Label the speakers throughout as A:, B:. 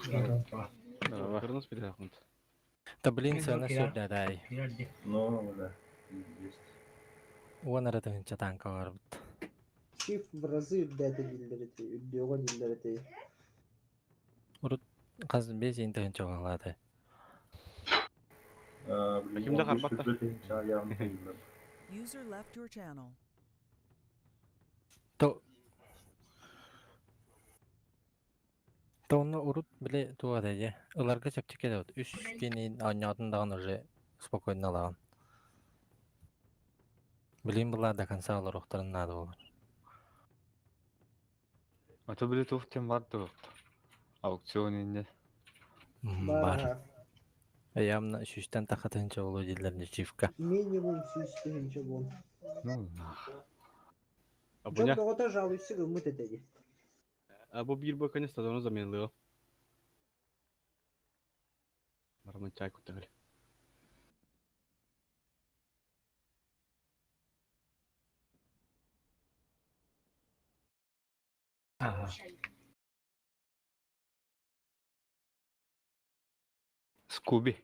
A: Кырнас билэххин.
B: Да блин, сыана сүрдээтэй.
C: Ну, да, есть.
B: Уон эрэ тыһыынча тааҥка барбыт.
D: Чиф в разы үрдээтэ дииллэр ити, үрдүөҕэ дииллэр ити.
B: Урут хас биэс иин тыһыынча буоллаата.
A: Ким да харбатта.
E: User left your channel.
B: То То онно урут били туох этэ дии, ыларга чэпчэки этэ вот үс киһини оонньоотун даҕаны уже спокойно ылаҕын. Билигин былаа до конца олоруохтарын наада буолар.
F: А то били туох диэн бар дуо? Аукцион инньэ.
B: Бар. Явно сүүстэн тахха тыһыынча буолуо дииллэр ничивка.
D: Минимум сүүс тыһыынча буол.
F: Ну нах.
A: А
D: Дьон бөҕөтө жалуйся гыммыт этэ дии.
A: А бу биир боканы стадиону заменилыа. Барамын чай куттагыл.
B: Ага.
F: Скуби.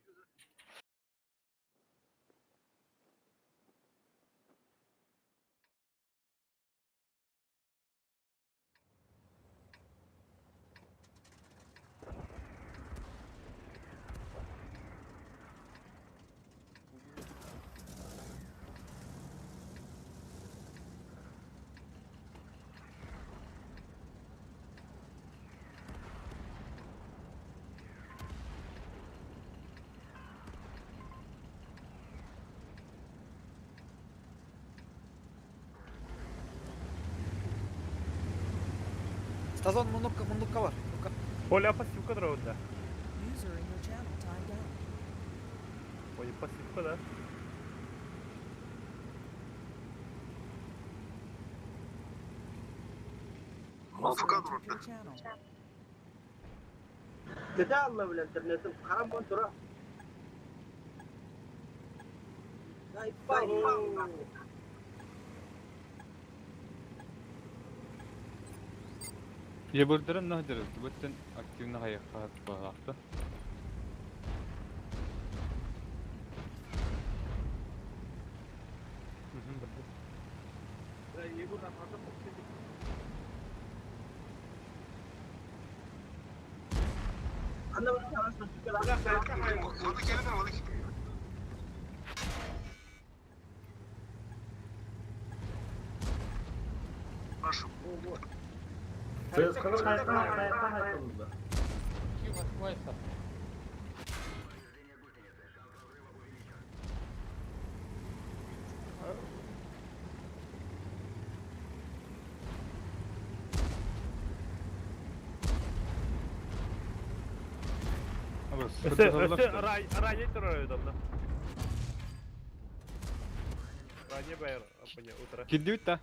G: Стазон муннукка муннукка бар. Муннукка.
H: Оля пассивка дроуда.
E: User in your channel timed out.
H: Ой, пассивка, да?
E: User entered your channel.
D: Kötü Allah bile internetim. Haram bon тура.
F: Ебырдырын наһдыры түбөттен активно хайахха баҕаахта.
H: Өсө, өсө ранее турар удобно. Ранее байыр, апаня, утро.
F: Кирдибит да?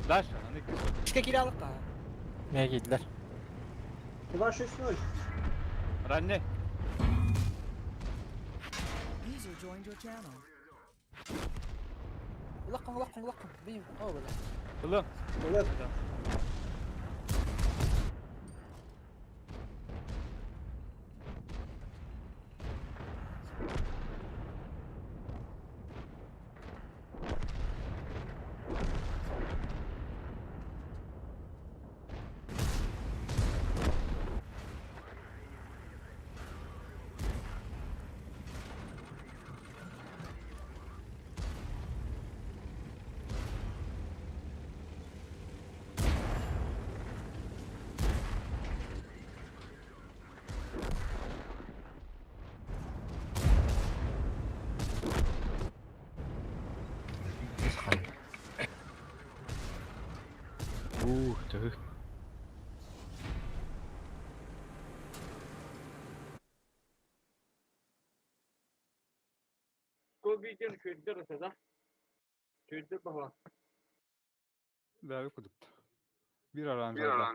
F: Даша, аны
G: Üçke kiralık da.
B: Ne giydiler?
D: 2-6-0.
F: Ранне.
E: User joined your channel.
G: Улаккын улаккын улаккын. Бейм. О бля.
F: Ылы.
D: Evet.
A: Ух, төһү.
I: Скобиден көйдөр да. Көйдөр баха.
F: Бәбі кудукта. Bir aran. Bir aran.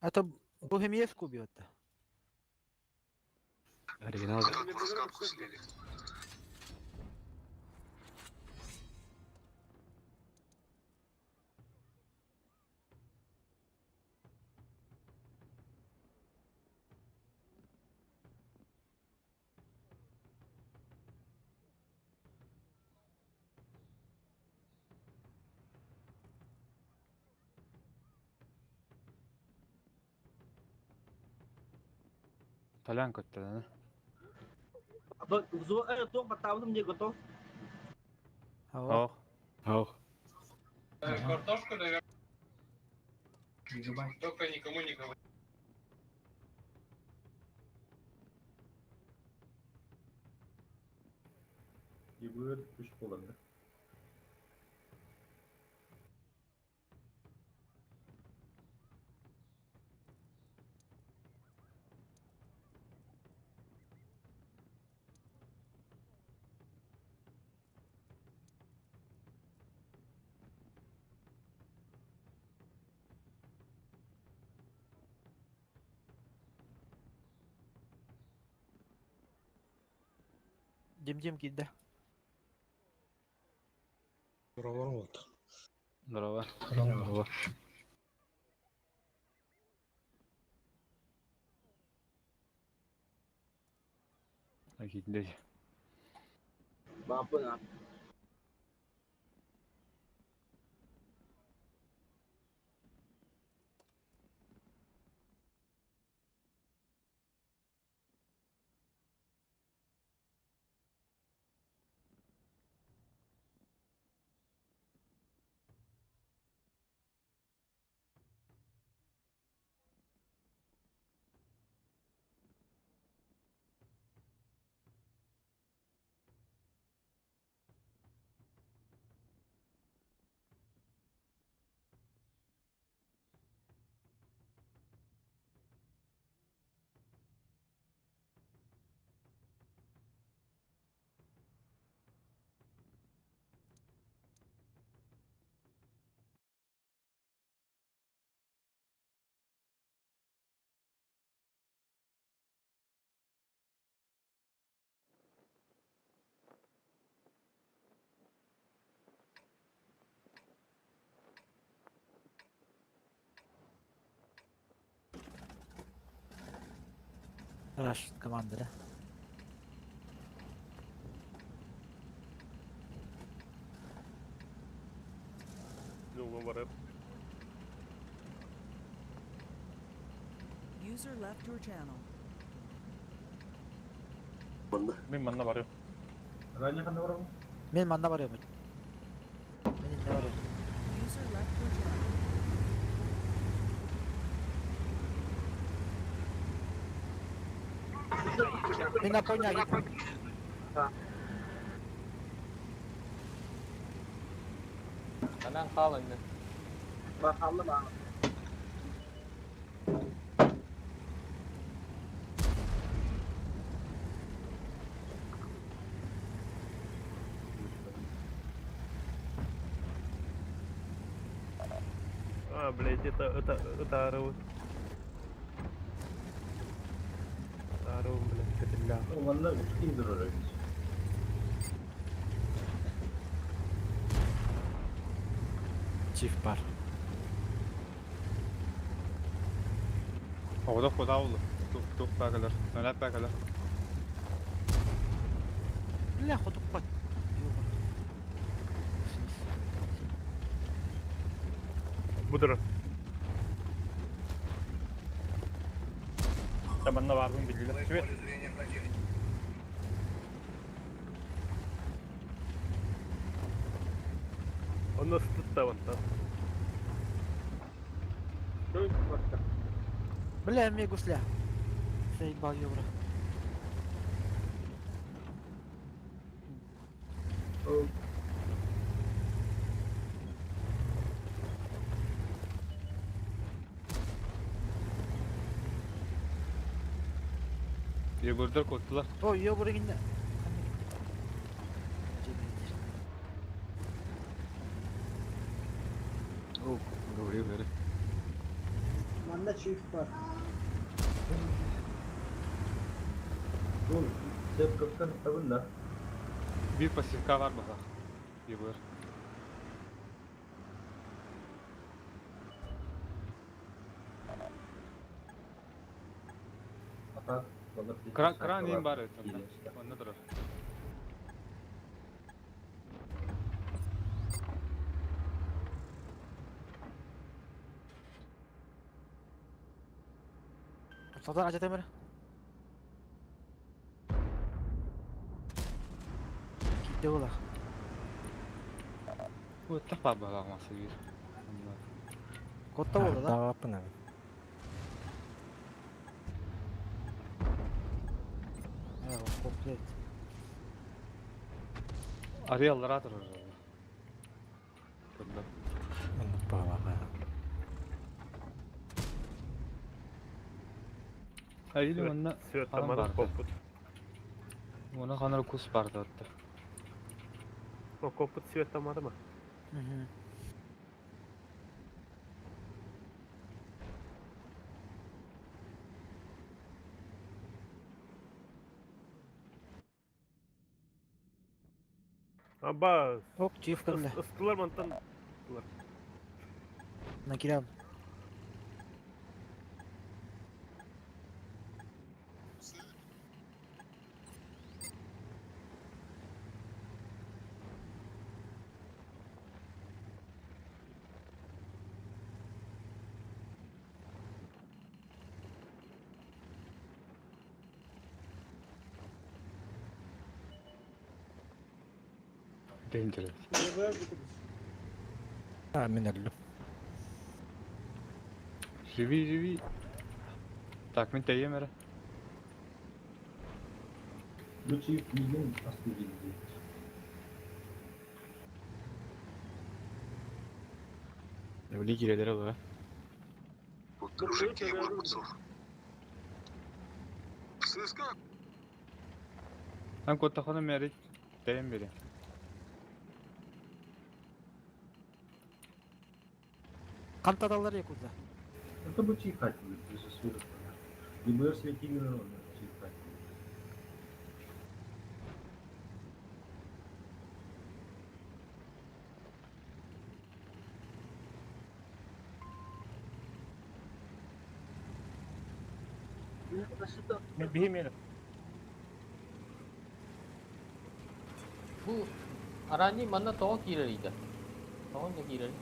G: А то бу эмиэ Скуби это.
A: Оригинал.
F: Толян көттө.
G: Ого.
F: Ох.
A: Ох.
I: Картошку, наверное. Только никому не говори.
C: Ебыр үш болады.
G: Дим-дим киирдэ.
F: Здорово.
A: Здорово.
F: Киирдэ.
G: Раш команда, да?
H: Ну, барып.
E: User left your channel.
F: Мин манна барыам.
C: Ранее ханна барабын?
G: Мин манна барыам. Мин иннэ барыам.
E: User left your channel.
G: Мин Апоня киирдим.
I: Hemen kal anne.
H: А, блядь, это ару. Ару, блядь, это бля.
C: Манна үч киһи турар эбит.
B: Чиф бар.
F: Оҕото кута oldu. Тук тук бакалар. Нөлөп бакалар.
G: Бля, хотуппат.
H: Будра.
F: Та манна бардым билдилер. Сүбет.
H: Он нас тут вон там.
G: Бля, мне гусля. Заебал евро.
F: Егордар коттулар.
G: О, евро иннэ.
A: О, говорил, говорил.
D: Манна чиф бар.
C: Бу сеп көптөн табын да.
F: Bir pasifka var baka. Bir buyur.
C: Ата балар.
F: Kran, kran in var evet. Onda durur.
G: Сатан ача темир. Китте була.
F: Bu tıp var baka masa bir. Onda.
G: Котта болду да.
B: Даваппын abi.
G: Evet, komplет.
F: Arıyalara durur. Burada.
B: Оннук баҕалаах.
F: Hayır onda
H: Свет
F: Анам
H: тамара
F: барды.
H: коппут.
F: Ona kadar kus vardı hatta.
H: О, коппут свет тамара ма?
G: Мгм.
H: Аба,
G: Ок, чиф кэллэ.
H: ыстылар мантан.
G: На кирям.
F: Dangerous.
D: Ебыр бутубуз.
B: А, мин өллүм.
F: Живи живи. Так, мен тәйем әрі.
C: Бу чиф мигин асты гилди.
A: Öyle girelere var.
F: Ан коттахана мәрі тәйем бере.
G: Кантадалар якудза.
C: Это бу чиф хати будет. Ебыр светильный чиф хати.
I: Бу арани манна тоҕо киирэрийдэ. Тоҕо да киирэр.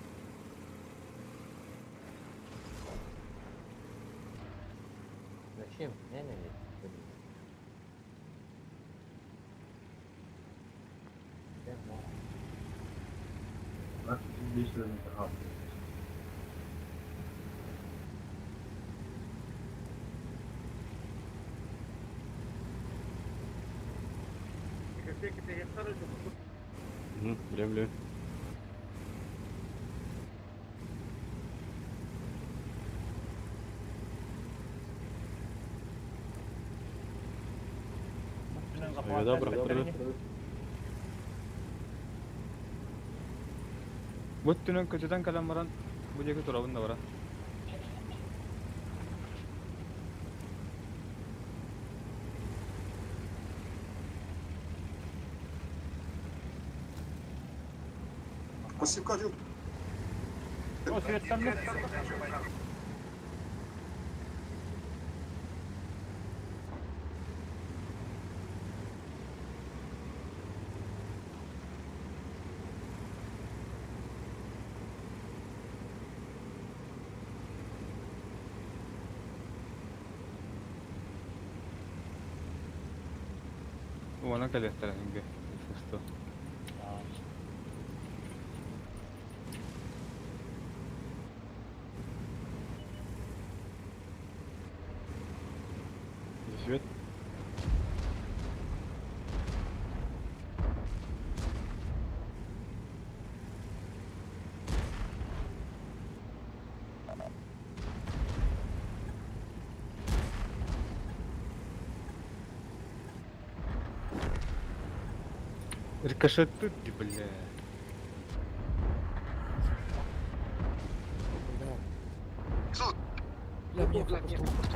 I: Зачем? Не, не, не.
C: Bak 5 lira daha.
A: Hı, biliyorum biliyorum. Ayda bıraktırdı.
F: Бұт түнін көтеден кәлем баран, бұл екі турабын да бара. Она кәлеттер әңге. Что?
A: Свет.
F: Рикошет тут, бля.
G: Бля, мне фокус.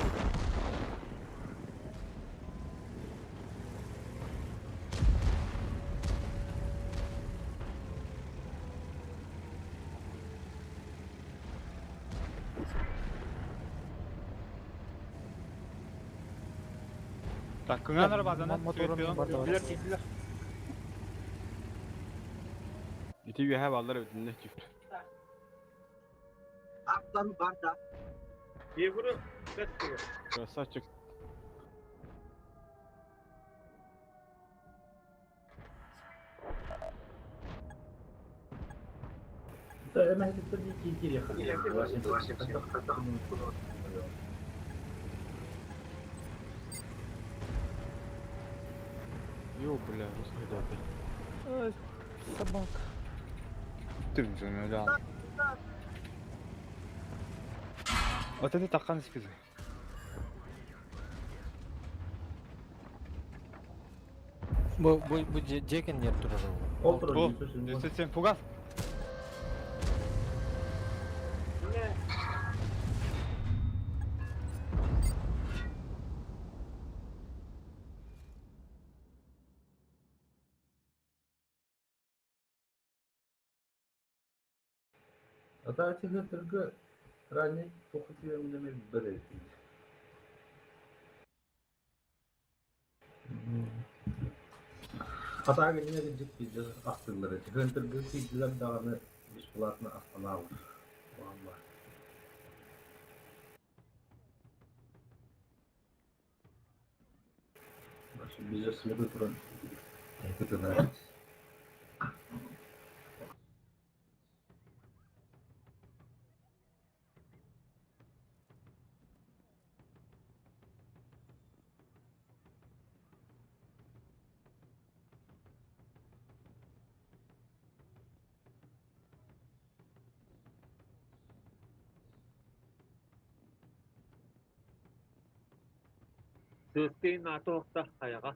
F: Так, кыҥаан арбаатана
G: Мотором
F: свет
G: бар давай.
H: Билер киирдилэр.
A: Ити үөһэ баллар өтүннэ түп.
D: Аттан бар да.
H: Евро бэт тугу.
A: Красавчик.
C: Да, это не
A: Йо, бля, русский да.
G: Ой, собака.
F: Түн да. Вот это таккан испизи.
B: Бу дьиэ кэннигэр турар ол.
C: Ол
F: О, 907 фугас.
C: Ата тыгы ранее похотиемными бэрэ. Атаға генере жик пиздец астылары. Хөнтөргө кийдилер даганы бесплатно останавливают. Валла. Бизе следует туран. Это нравится.
H: Сыстыын аты охта хайаға.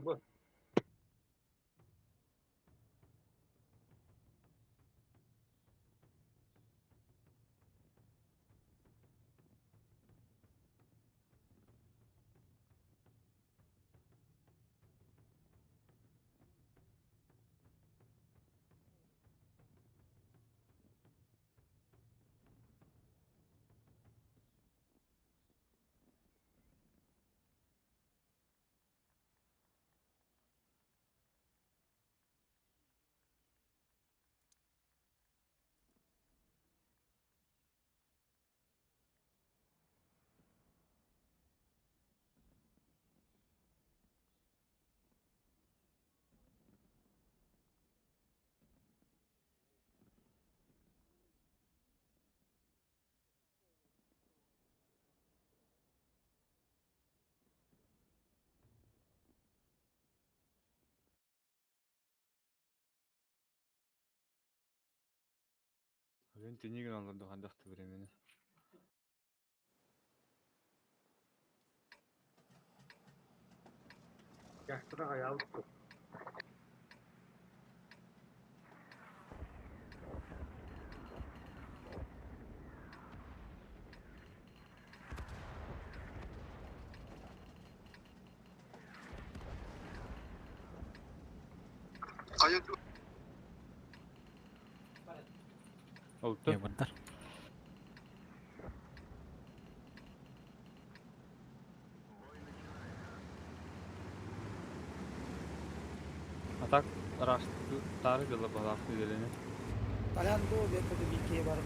H: Бу.
F: Мен тенигин алырды хандакты времени.
H: Яктыра хаялык.
F: Oldu.
B: Ебырдар.
F: А так рашты тары дела балакты делени.
G: Толян ду, это бики бар.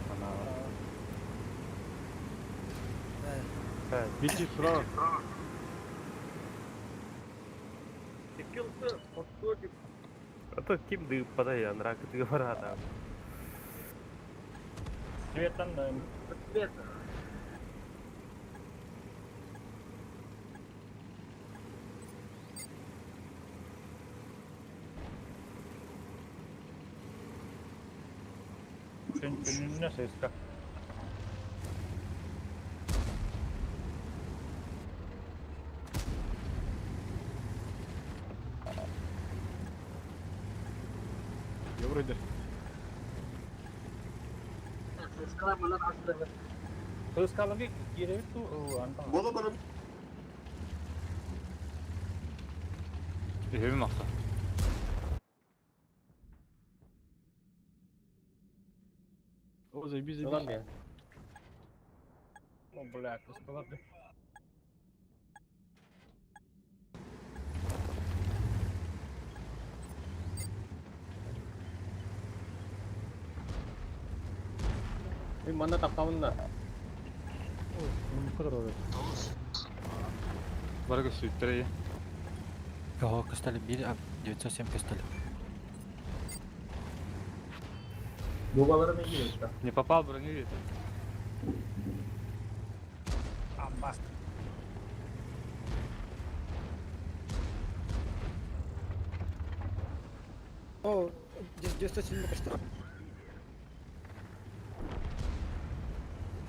A: Бити справа.
H: Иккилсы отту А то ким дыппада янра кытыгы барата.
J: Светтан
H: Свет.
J: Күнүнө сыска.
A: Я вроде.
J: Сыскаларга киирэбит дуу, антон.
F: Үһүм махса.
A: О, заебись,
I: Ылан
A: заебись.
I: бер.
J: Ну, блядь, сыскалар.
I: Мин манна тахсабын да.
F: Барыга сүүттэрэ.
B: Кого костали били, а 907 костали.
C: Бабалары не киирбит.
F: Не попал броню это.
J: Амбас.
G: О, 907 көстөр.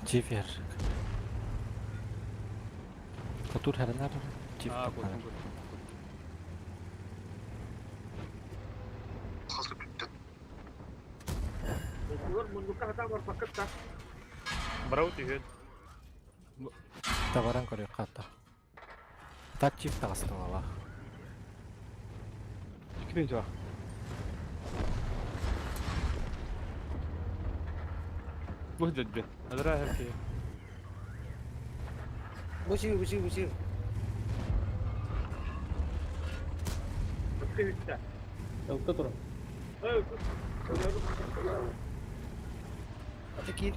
B: Чифер. Котур херенер. Чиф.
F: Аа, кутун кутун.
H: Брау түһүн.
B: Таваран көрө катта. Так чиф тагыстылала.
A: Икки жақ.
F: Бу дедби. Адра херки.
G: Бу сиби, бу сиби, бу сиби.
I: Ылка тур.
G: Аты киир.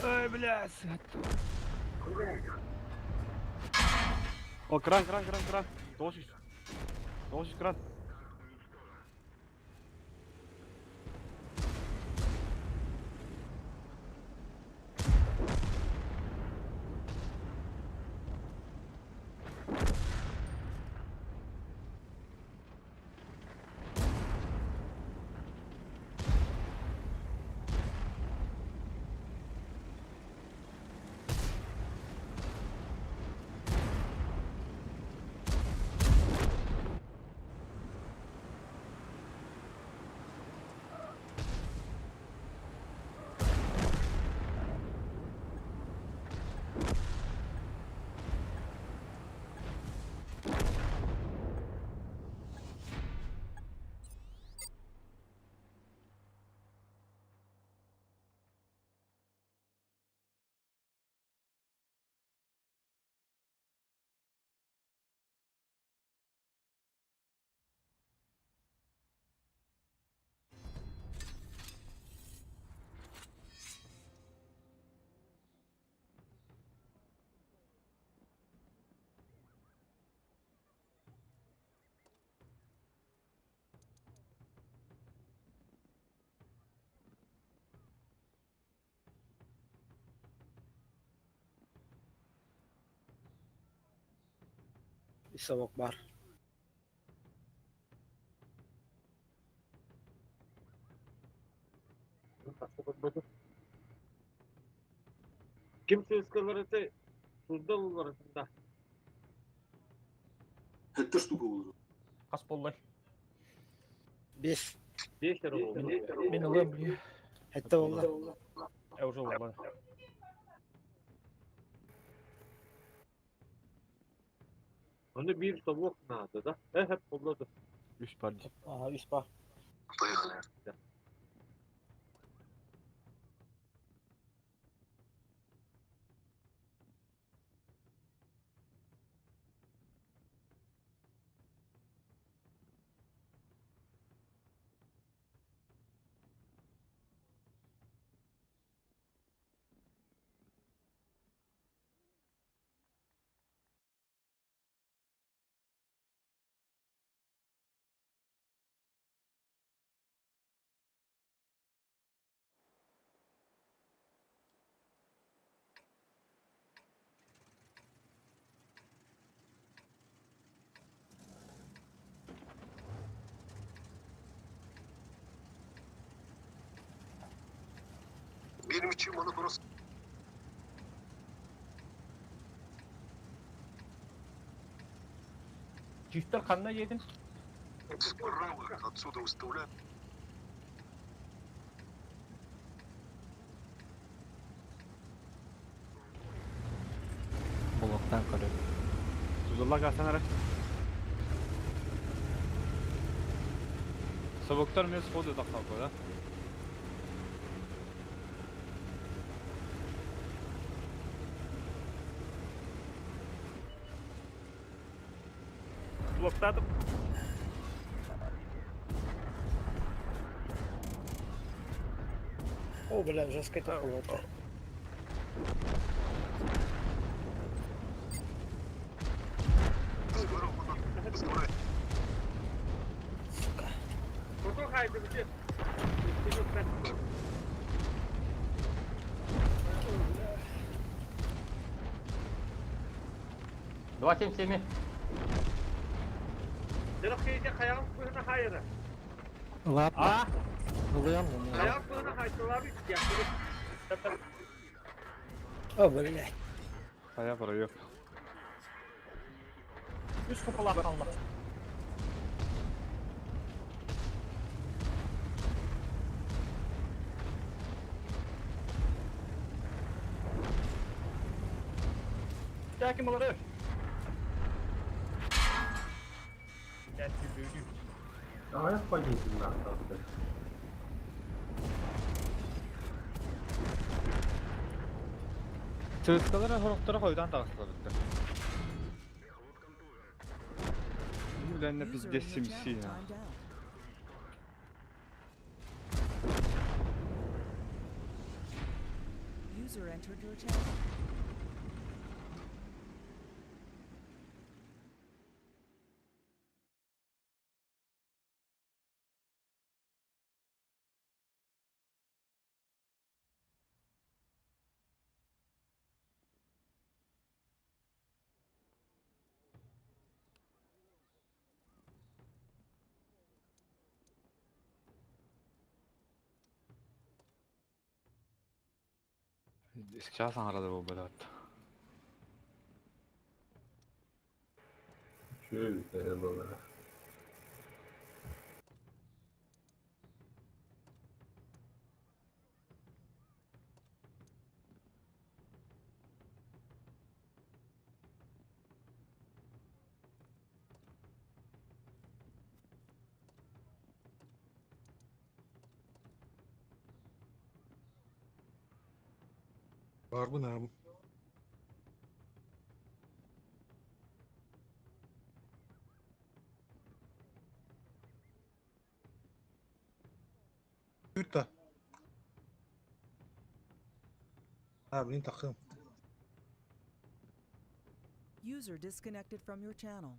F: Ой, блядь.
A: О, кран, кран, кран, кран. 900. 900 кран.
G: Совок бар.
I: Ким сыскалар это? Сурда булар да.
J: Хас боллай.
G: 5.
I: 5 эрэ болду.
J: Мен ылым, бли.
G: Хэтте болла.
J: Э, уже болла.
I: Оны бир совок надо, да? Э, хеп болду.
A: Үш бар дейді.
G: Ага, 3 бар.
J: Чифтер ханна един?
B: Блоктан көрөр.
A: Тузулла касан ара.
F: Собоктар мен сходу тахсалпа, да?
H: Блоктадым.
G: О, бля, уже скайта было. Сука.
I: Два семь семь.
B: Лап. А? Ылыан.
G: О, блядь.
F: Хайа проеб.
J: Үс купала қалды.
A: Ким олар?
C: Ayak bacısından kalktı.
F: Сырыткалар хорохторо хойдан тағыстылар бітті. Биләнне
E: User
F: пиздец
E: in your
F: симси.
E: channel timed out. User entered your channel.
F: Сейчас аңарады бұл бөлөт.
C: Şöyle olarak.
K: Var mı ne? Yurtta. Abinin takım.
E: User disconnected from your channel.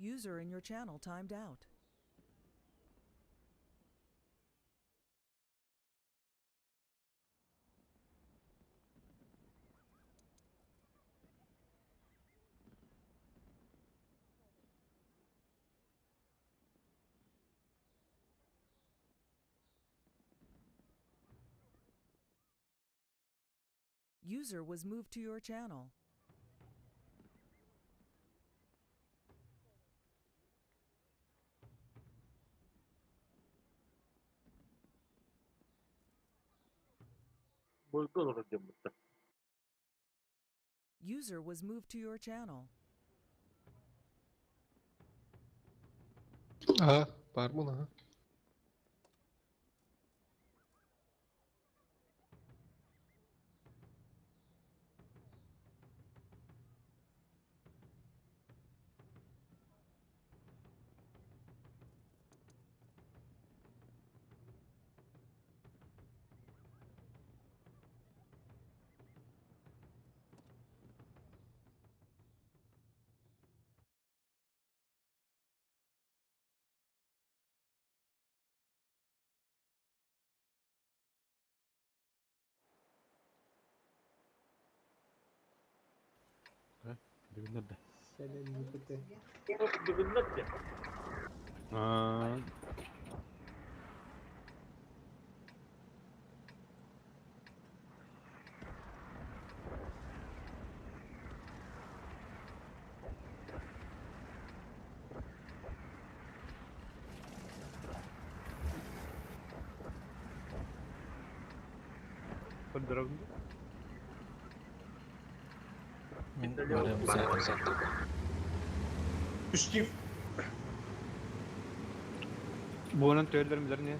E: User in your channel timed out. User was moved to your channel. User was moved to your channel.
K: Aha, var mı lan?
A: Бүгүннэр да.
D: Сенен Никита.
F: Аа.
H: Öldürebildim.
B: Мин барыам центр.
K: Үс кив.
F: Буонан төөллөрүм билэр не?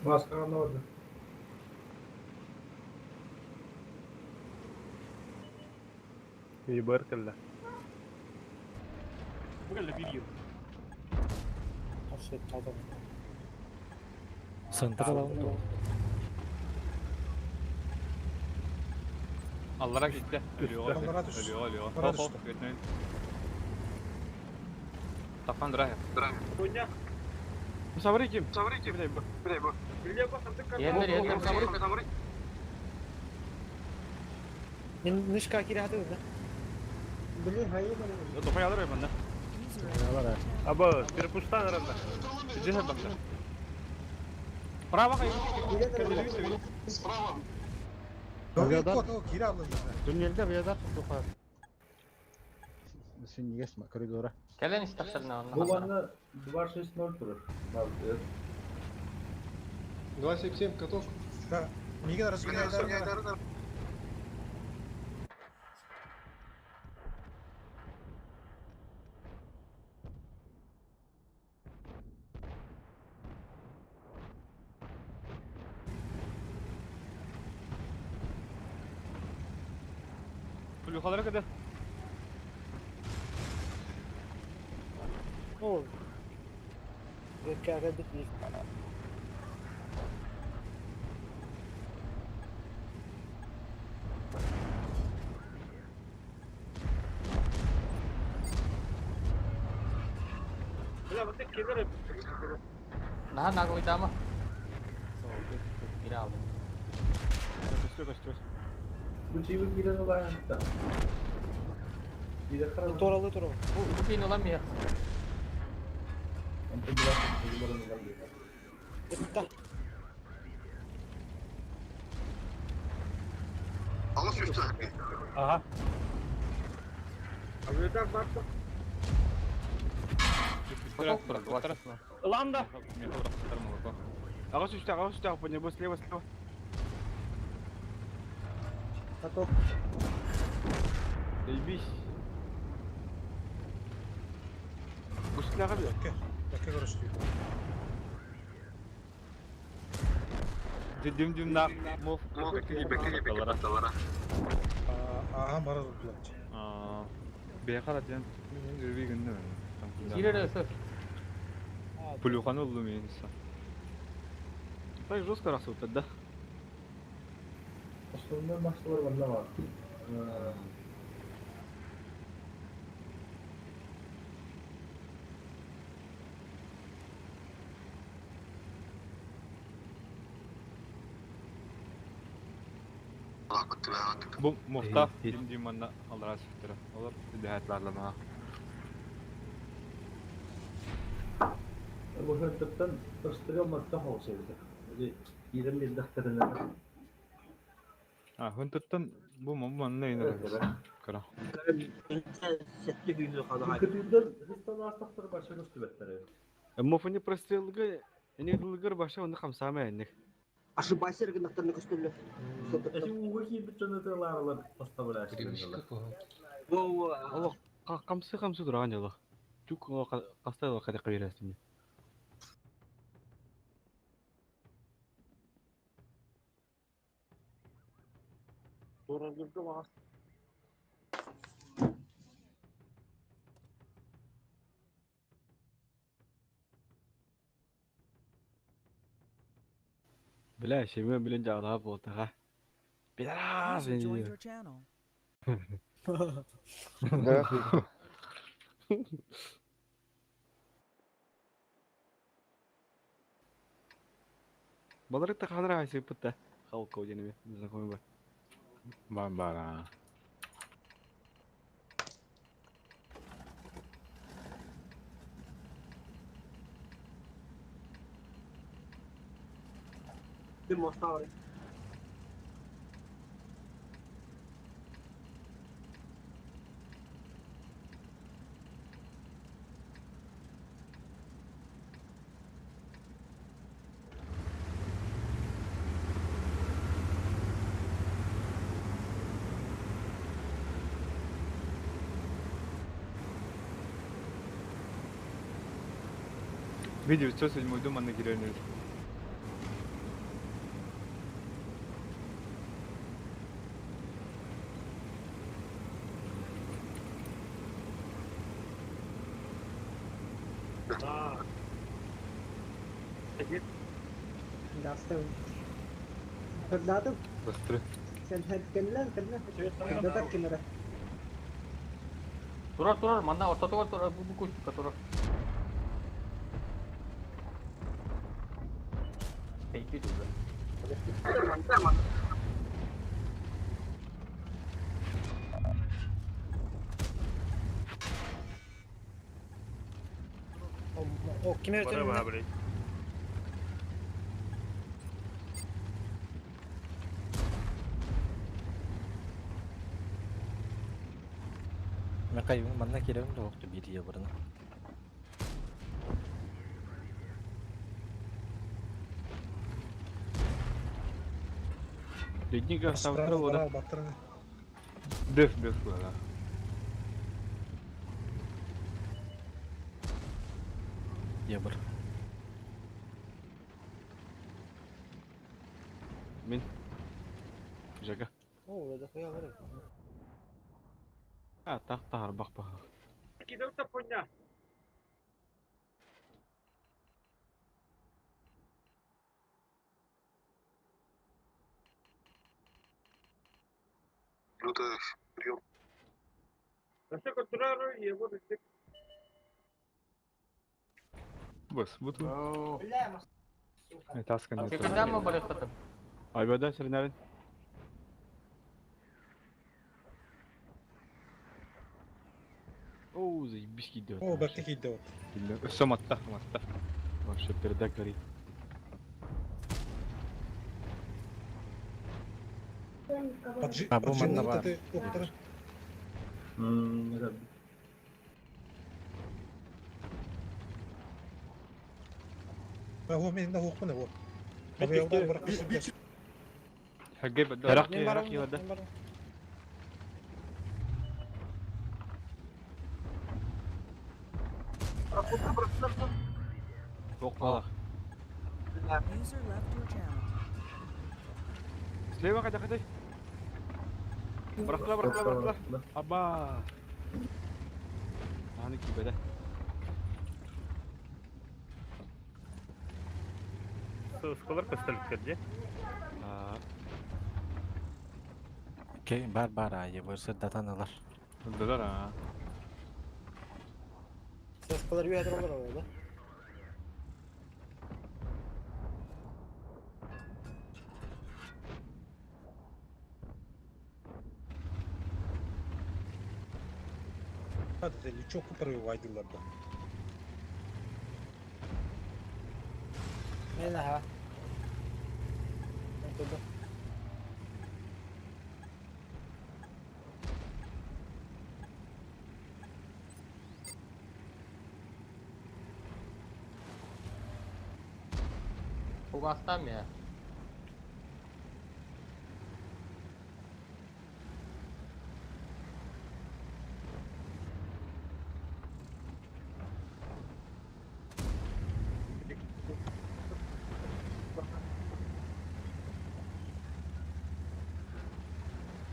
C: Маска orada.
H: İyi barkalla.
B: Центр алабын дуо?
F: Аллара китте. Өлүөҕэ.
K: Аллара түс.
F: Өлүөҕэ, өлүөҕэ.
K: Аллара
F: Хоп, хоп,
K: түстэ.
F: көтнөн. Тахан дыра.
A: Сабыры ким? Сабыры ким? Билей бу. Билей бу.
I: Иһэллэр, иһэллэр.
G: Мин нышка кире хаты да.
D: Блин, хайы бары.
A: Тофай алыр манна.
E: User in your channel.
H: Аба, перепустан аранда.
F: Иди бакта. Право кай.
K: Авиадар. Кире алды.
L: Туннельде авиадар тухар. Синнигес коридора.
I: Кэлэн истэхтэринэ онно
C: Bu
I: ханнара.
C: bana 2.6.0 durur. Bazı.
K: 277 каток. Да. Миген разгоняй.
F: Плюхалара када.
G: О. Беккә бит.
I: Наһаа наглыйдаама. Кире алдым.
A: Көстө көстө.
C: Bu çivi giren olay hatta. Bir de karar.
G: Торалы туралы.
I: Бу бу кийин ылам миэх.
C: Онтон biraz bir
G: Ытта.
A: Aha.
I: Поток турар,
F: Туттара.
A: Ланда.
F: Молоко.
A: Ага үстә, ага үстә, по небо слева, слева.
D: Каток.
A: Заебись. Үстә бер.
K: Бәкке көрөстүү.
F: Дим дим на мов.
K: Ага, бара дулар.
F: Аа. Бэхара ден. Мен жүрбей күндө.
I: Кире өсөр.
F: Плюханы улду мен.
A: Так жестко рассылать, да?
C: Основной maçlar bende var. Ee,
F: Бу муфта дим дим манна аллара сүктөрө. Олар дэхэтларлана.
C: Bu hırtıktan ısırılmakta olsaydı. 21 dakikada
F: А, хынтыттан бу манна инер. Кара.
C: Kötüden hızdan artıqtır başa üstü
A: Мофуни прострелга, эне дылгыр баша оны хамсама энек.
D: Ошибайся, гынахтарны көстөллө.
C: Эти угы бүтін өтеларлар поставляешь.
A: Аллах, камсы камсы тураган жолу. Жүк кастайлы кадак бересиң. Бля, шеме билен жагда болтага. Пидорас!
E: User joined your channel.
A: Баларык та ханара айсыппыт Халко диэн знакомый бар.
F: Бар бар а.
D: Ты моставры.
F: Видео 907 дом манна киренер.
D: Даста. Хырдатым.
F: Быстры.
D: Sen кэллэн кэллэн. Хырдатар кимэрэ.
I: Турар турар, манна ортотугар турар, бу кустукка турар. Пейки турар.
G: О, ким
H: Бара
G: өтөн?
H: баа блин.
B: Мен кайбын манна келебин да окту бир ебырына.
A: Ледник оставтыр ода.
K: Баттырны.
F: Деф деф да.
B: Ебыр.
A: Мин. Жага.
G: О, да хуя бар.
A: А, так тахар бак бак.
F: Бас, буту. Таска не.
I: Кекеден ми барыктатым?
A: Айбада сирнәрин. Оу, заебись кидет.
K: О, бәкте кийде вот.
F: Өссө матта, матта.
A: Вообще пердак горит.
B: А, бу манна бар.
K: Октары.
C: Это
K: О, мен да оқпын, о. Абыялдар бар кысып.
F: Хагге бадда.
A: Ярак,
G: Мен
A: ярак,
G: барам.
A: ярак.
G: Мен барам.
A: Тоққалақ.
E: User left your channel.
A: Слева қайда қайда. Бырақтыла, бырақтыла, бырақтыла. Аба. Аны кибеде.
H: Сколар көстөлүктөр же.
B: Ке бар бар а ебыр сырдатан алар.
F: Дылар а.
G: Саскалар үйәдер олар да.
K: Çok parayı vayдылар да.
G: Мен аха. Мен турдум.
I: Угастам я.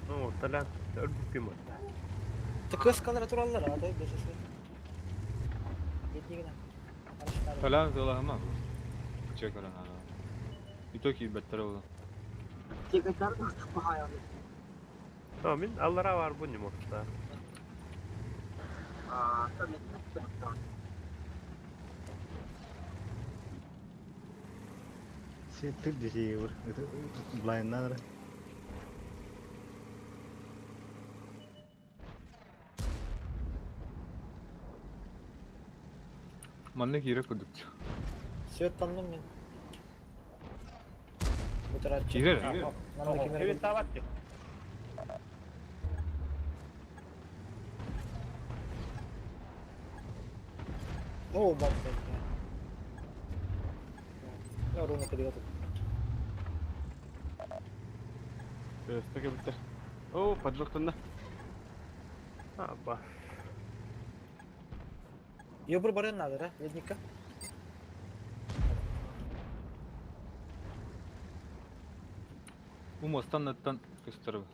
H: Ну, талян, өлбүк ким атта.
G: Тыкыскалар тураллар, а той бесесе. Бетнигина.
F: Талян зылама. Чек арана. И то ки беттер ол.
H: А, мен аллара бар бу не мокта.
L: Сеттер десе бар. Это блайннар.
F: Манна киирэ курдук.
G: Свет танным мен. Бутыраччы.
F: Киирэр.
G: Манна кимер.
J: Свет табат деп.
G: О, бам. Я руну кадыга тут.
A: Өстөкө бүттэ. О, поджогтанна.
H: Аба.
G: Йобур баран надо, да? Ледника.
F: Бу мостан аттан көстөр.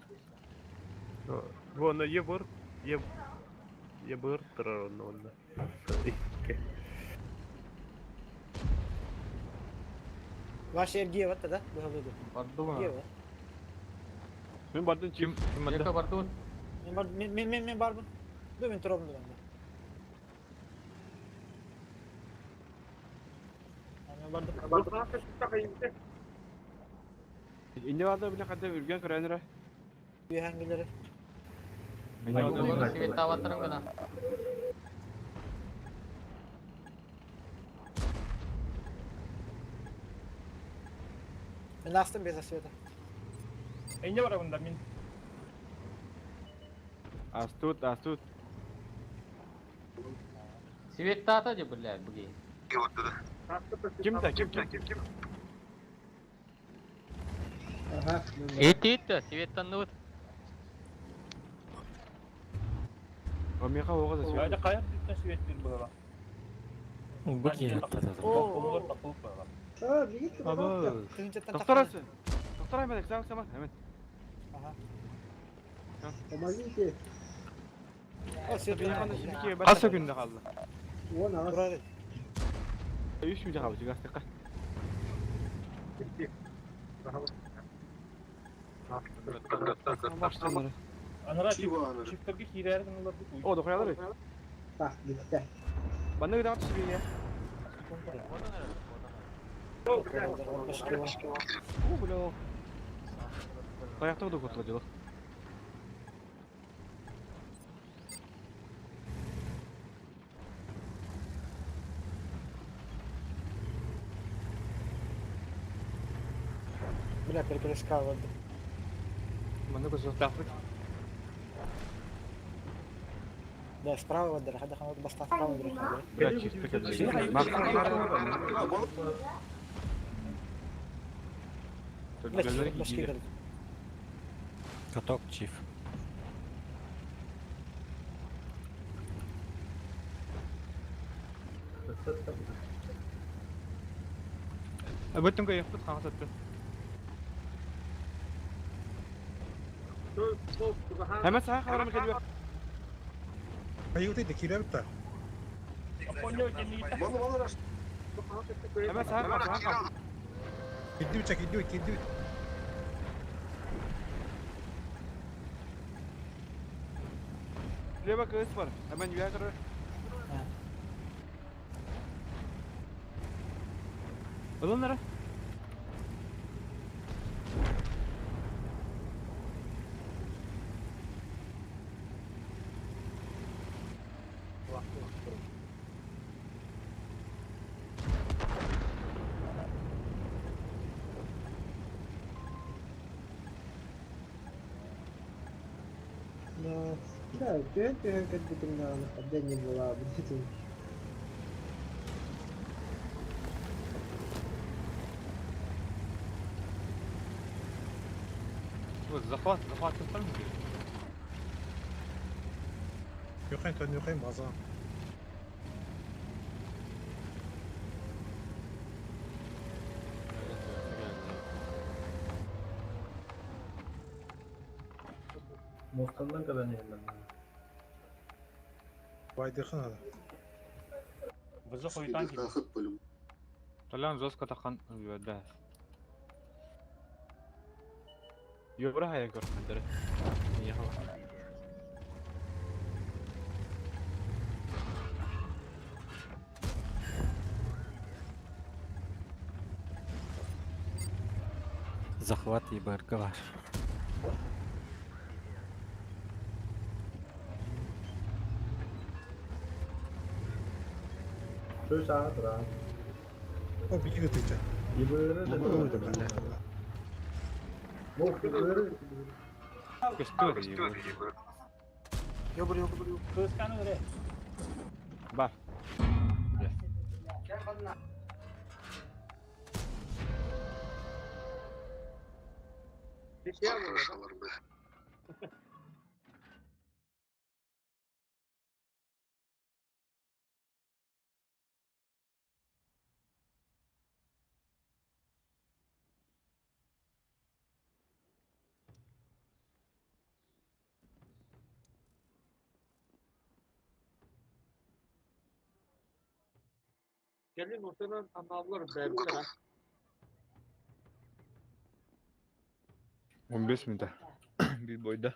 H: Вон ебор, еб ебор турар онно онно. Икки.
G: Ваш Ергиев это, да? Быһалыды.
F: Барды
G: Ергиев.
A: Мен бардым
F: Ким
A: чим.
F: ким барды?
I: Жека барды.
G: Мен бар мен мен мен мен барбын. Ду мен турабын дегенде. Мен бардым.
A: Инде барды биле кадда үргөн көрөнөрө.
G: Үйәңгелері.
I: Олар свет табаттырың гына.
G: Мен астым без света.
J: Эйне бар бunda мен.
A: Астут, астут.
I: Свет тата деп бля буги.
A: Ким да, ким ким ким ким.
D: Ага.
I: Ит ит свет танныбыт.
A: Омега оға да свет.
J: Айда каяр бүттен свет бир була.
B: Бу киирэр.
J: Олар такылып барган.
D: А, бигит.
F: Аба.
A: Доктор асы. Доктор Ахмед, сам сам Ахмед.
G: Ага.
D: Помогите.
G: О, свет
F: Аса күндө калды.
D: Вон ас.
G: Турар.
A: 3 мүнөт калды, жигастыкка.
J: Анара чифтерге киирердин олар бит.
A: О, дохуялар.
D: Так, битте.
A: Банны гыда түшүп я. О, бля. Таякта да котла жылы.
G: Бля, перекрестка барды.
F: Манна көсө тафыт.
G: Да, справа барды. Хада ханат баста справа барды.
A: Бля, чисто келди.
G: Бля, башка келди.
B: Каток чиф.
F: Бөттүн көйөкпүт каңсатты.
A: Hemen sağa karar mı geliyor?
K: Айылды да кире бітті.
A: Hemen sağa kal, sağa kal.
K: Кидди үчә, кидди, кидди.
A: Şuraya bak kız var. Hemen yukarı kadar.
F: Olanlara.
D: Да, да, түһэн түһэн кэлбитим даҕаны хабда не была бит.
F: Вот захват, захват там.
K: Юхайн тон юхайн база.
C: Мостандан когда не было.
K: Байдыхын ада.
J: Бызы койтан киди.
F: Толян жестко тахан да.
A: Yobra hayal görmedere. Niye hava?
B: Захват ЕБРК бар.
C: Şu saat rahat.
K: О, бики гытыча.
C: Ебыры
K: Ой, да, бля.
C: Бу ебыры.
F: Көстөр ебыр.
G: Йобур йобур йобур.
J: Кысканы öyle.
F: Бар.
I: Gelin ortadan anavlar bäbikler.
F: 15 минута. Bir бойда.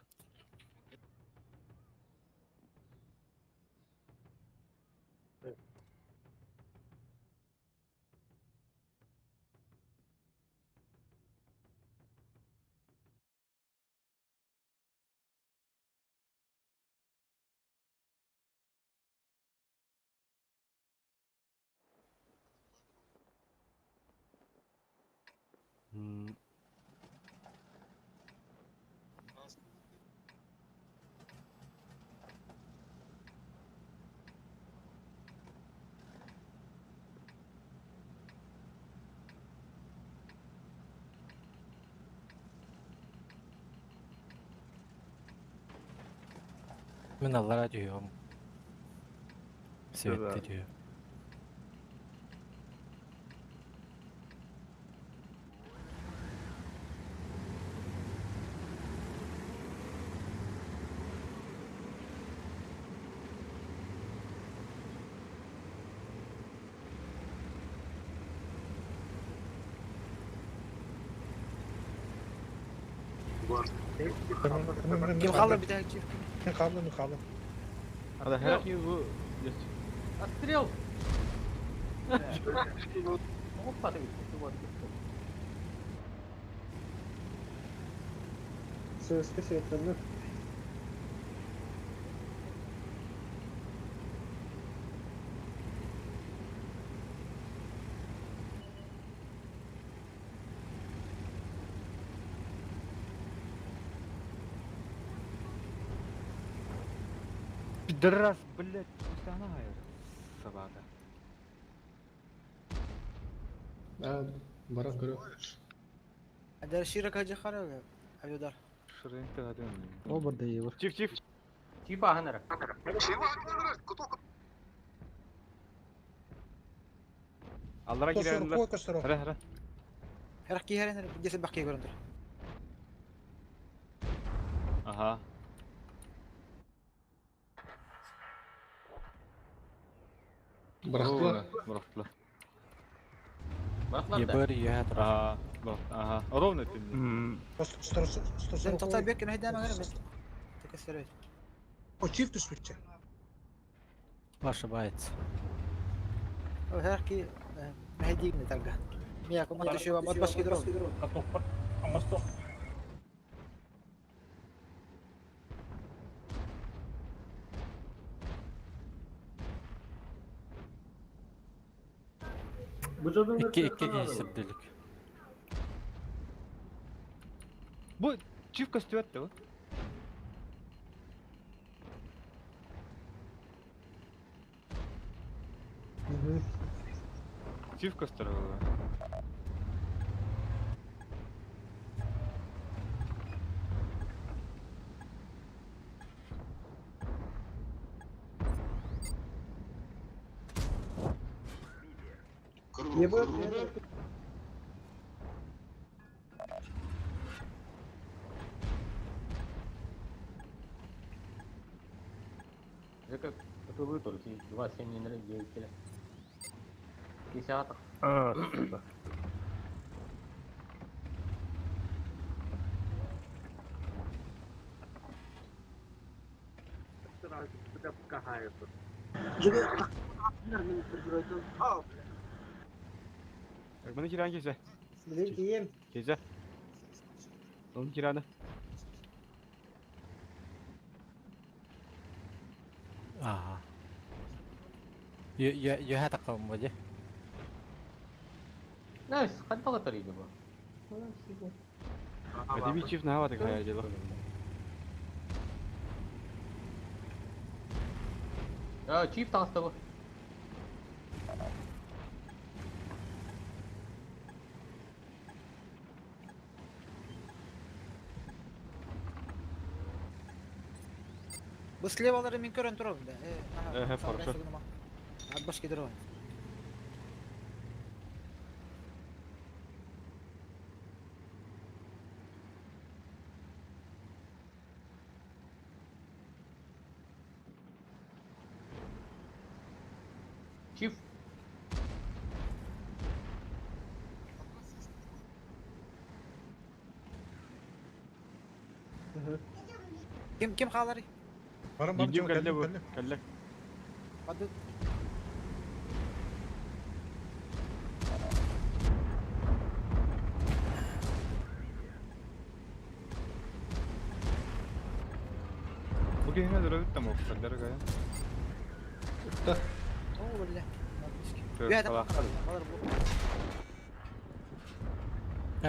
B: Мен аллара diyorum. Светте diyor.
G: Kim kaldı bir tane kim?
K: Мен қалды, мен қалды.
A: Ада херахи бу.
I: Отстрел! Опа, ты
D: Сөзкө светланып.
F: Пидорас, блядь, пусть она собака.
M: Баран көрө.
G: Әдәр ширек хажы хара Авидар.
F: Шырынты гадын.
M: О, бар да ебыр.
A: Чиф, чиф.
I: Чиф аханара.
F: Аллара
K: Косор,
F: кирәнләр.
K: кой косор.
F: Хара, хара.
G: Херак киһәрен десе бак көрөндөр.
F: Ага.
M: Бырахтылар.
F: Бырахтылар.
I: Бырахтылар да.
B: ЕБР я
F: Ага. Ага. Ровно ты.
G: Сен тоқтай бек кем хайдама көрөм. Текесер.
K: О, чиф түспүтче.
B: Ошибается.
G: О херак ки мехдигне талга. Мия команда шуга мат баш кидро.
J: Аңғасты.
C: Бу жодун
B: Икки икки кесипдилик.
F: Бу чиф көстүөт да бу. Чиф көстөр бу.
D: Ебыр.
I: Это это вы только 2 7 9 келе. Десятых.
H: А, сука.
A: Мына кирән кесе.
D: Билин тием.
A: Кесе. Том кираны.
B: Ага. Я таком воде.
I: Найс, хантага тарыйды бу.
A: Это би чиф на хаваты кая дело.
I: А, чиф таҕыста бу.
G: Бу слевалары мин көрөн турабын да.
A: Э, хорошо.
G: Баш кедер.
I: Чиф.
G: Ким хаалары?
K: Баран баран
A: Дим кэллэ
K: кэллим
A: бу.
K: кэллим.
A: Кэллэ.
G: Бады.
F: Бу киһини өлөрөбүт да муфталлар гая.
G: О, бля. Я
F: Төр
G: Балар бу.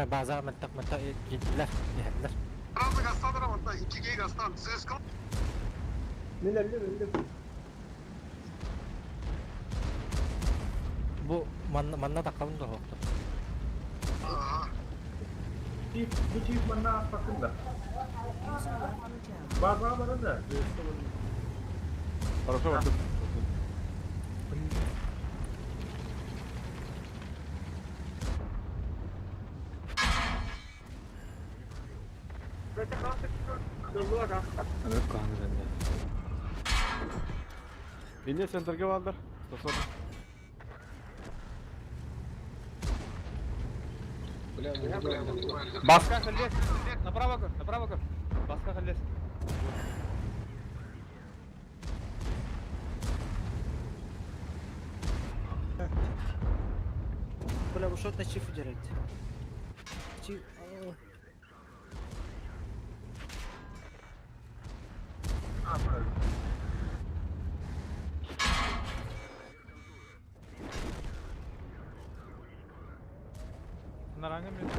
B: База маттак маттак гидлер. Гидлер.
D: Мин өлдүм өлдүм.
B: Бу манна манна таккалым да хокту.
C: Чиф, бу чиф манна аспакын да.
E: User left your channel.
C: База бары да.
A: Хорошо, вот.
F: Өлөрөп каһаны дэнне.
A: Бинне центрге балдар. 140.
F: Баска халлес. Направо көр, направо көр. Баска халлес.
G: Бля, бу шот на чиф делает. Чиф.
F: Нараңы мен.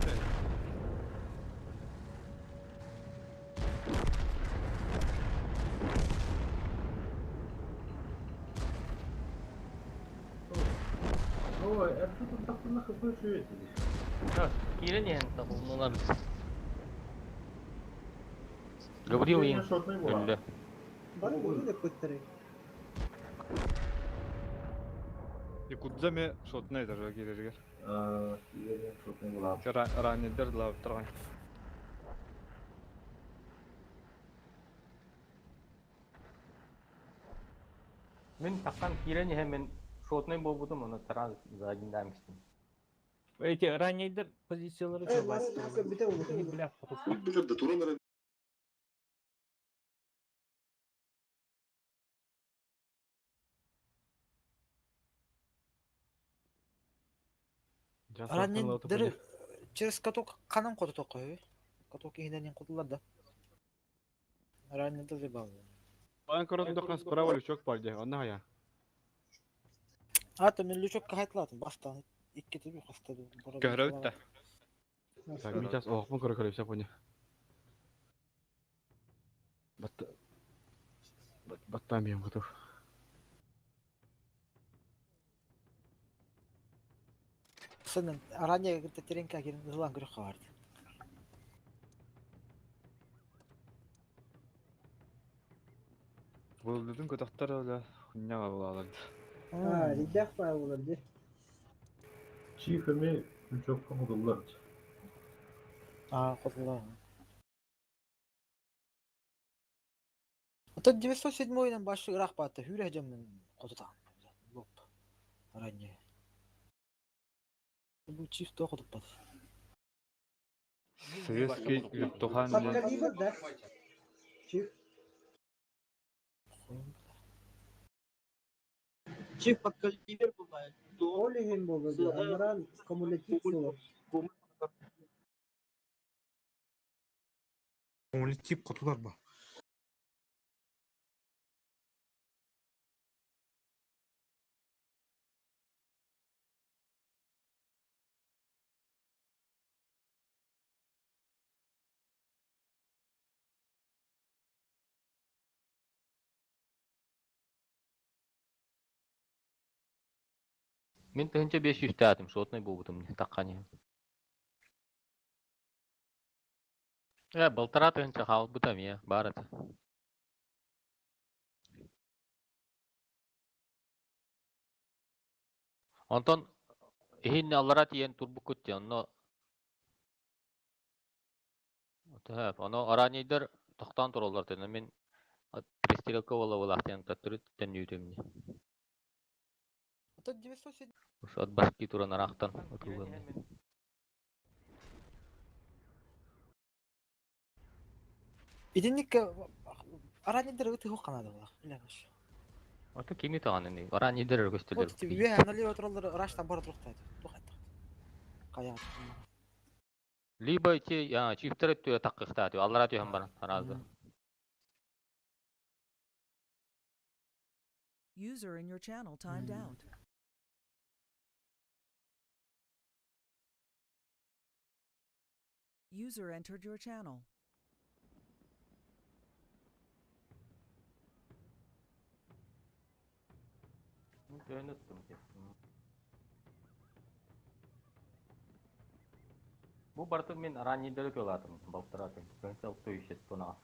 C: Ой, это тут так на какой шует.
I: Киирэн иһэн табыллалар. Гаврил иң
C: Шотный була.
I: өллө.
D: Бары буду деп көттөрү.
F: Якудза ме шотнай даже кирергер.
C: Шотный була.
F: Раннедер лап турган.
I: Мин таккан киирэн иһэн мин шотнай болбутум, оны таран за один дамистим.
J: Эти раннейдер позициялары
D: Э, бары бүтө болду.
J: Бля,
G: Раннейдер через каток канан коту токой. Каток иһинен котулар да. Раннейдер рибал.
A: Бан көрөтүн докан справа лючок бар де. Онна хая.
G: Ата мен лючок кахайтлатым бастан. Икки түбү хаста.
F: Көрөбүт да.
A: Так, мен сейчас охпун көрө көрө все понял. Бат баттан бьем готов.
G: Сенен ранее теренка кирин ылан көрө кабарды.
F: Булдудун көтөхтөр эле хунняга булалар.
D: А, ридах бар болар ди.
C: Чиф эми лючокка мудуллар.
G: А, котула. Ата 907-ден башы ырак баты, хүрэ жамын котутан. Лоп. Ранее. Бу чиф то котуп бат.
F: Советский Люптухан
D: Под калибр, да? Чиф.
J: Чиф под калибр бывает.
D: Ол иһин болду. Анаран кумулятив болор.
K: Оны тип хотулар ба.
I: Мин 1500 таатым, шотный буолбутум таххани. Э, 1500 хаалбыта эмиэ, баар этэ. Онтон иһин аллара тиийэн турбуккут дии, онно ону араанньайдар тохтоон тураллар этэ, мин пристрелка буола диэн төттөрү төннүүтүм дии.
G: Оттон 907
I: От баски туран араахтан ытыллан.
G: Итинник араанньайдар ытыһы канада була. Илэ баш.
I: Ото кими таҕаны араанньайдар өргөстөлөр.
G: Вот үө налево тураллар раштан бара турухтаат. Тух этте. Кая.
I: Либо ити чифтер өттүгэ таккыхтаат, аллара түһэн баран араазы.
E: User in your channel timed out. User entered your channel.
I: Бу бартын мен араанньайдары кылаатым, балтаратым. Көнсел түйүшет туна.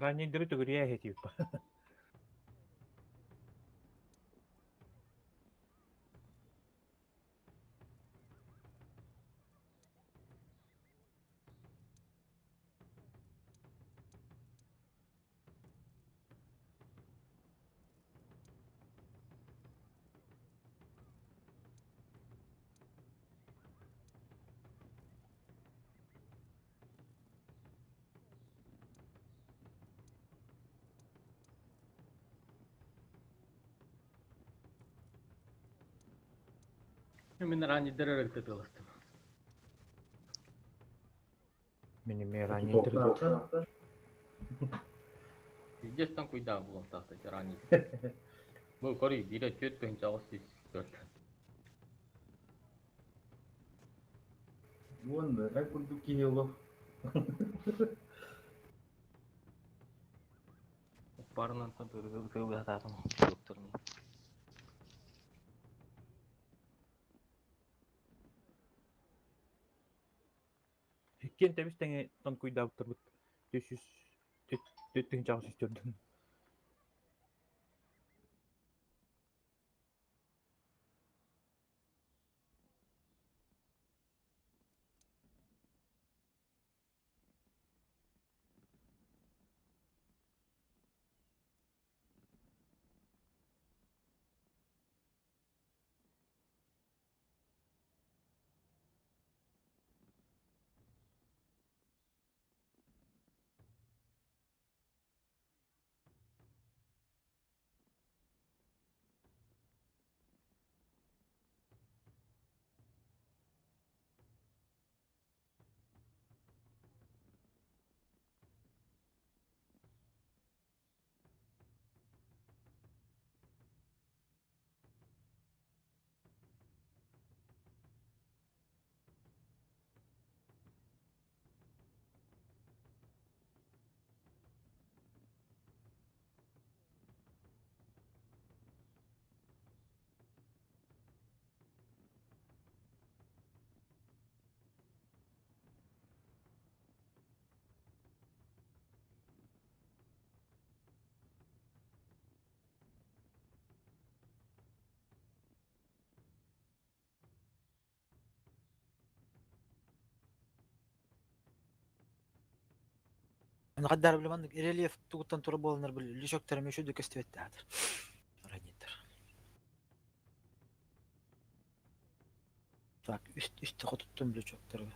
J: Раннейдеры төгүрүйэ хетип.
I: Мен араанньайдары өргөтө
J: Мин раннейдеры.
I: Здесь куйда булам тахта араанньай. Бу кори бире төт тыһынча аҕыс сүүс төрт.
C: Вон, эн курдук киһи олох.
I: Барынан тылы Доктор.
J: Иккен тебис теңе тон куйдаабыттар бут. 400 4 604.
G: Аны хаддар биле маннык рельеф тугуттан тура буоланар били лүчөктөрүм үчү көстүбэт театр. Ранниттар. Так, үст үстэ хотуттун лүчөктөргө.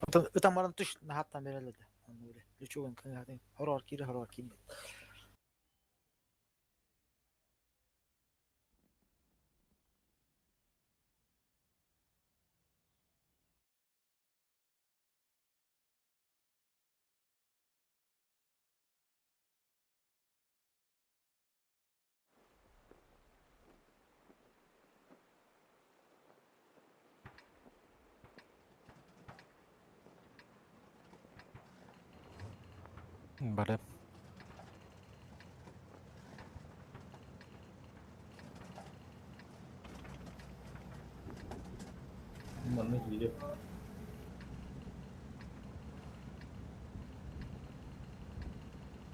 G: Ытан ытан баран түш нахаттан береледі. Аны биле. Лүчөгөн кыңатын хорор кире хорор киирбет.
B: Бары.
C: Манна киирэ.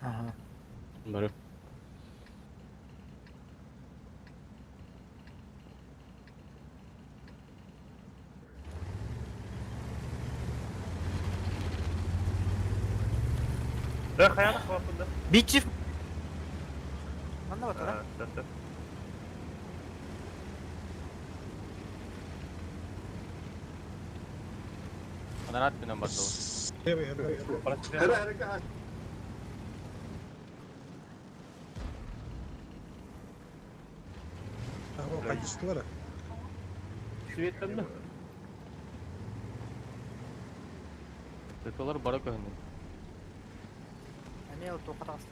G: Ага.
A: Бары.
H: Да, хаята хвапында.
G: Бичив. Манна батара.
H: Да, да.
I: Анарат менен бардылар.
K: Кайдыстылар.
J: Светтен
I: Тытылар бары көһүнү.
G: Эмел тоқатас.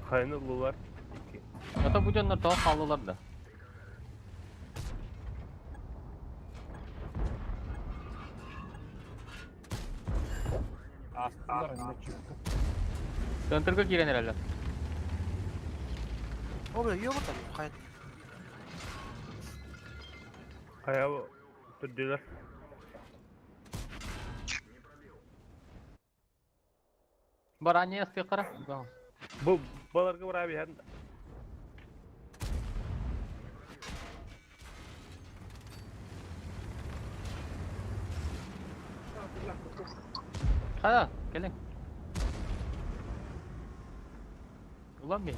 H: Хайны лулар. Ики.
I: Ата бу дьоннор тоҕо хааллылар да.
J: Астылар инде чүккө.
I: Центрга киирэн эрэллэр.
G: О, бля, ёбу там, хайт.
H: Хая түрдүлөр.
I: Барания астыqara.
H: Бу баларга бара биһэн.
I: Хада, келиң. Улан би.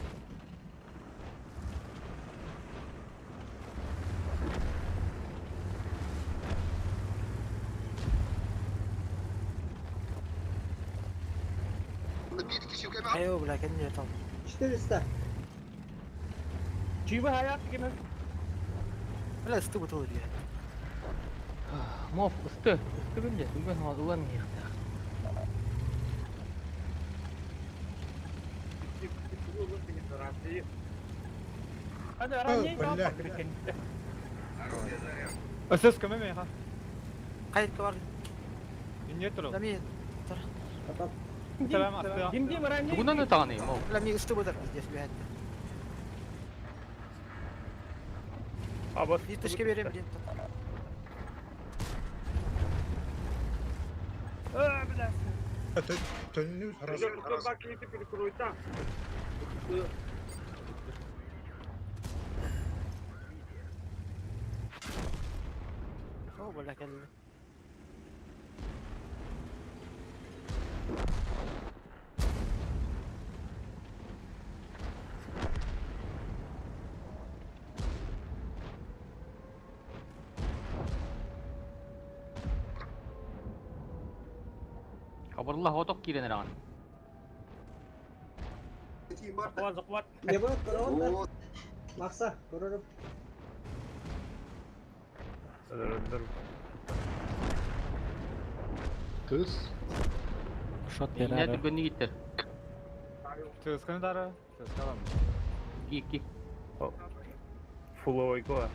G: Хайо, бля, кенне там.
D: 400.
J: Чиба хаят кеме.
G: Бля, сты бутыл диye.
I: Моф ысты, ысты күнде, бүгін улан яқты.
J: Hadi ранний
K: бля.
F: Өсөс көмө меха.
G: Кайт бар.
F: Инне туру.
G: Лами,
F: Сәлам асты.
J: Дим дим ранний.
I: Тугунан ытааны, мол.
G: лами сты бутыр здесь бля.
H: Абас.
G: Bir тышка берем дим.
J: А, бля.
K: Төннү харас.
G: О, бля, келди.
I: Хабарлах оток киирэн эрэн.
J: Захват, захват.
D: Ебать, көрөҕүн Макса, көрөрүм.
C: Кыз.
B: Шот
I: Не
B: берәре.
I: түргөннү киттер.
F: Тысканы дары. Тыскалам.
I: Ики.
H: Фуловой гоа.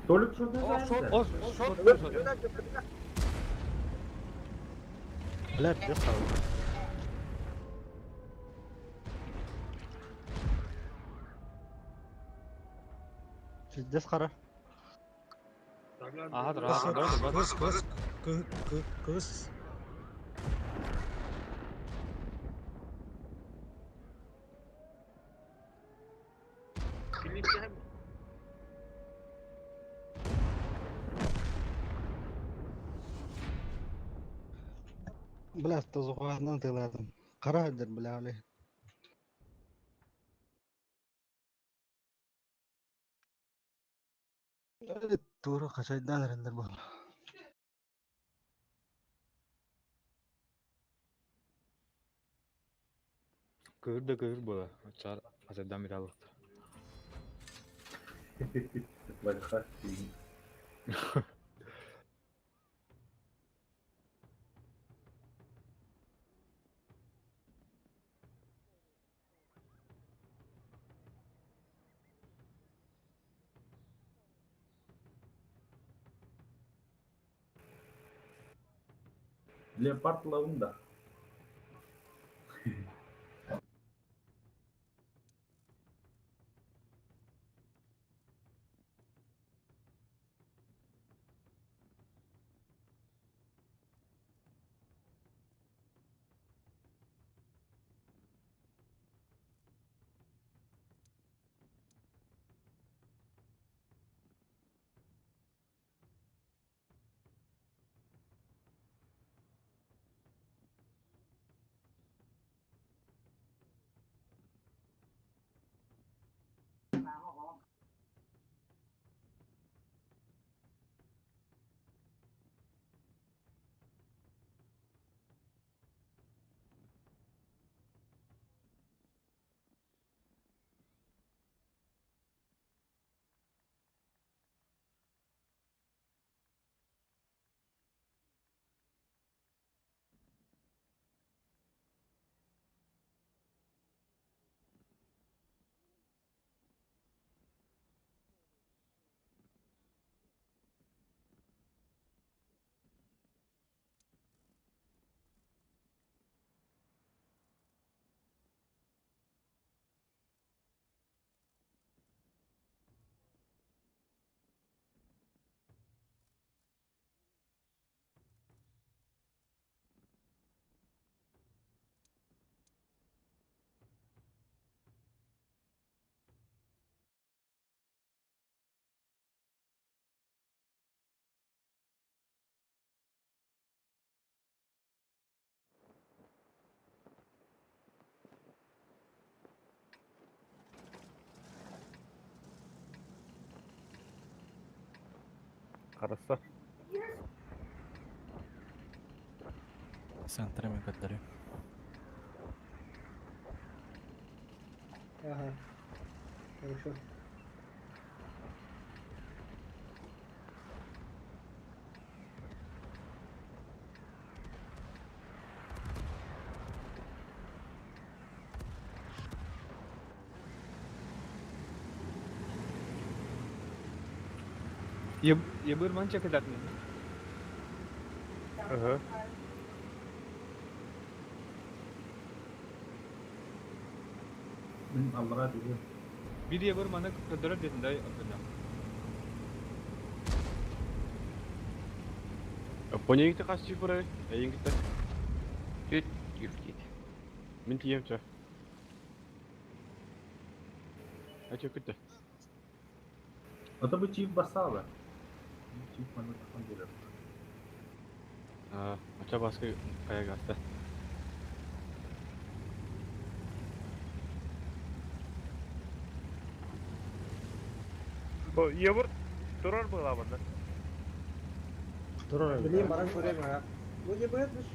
C: Толик шотны
F: О, шот, о, шот, шот.
L: Бля, пиздец қалды. Пиздец қара.
F: Ага, дра, дра, дра.
K: Кыз, кыз, кыз, кыз.
H: Килип
L: Бля, тозуғаннан тыладым. Қара дер бля оле. Тура қашайдан эрелер бол.
F: Кыыр да кыыр була. Ачар азардан бир алыкты.
C: Лайфхак дейін. Леопард лауында.
H: Хорошо.
B: Центрами көттерү.
D: Ага. Хорошо.
F: Ебыр манча кедатны.
H: Ага.
C: Мен аллаға деген.
F: Bir ебыр мана көдөрөр дедин да антоня.
A: Понегите қас чифры, эйингите.
I: Түт юфтит.
A: Мин тием ча. Ачы күтті.
C: Ата бу чип басала. Чип мана тахан берер.
A: Ача баскы кая гаста.
H: Бу ебыр турар была банда.
L: Турар.
D: Блин, баран көрем а. Бу не бөтмүш.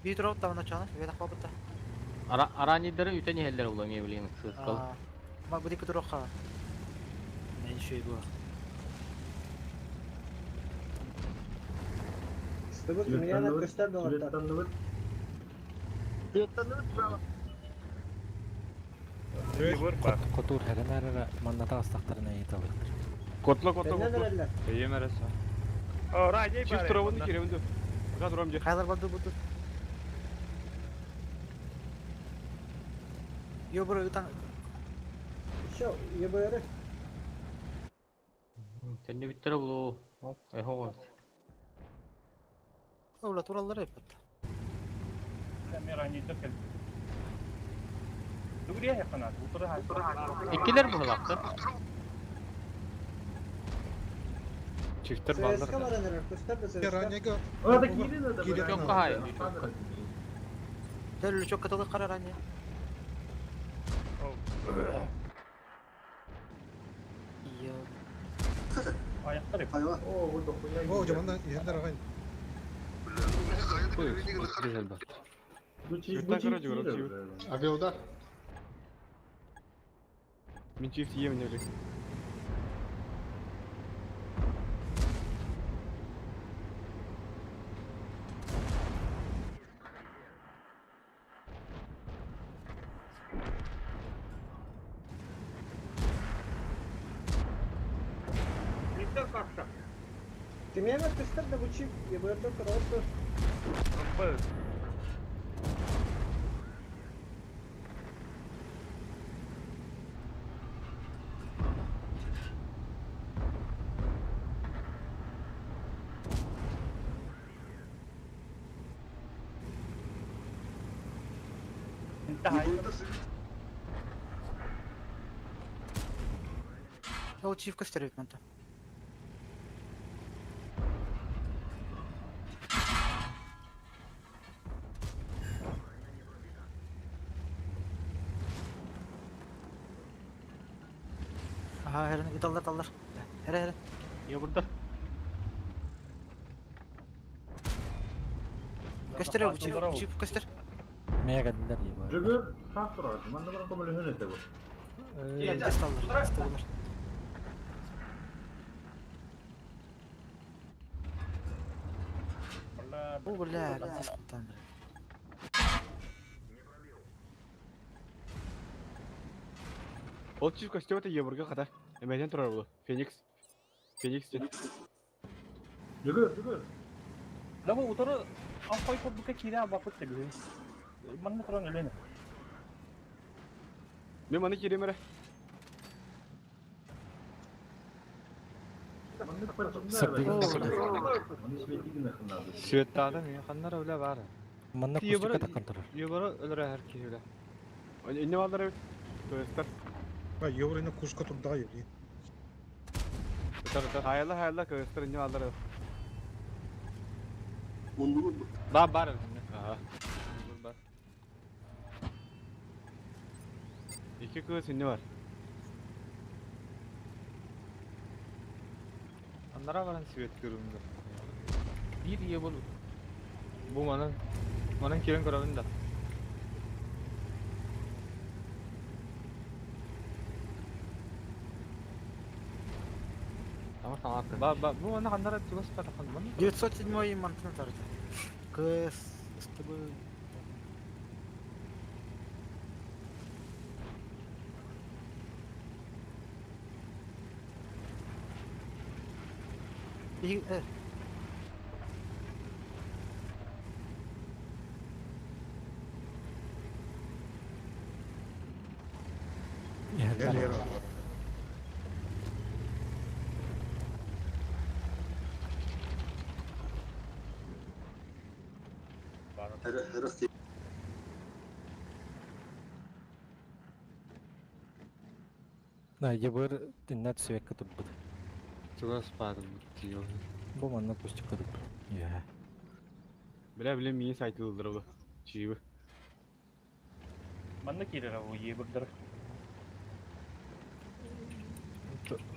G: Bir drop da ona çana. Ve dakika бутта.
I: Ара аранидары үтен хеллер була мен билем сыскал.
G: Ма бу дикі дроқа. Мен шөй бу.
D: Стыбыт мияна көстөр долаттар.
H: Ебыр бар.
B: Котур хәрәмәрә манната астактарына йеталыктыр.
A: Котла котла
D: Теннен
A: котла.
D: эрелер.
F: Эйем араса.
H: О, раней
A: Чип
H: бар.
A: туравын керебинди. Га турам же.
G: Кайлар барды буту. Йо бро ютан.
D: Еще ЕБР.
I: Төннүбүттэрэ булуу. Эхо.
G: Ола тураллар эппит.
I: Иккилер быһылаахтар.
F: Чифтер баллар.
D: ССК баран эрэр, көстөр да ССК.
K: Ранега.
C: О, да киирин это.
K: Киирин.
I: Чокка хай. Чокка.
G: Төл лючок катылы кара ранее. Йо.
C: О, вот дохуя.
K: О, жаманда иһендер агай.
C: Бу чип,
A: Чифтан
C: бу чип
A: короче,
C: киирер
A: короче.
C: уже.
K: Авиаудар.
A: Мин чифт иемин элек.
D: Кимиэме көстөр да бу чип ЕБР-дан көрөҕүт дуо?
G: Ол чиф көстөр эбит манта. Аха, херин ыталлар таллар. Хере хере.
I: Ебурдар.
G: Көстөр бу чиф, чиф көстөр.
B: Мега кэлдилэр ЕБР.
C: Жүгөр, саах турар. Манна баран көмөлөһөн этэ бу.
G: Көстөллөр, көстөллөр. Бу бля, здесь там.
A: Ол чиф костюм это ЕБРга хата. Эмәден турар булу. Феникс. Феникс ден.
C: Жүгөр, жүгөр.
A: Мен маны кирем эре.
C: Манны пачымда. Манны светигин ханнады.
F: Светтада мен ханнар өлө бар.
B: Манна
F: Ебара-
B: кустукка таккан турар.
F: Ебара өлөрө һәр киһи өлө.
A: Инне баллар эбит. Көстөр.
K: Еврени кушка турда еври.
F: Ытар ытар.
A: Хайла хайла көстөр инне баллар эбит.
F: Ба бар өлүнө.
A: Аха.
F: Бар.
A: Икки кыз инне бар.
F: Аннара баран свет көрүмдө.
I: Бир ебур.
F: Бу манан манан кирен көрөбүн да.
I: Тамыр саңа
F: Ба ба бу манна ханнара чугас патахан манна.
G: 907 мантын тарды. Кс СТБ. И,
B: Иһэллэр.
K: Эр
B: На ЕБР тиннет свекка турбут.
F: Чугас патым тиyo.
B: Бу манна кустукка турбут. Йэ.
A: Биле биле мии сайтылдыр бу. Чиби.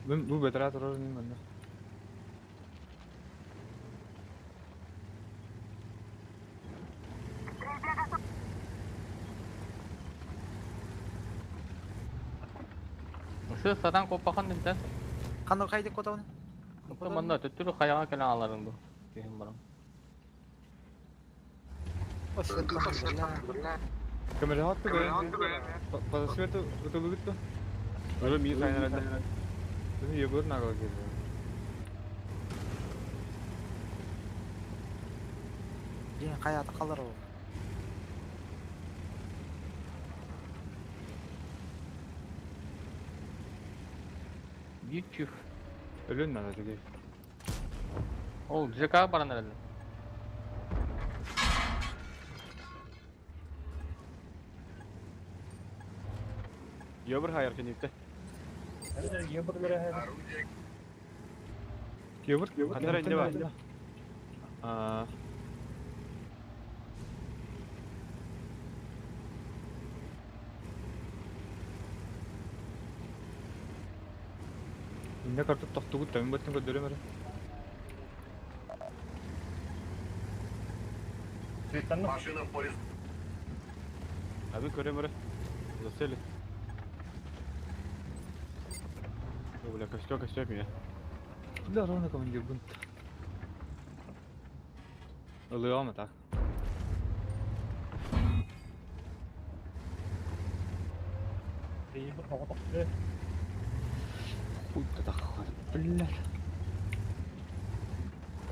F: Бу бетра турар мен манна.
I: Сы сатан коппахан динтен.
G: Қандай қайда котауны?
I: Манна төттүрү хаяга келен аларын бу. Кехин барам.
F: Камера хатты көрөм. Пата свет утулугут.
A: Өлө мии сайнар
F: Бу ебур нагыл келди.
G: Ден қай аты қалар ол?
I: Биир чиф.
F: Өлөн надо тегей.
I: Ол ЖК баран эрэллэр.
A: Йобыр хайар кенекте.
F: Кебір,
A: Хандар энде бар.
F: Аа. Инне картып тохтугут тәмин баттын көдөрөм эрэ.
A: Abi көрөм эрэ. Засели. О, бля, костер, костер меня.
F: Бля, ровно командир бун. Ылыама так. Хуй да таххар. Бля.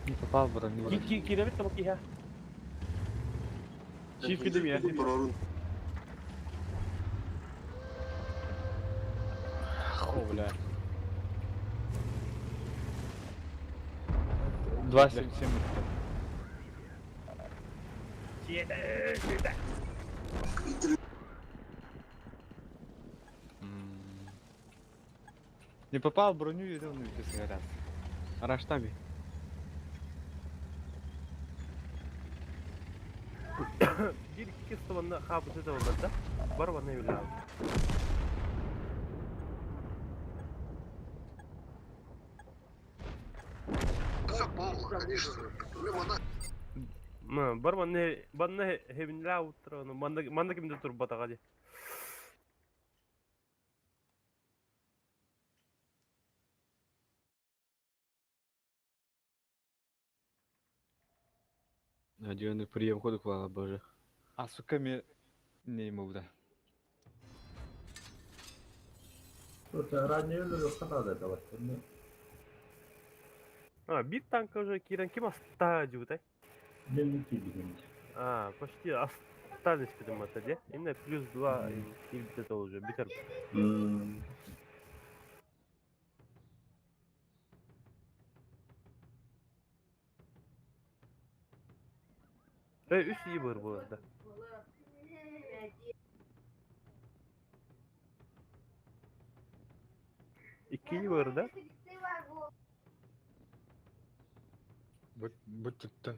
F: Не попал в броню.
J: Кииребит табак киһэ.
A: Чиф кидим я. О, бля.
F: 2.77. Не попал в броню и он раз.
A: Араштами.
H: Bir iki kız хабыты да олар да. Бар ванна биле. Бар ванна банна хебинле уттыр оны. Манда манда кимде тур батага ди.
A: Надеюсь, прием ходу хвала боже.
F: А сука мне не ему да.
C: Тут ранее өлөр ханада давай.
H: А, бир танка уже кирен ким аста жутай.
C: Мен кийдим.
H: А, почти остались прям это, де? Именно плюс 2 и это уже битер. Э, үс iyi бар bu arada. İki iyi var da.
K: Бут бут туттан.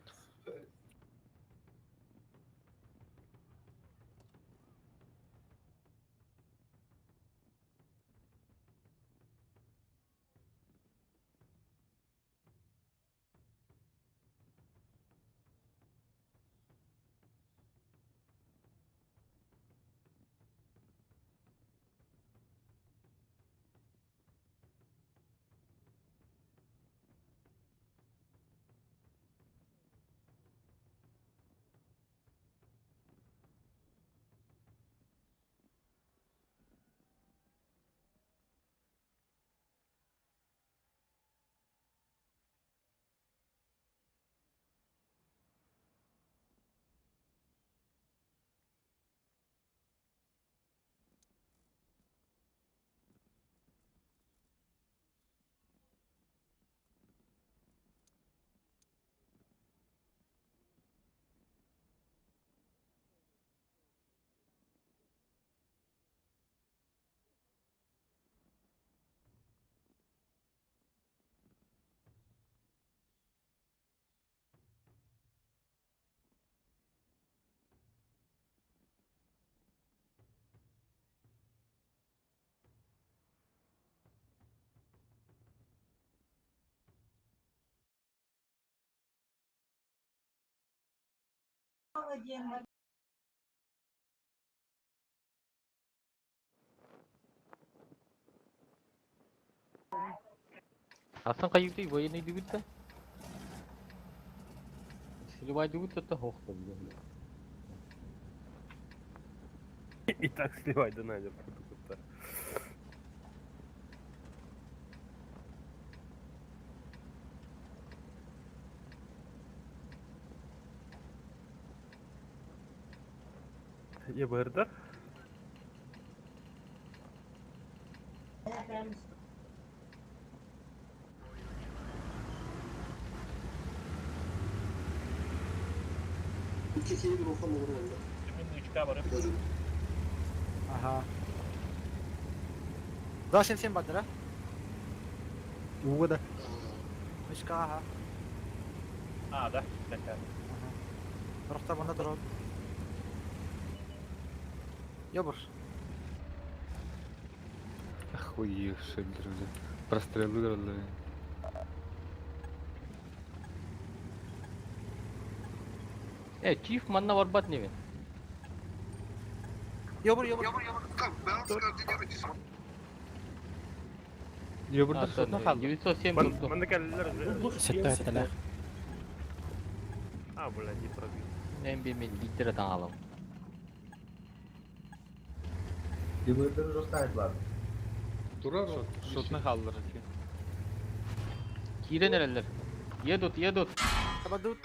I: Асан кайыты военный дигит да? Сливай дигит это хохто.
H: И так сливай да надо продукта. Я бырдар.
G: Ага. Да, 77 бардыр, а?
L: Уга да.
G: Мышка, ага.
J: А, да, такая.
G: Рохтар банда турар. Ёбур.
F: Охуевшие, друзья. Прострелы дали.
I: Э, чиф манна барбат небен.
G: Ёбур, ёбур.
F: Ёбурда шотна қалды.
I: 907 турду.
H: Манна кэллилэр уже.
B: Сетте өттелер.
H: А, бля, не пробил.
I: Мен би мен литре таңалым.
C: Димырдыр уже ставит ладно.
F: Турар шотна қалдыр.
I: Кирен эрелер. Едут, едут.
G: Табадут.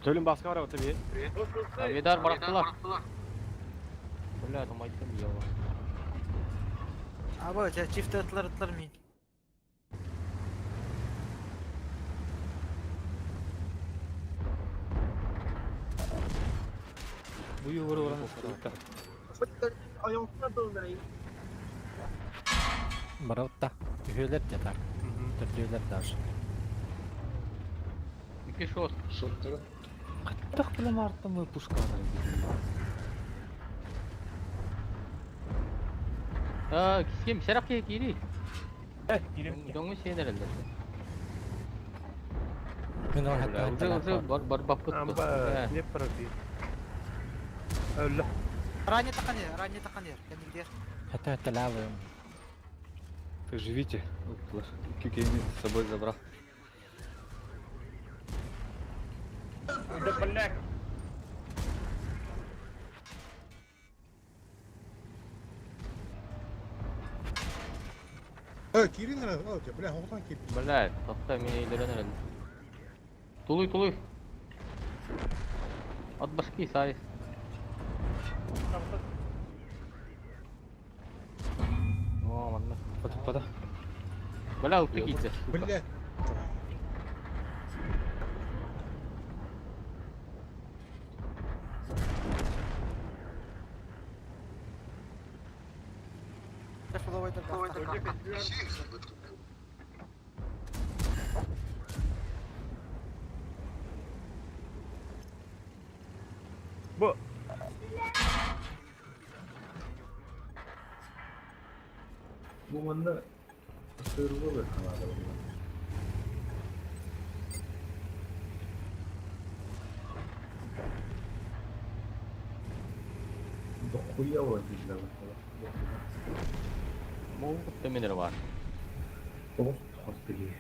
A: Төлüm басқа бар tabii.
I: Авидар барактылар. Бля, там айттым я.
G: Аба, чифт атлар атлар мин.
F: Бу югары баран
B: Бараутта. Үһүлэр де так. Төрдүлэр даже.
I: Iki шот.
K: Шоттары.
F: Қаттақ білім арттым ой пушкалар.
I: А, ким серак кири.
J: Э, кирим.
I: Доңу сен эрелер.
B: Мен ол хатта
I: Уже уже бар бар бапыт.
H: Амба, не пробил. Өллө.
G: Ранее тақанер, ранее тақанер. Кәмилдер.
B: Хатта өттелер.
F: Так живите. Кикейни с собой забрал.
J: Да, блядь.
K: Кирин, о, бля, оғдан кип.
I: Бля, тохта мен өйлөрөн эрел. Тулуй, тулуй. От башки сайыз. О, манна.
F: Пада, пада.
I: Бля, ылты кийди.
K: Бля.
H: Бу.
C: Бу манна сырылы канада. Дохуя вот здесь
I: Могут теменер бар.
C: Господи.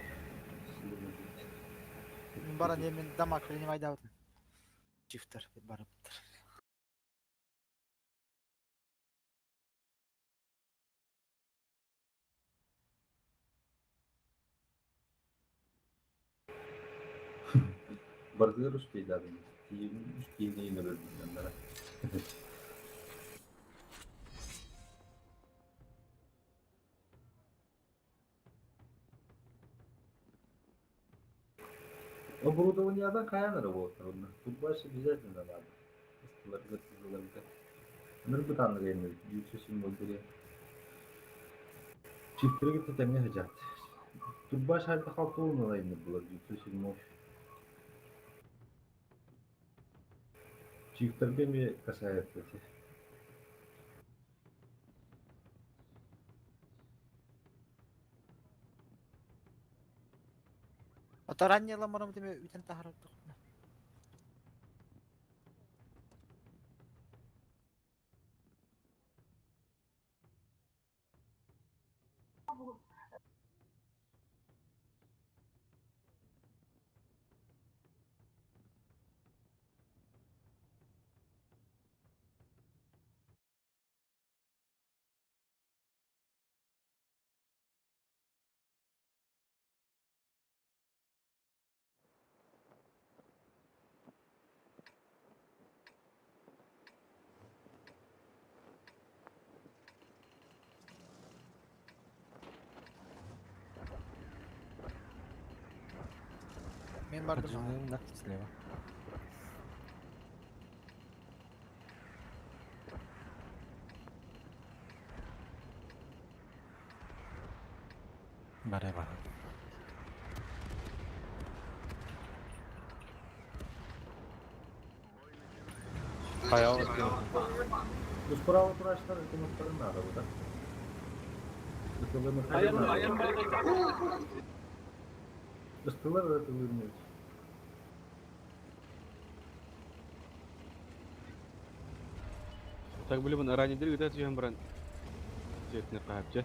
G: Мин бара не мен дамаг принимай давытын. Чифтер барыптыр.
C: Бардыр успейдадым. Тиейін өлдім. Оборудование каян работает. Тут больше обязательно надо. Нырбытан время, 907 бере. Чифтерге тетемне хажат. Тут баш хайта халтуын алайны булар, 907. Чифтерге ми касается.
G: Ата ранее ламарам теме үтен тахарат. бардым.
B: Поджимаем, да, слева. Бары бар.
F: Хайа вот.
C: Bu справа тураштар ытымыттарын надо бу да. Ытылымыттарын надо. Ыстылар ытылымыт.
A: Так билибин ранидер гыта түһэн баран. Жетне каапча.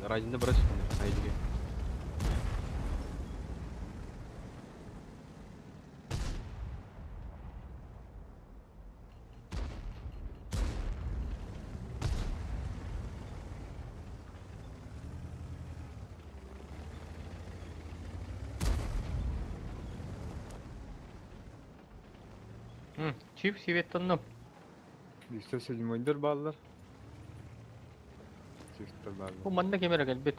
A: Ранинде бара чыкты. Айдыга.
I: Чип сиветтанным.
F: 907-дер баллар. Чифтер баллар.
I: Бу манна кемере келбит.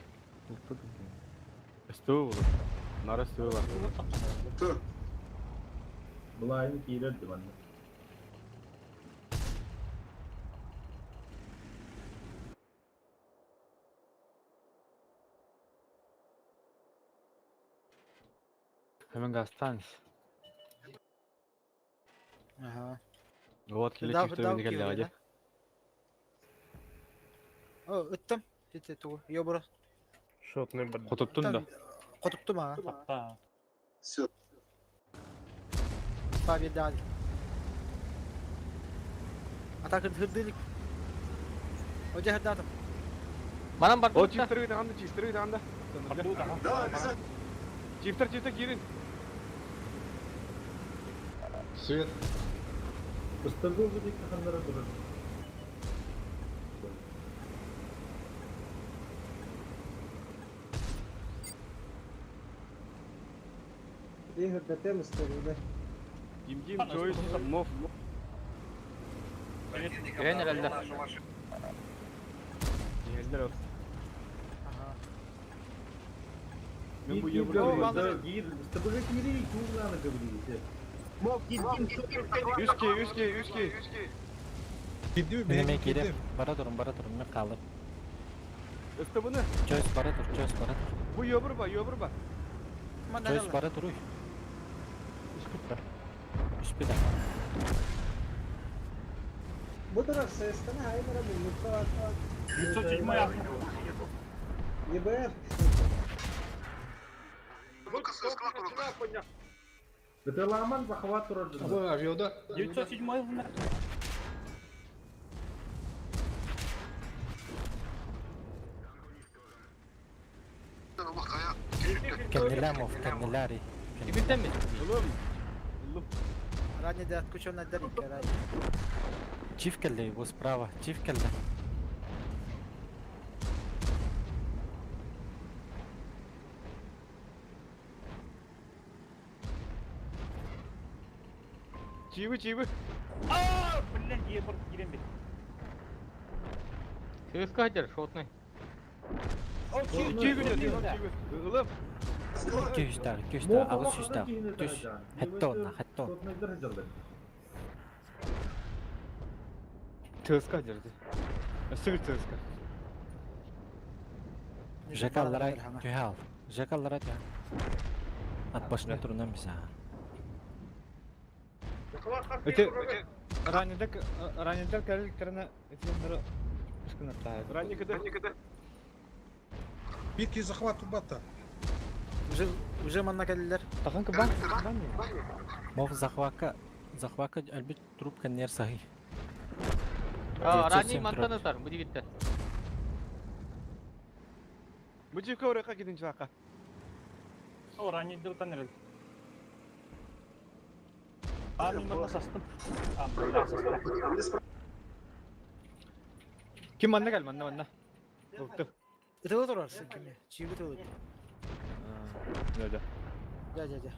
A: СТО болот. Нара СТО бар.
C: Былайын киирер диванна.
F: Hemen gastanız.
G: Ага.
A: Вот келе
G: Дав-
A: чифтер
G: дав
A: мени келди
G: киирер,
A: ажа.
G: да? О, ыттым. Тете тугу. Йобура.
H: Шотный бар.
F: Хототтун да.
G: Котуптум а.
J: Тапта.
G: Победа. Атака хырдылык. Ожа хырдатым.
I: Манан бар.
A: О чифтер гыта анда, чифтер гыта анда.
J: Бардуу да.
A: Чифтер, чифтер кирин.
K: Свет.
C: Ыстыргы бу дик ханнара турар.
D: Хырдатем ыстырды.
A: Дим Дим, Джойс, Мов.
I: Тренер әлдә.
A: Келдер.
G: Ага.
A: Мен бу
C: Кир,
A: ебур.
C: кир, кир, ыстыргы кири, курланы говорите.
A: Үске, үске, үске.
K: Кирди
B: Мен
K: ми?
B: эме
K: Кирдим.
B: кирип, бара турун, бара турун, мен калып.
A: СТБны.
B: Чойс бара тур, чойс бара тур.
A: Бу ебур ба, ебур ба.
B: Чойс бара туруй. Үспүт бар. Үспүт а.
D: Бу турар сестана хайбара бу мутта
J: 907 астым.
D: ЕБР.
C: Ытыламан захват турар.
K: Авиода.
J: 907 ылына.
B: Кеннелямов, кеннеляри.
I: Кибиттен ми?
A: Улум. Улум.
G: Ранее да отключен отдалить, ранее.
B: Чиф келди, бу справа. Чиф келди.
A: Чивы, чивы.
J: Аа, блин, ебір кирен бит.
I: ЦСКА хадер, шотный.
J: О, чип,
A: Чивы, чивы, чивы. Улум.
B: 200 тагы, 200 тагы, агыс 100 тагы. Түс. Хеттон, хеттон.
F: ТСК дерди. Сыгыр ТСК.
B: Жакаллара түһә ал. Жакаллара түһә. Ат башына турунан биз а.
F: Эти ранидек ранидер кәреликтерine этенлere ышкынаттаа.
A: Ранник кыда.
K: Бир захват турбатта.
G: Уже уже манна келдилер.
F: Тахан кыбан кыбан
B: Мов захвака, захвака әлбит трубка нер сахи.
I: Рани мантан атар, бу дигитте.
A: Бу чивка орайка кидин чака.
J: О, ранее дылтан эрел. А, мен манна састым. А, бля, састым.
F: Ким манна кел манна манна. Болду.
G: Ытылы турар кеме. Чиби тылы.
F: Да да.
G: Жа, жа, жа.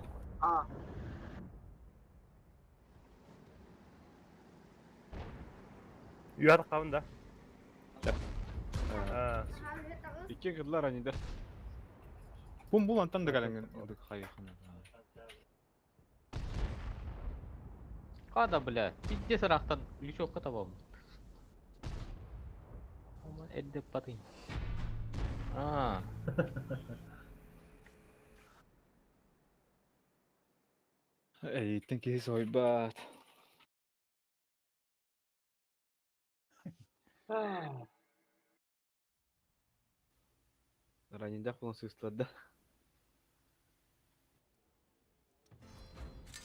H: Юар кабын да.
F: Да.
H: А,
A: Икки кыдлар анидар.
F: Бум бул антан да кэлэҥҥин ылдык хайыхына.
I: Када, бля, пиздец ырахтан лючокка табабын. Ома эрдэ патын. Аа.
F: Эйиттэн киһи соһуйбат.
A: Ранидах буолан сыыстылар да.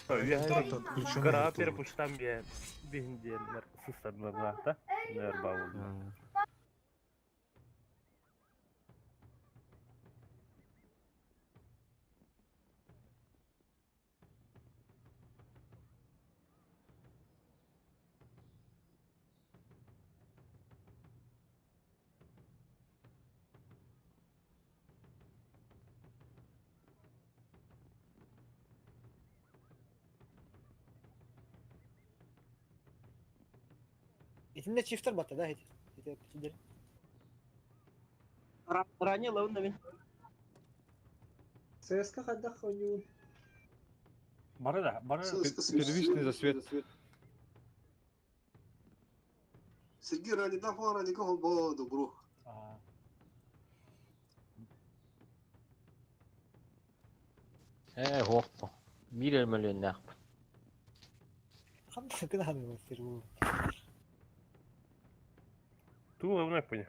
H: Кыраҕа перепустан биэ биһин диэннэр сыстардылар Нөр баулла.
G: Итиннэ чифтер батта да ити. Ити бүтүннэр.
D: Ранее лавын да мин. ЦСКА хайдах ойнуун?
J: Бары да, бары.
F: Первичный засвет.
M: Сергей Ранида Раника холбо добру.
I: Ээ, хуохпо. Биир өрмөлүөннээхпин.
G: Ханна кына сир бу.
H: Туу лавна понял.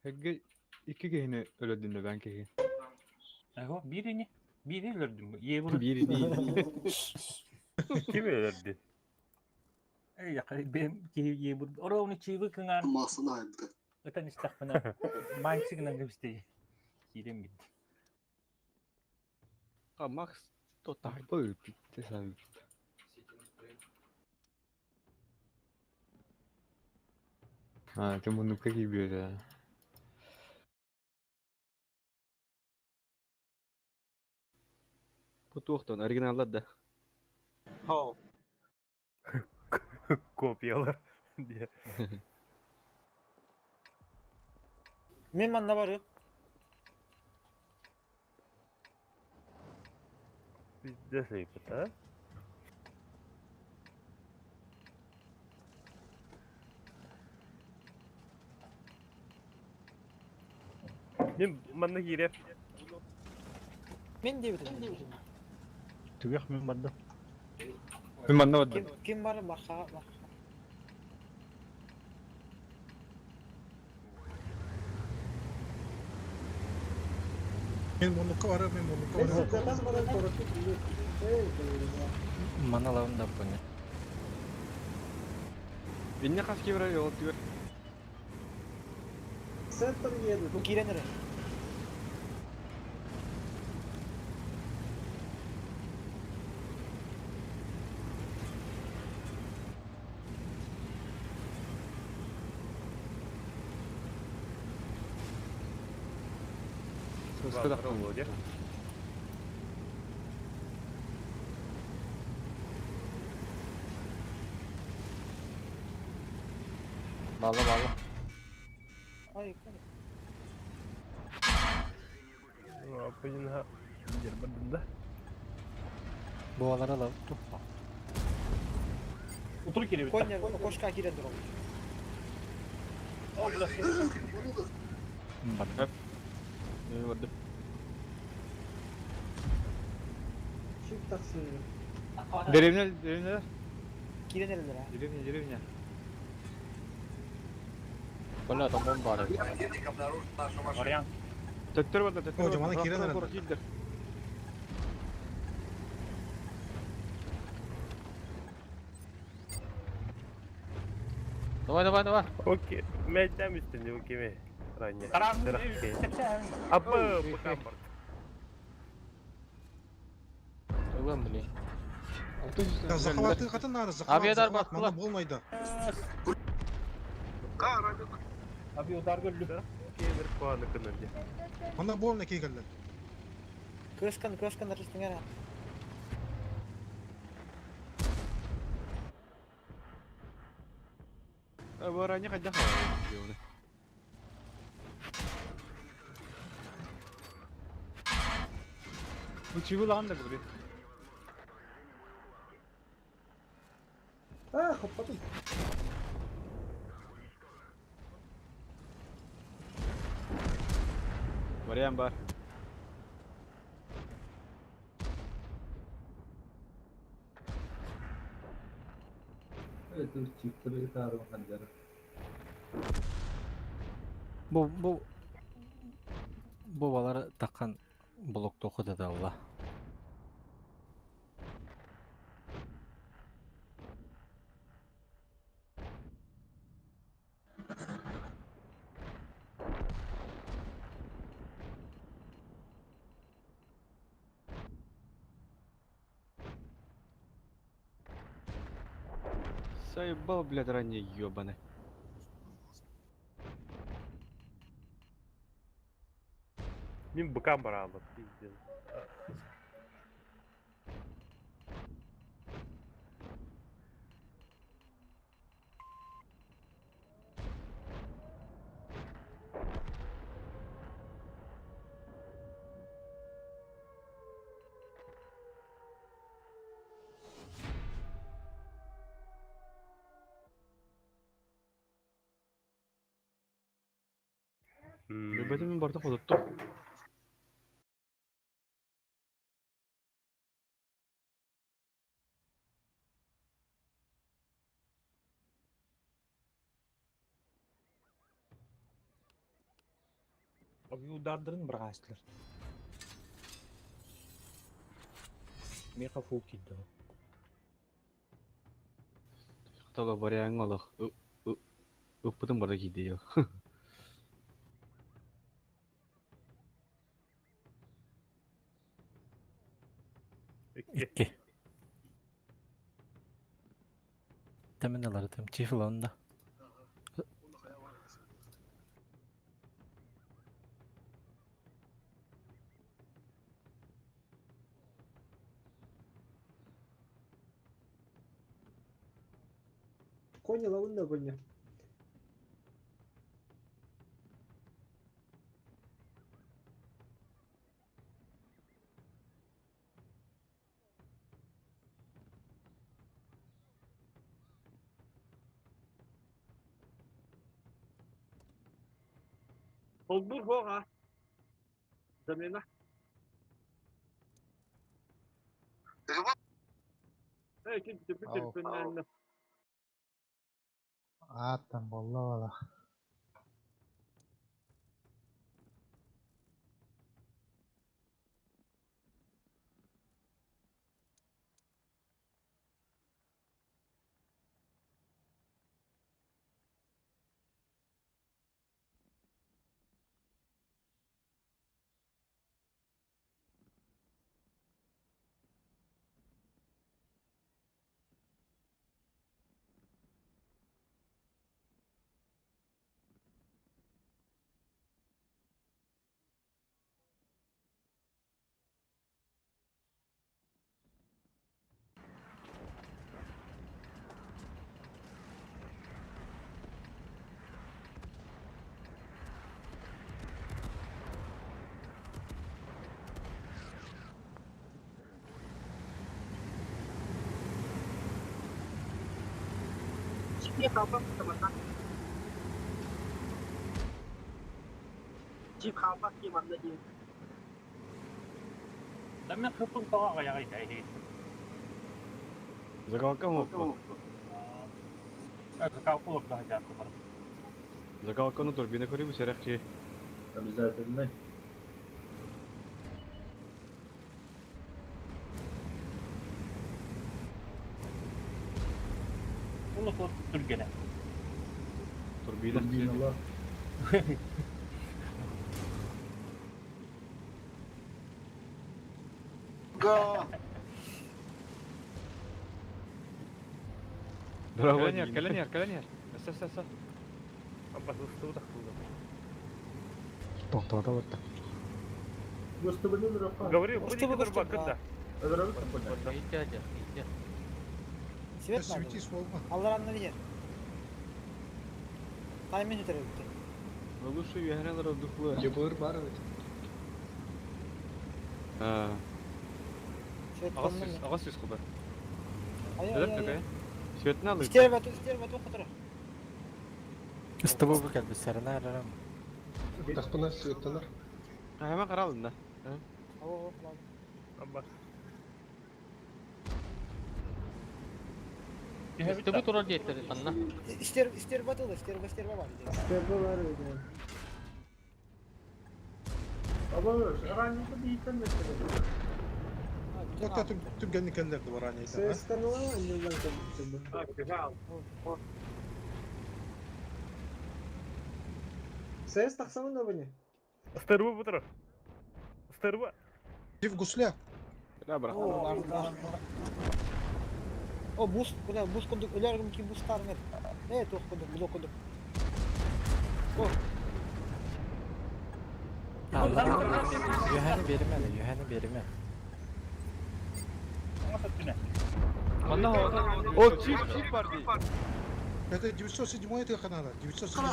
F: Хэгге икки киһини өлөрдүннэ бэн киһи.
J: Эго, биирини. Биири өлөрдүм. Евро.
F: Биири дии.
H: Ким өлөрдүн?
J: Эй, якы бем киһи евро. Оровны чивы кыңар.
M: Массаны айбыта.
J: Ытан истахпына. Майнсигынан кебисти. Киирен бит.
A: А Макс то так.
F: Бу питте сабы. А, ты муннукка киирбиэтэ.
A: Бу туохтан оригиналлар да.
D: Хоу.
H: Копиялар. Диye.
G: Мен манна бары.
H: Пиздец айбыт, а? Мен манна кииреп.
G: Мен дебитим.
J: Түгэх мен барды.
F: Мин манна бардым.
G: Ким ким бары марха марха.
K: Мен муннукка барар, мен муннукка
D: Мен
K: барар.
D: заказ баран короту билет. Эй,
B: Мана лавын да поня.
A: Инне хас кибер yol түгөр.
D: Центр едет.
G: Бу киирен эрэ.
F: Сыска да
H: Володя.
I: Балы балы.
G: Ай,
H: Аппынха жер бардым да.
B: Буалара лав тухпа.
J: Утур кииребит.
G: Конья кошка киирен турар.
J: О, бля.
B: Барды.
A: Мен бардым.
D: Чип таксы.
F: Деревня, деревня,
G: Киирен эрэлэр а.
F: деревня, деревня.
I: Бля, там бомба бар.
J: Вариант.
A: Төттөр барда, төттөр.
K: О, жамана кирен эрэ.
A: Кирдер.
I: Давай, давай, давай.
H: Окей. Мен үстінде окей Ранее.
J: Таран.
H: Абы, быкам бар.
I: Ылым, блин.
K: Да, захваты хатын надо, захват,
I: Авиадар
K: захват,
I: бастылар.
K: манна болмайды.
J: Авиадар көллү.
H: Кемер куаны кыныр
K: Манна болна кейгеллер.
G: Кыскан, кыскан арыстыңар.
A: Барани қайда қалай?
F: Бу чигул анда говорит.
D: А, хоппатым.
A: Вариант бар.
C: Evet, çıktı bir tane hancarı.
B: Бу бу бу балары таккан блокты окуду да алла.
A: Заебал, блядь, ранее ёбаный.
H: Мин быкам баралып, пиздец.
A: Бөтен мин барды ходоттум.
J: Авиадардырын бырғастылар. Меха фу кидді.
A: Тала вариант олох. Ыппытын барды кийди ел.
B: Икки. Темен алар тем чифл онда.
D: Кони лавында коня.
M: Холбур хоға. Замена. Эй, ким
L: Ау.
M: телефоннан.
L: Аттан болла бала.
M: Чип қалпақ таманда. Чип қалпақ кеманда дейін.
J: Да мен хыпын тоға аяғы айты.
A: Закалка моппа.
J: Закалка олар да жакы бар.
A: Закалканы турбина көрүбү серекчи.
C: Обязательно.
J: Оны топ түргене.
A: Турбина.
C: Турбиналар.
M: Га.
A: Браво.
F: Кэлэн иһэр, кэлэн иһэр, кэлэн иһэр. Өссө, өссө, өссө.
H: Абба ыстыбы тахтылар.
L: Тохтоото барда.
C: Гостыбыны өлөрөххө.
H: Говори, бу
G: Ыстыбы
H: диэки
G: көстөр,
H: барбаккын да.
C: Өлөрөбүт да.
I: Ийтэ, ийтэ.
G: Свет надо.
K: Свети суолга.
G: Аллараннар иһэр. Таймин үтэрэ бүттэ.
A: Лучше үөһэнэн ырдыклы.
N: Дьыбыр бар эбит.
A: А,
G: Свет
F: Аҕыс
G: коннор.
F: сүүс, аҕыс сүүс кубар.
G: Ай, ай,
F: Өлөр
G: ай,
F: төкөй.
G: ай.
A: Светин алый.
G: Истер бatu, истер бatu хотора.
B: Ыстыбы бу кэлбит сарына арарам.
N: Тахпына светтанар.
A: Hemen каралын да.
G: О, ладно.
H: Абба.
I: Ыстыбы турар диэттер анна.
G: Истер, истер бatu, истер, истер бар.
D: Стерва бар öyle.
C: Аба, ранника бийтен меселе.
K: Тоқта түргенни келлерди бар ани айта.
D: Сыстаныла аннылар кэлбит. Сэс тахсамын да бу не?
H: Ыстырбы бутыр. Ыстырбы.
K: Див гусля.
A: Да, брат.
G: О, О, бус, бля, бус курдук, өлөр ки бустар мер. Э, туох курдук, блок курдук.
B: Юханы бериме, юханы бериме.
F: Манна
A: О, чип, чип бар дии.
K: Это 907 это канала. 907.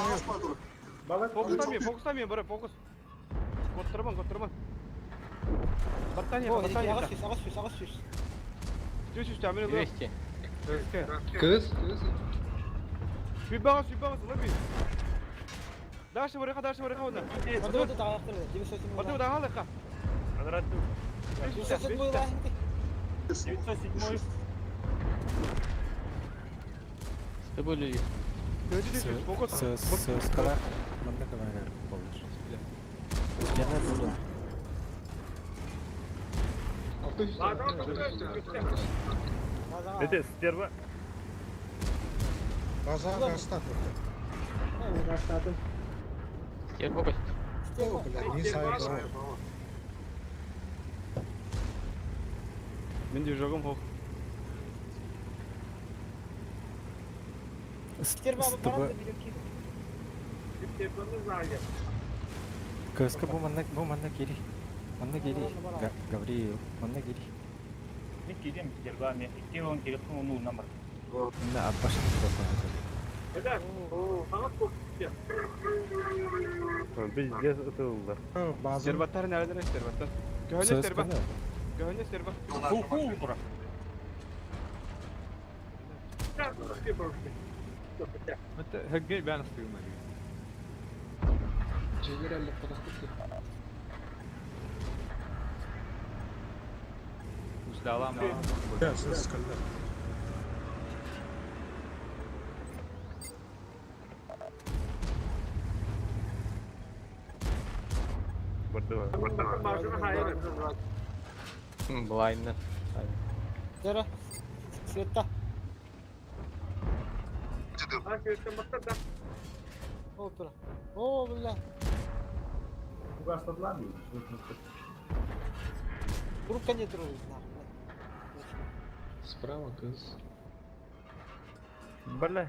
A: Фокустамын, фокустамын, бара, фокус. Коттырман, коттырман. Баттания,
G: О,
A: баттания.
G: аҕыс сүүс, аҕыс сүүс, аҕыс сүүс.
A: Түс үс тәмін
I: 200.
A: Өске.
N: Кыз, кыз.
A: Сүбәгә, сүбәгә, сылы би. Дальше барыха, дальше барыха онда.
G: Барды барды тағаяқтыр, 907.
A: Барды да халыка.
H: Анраттым.
G: 907 лахинти.
J: 907.
I: Ыстыбы үлү.
A: Фокус.
B: Сыскалар. Мында көмөгөр болur. Жана буду.
H: Это стерва.
K: База гастат.
D: Гастатым.
I: Стерва көст.
K: О, бля, не сайын.
A: Мен движогом хох.
G: Стерва
B: Ыстыбы
G: баран да билем ки.
B: Көскө бу манна бу манна кири. Манна кири. Гавриил, манна кири.
J: Мен кидем стерва, мен икки он келеп оны номер.
B: Мында аббашын тура.
H: Пиздец ытылдар.
K: База.
A: Сербаттар нәрден сербаттар. Көһөнө серба. Көһөнө серба.
J: Ху ху тура.
F: Мэтэ хэггэй бээн астыгым али.
N: Жегер әлі қодақ
F: Услалам.
K: Да, сыскалар.
H: Барды.
I: Былайны.
G: Зара. Светта. О, тура. О, бля.
C: Гастадлар бий.
G: Группа не турар нахуй.
N: Справа кыз.
H: Бля.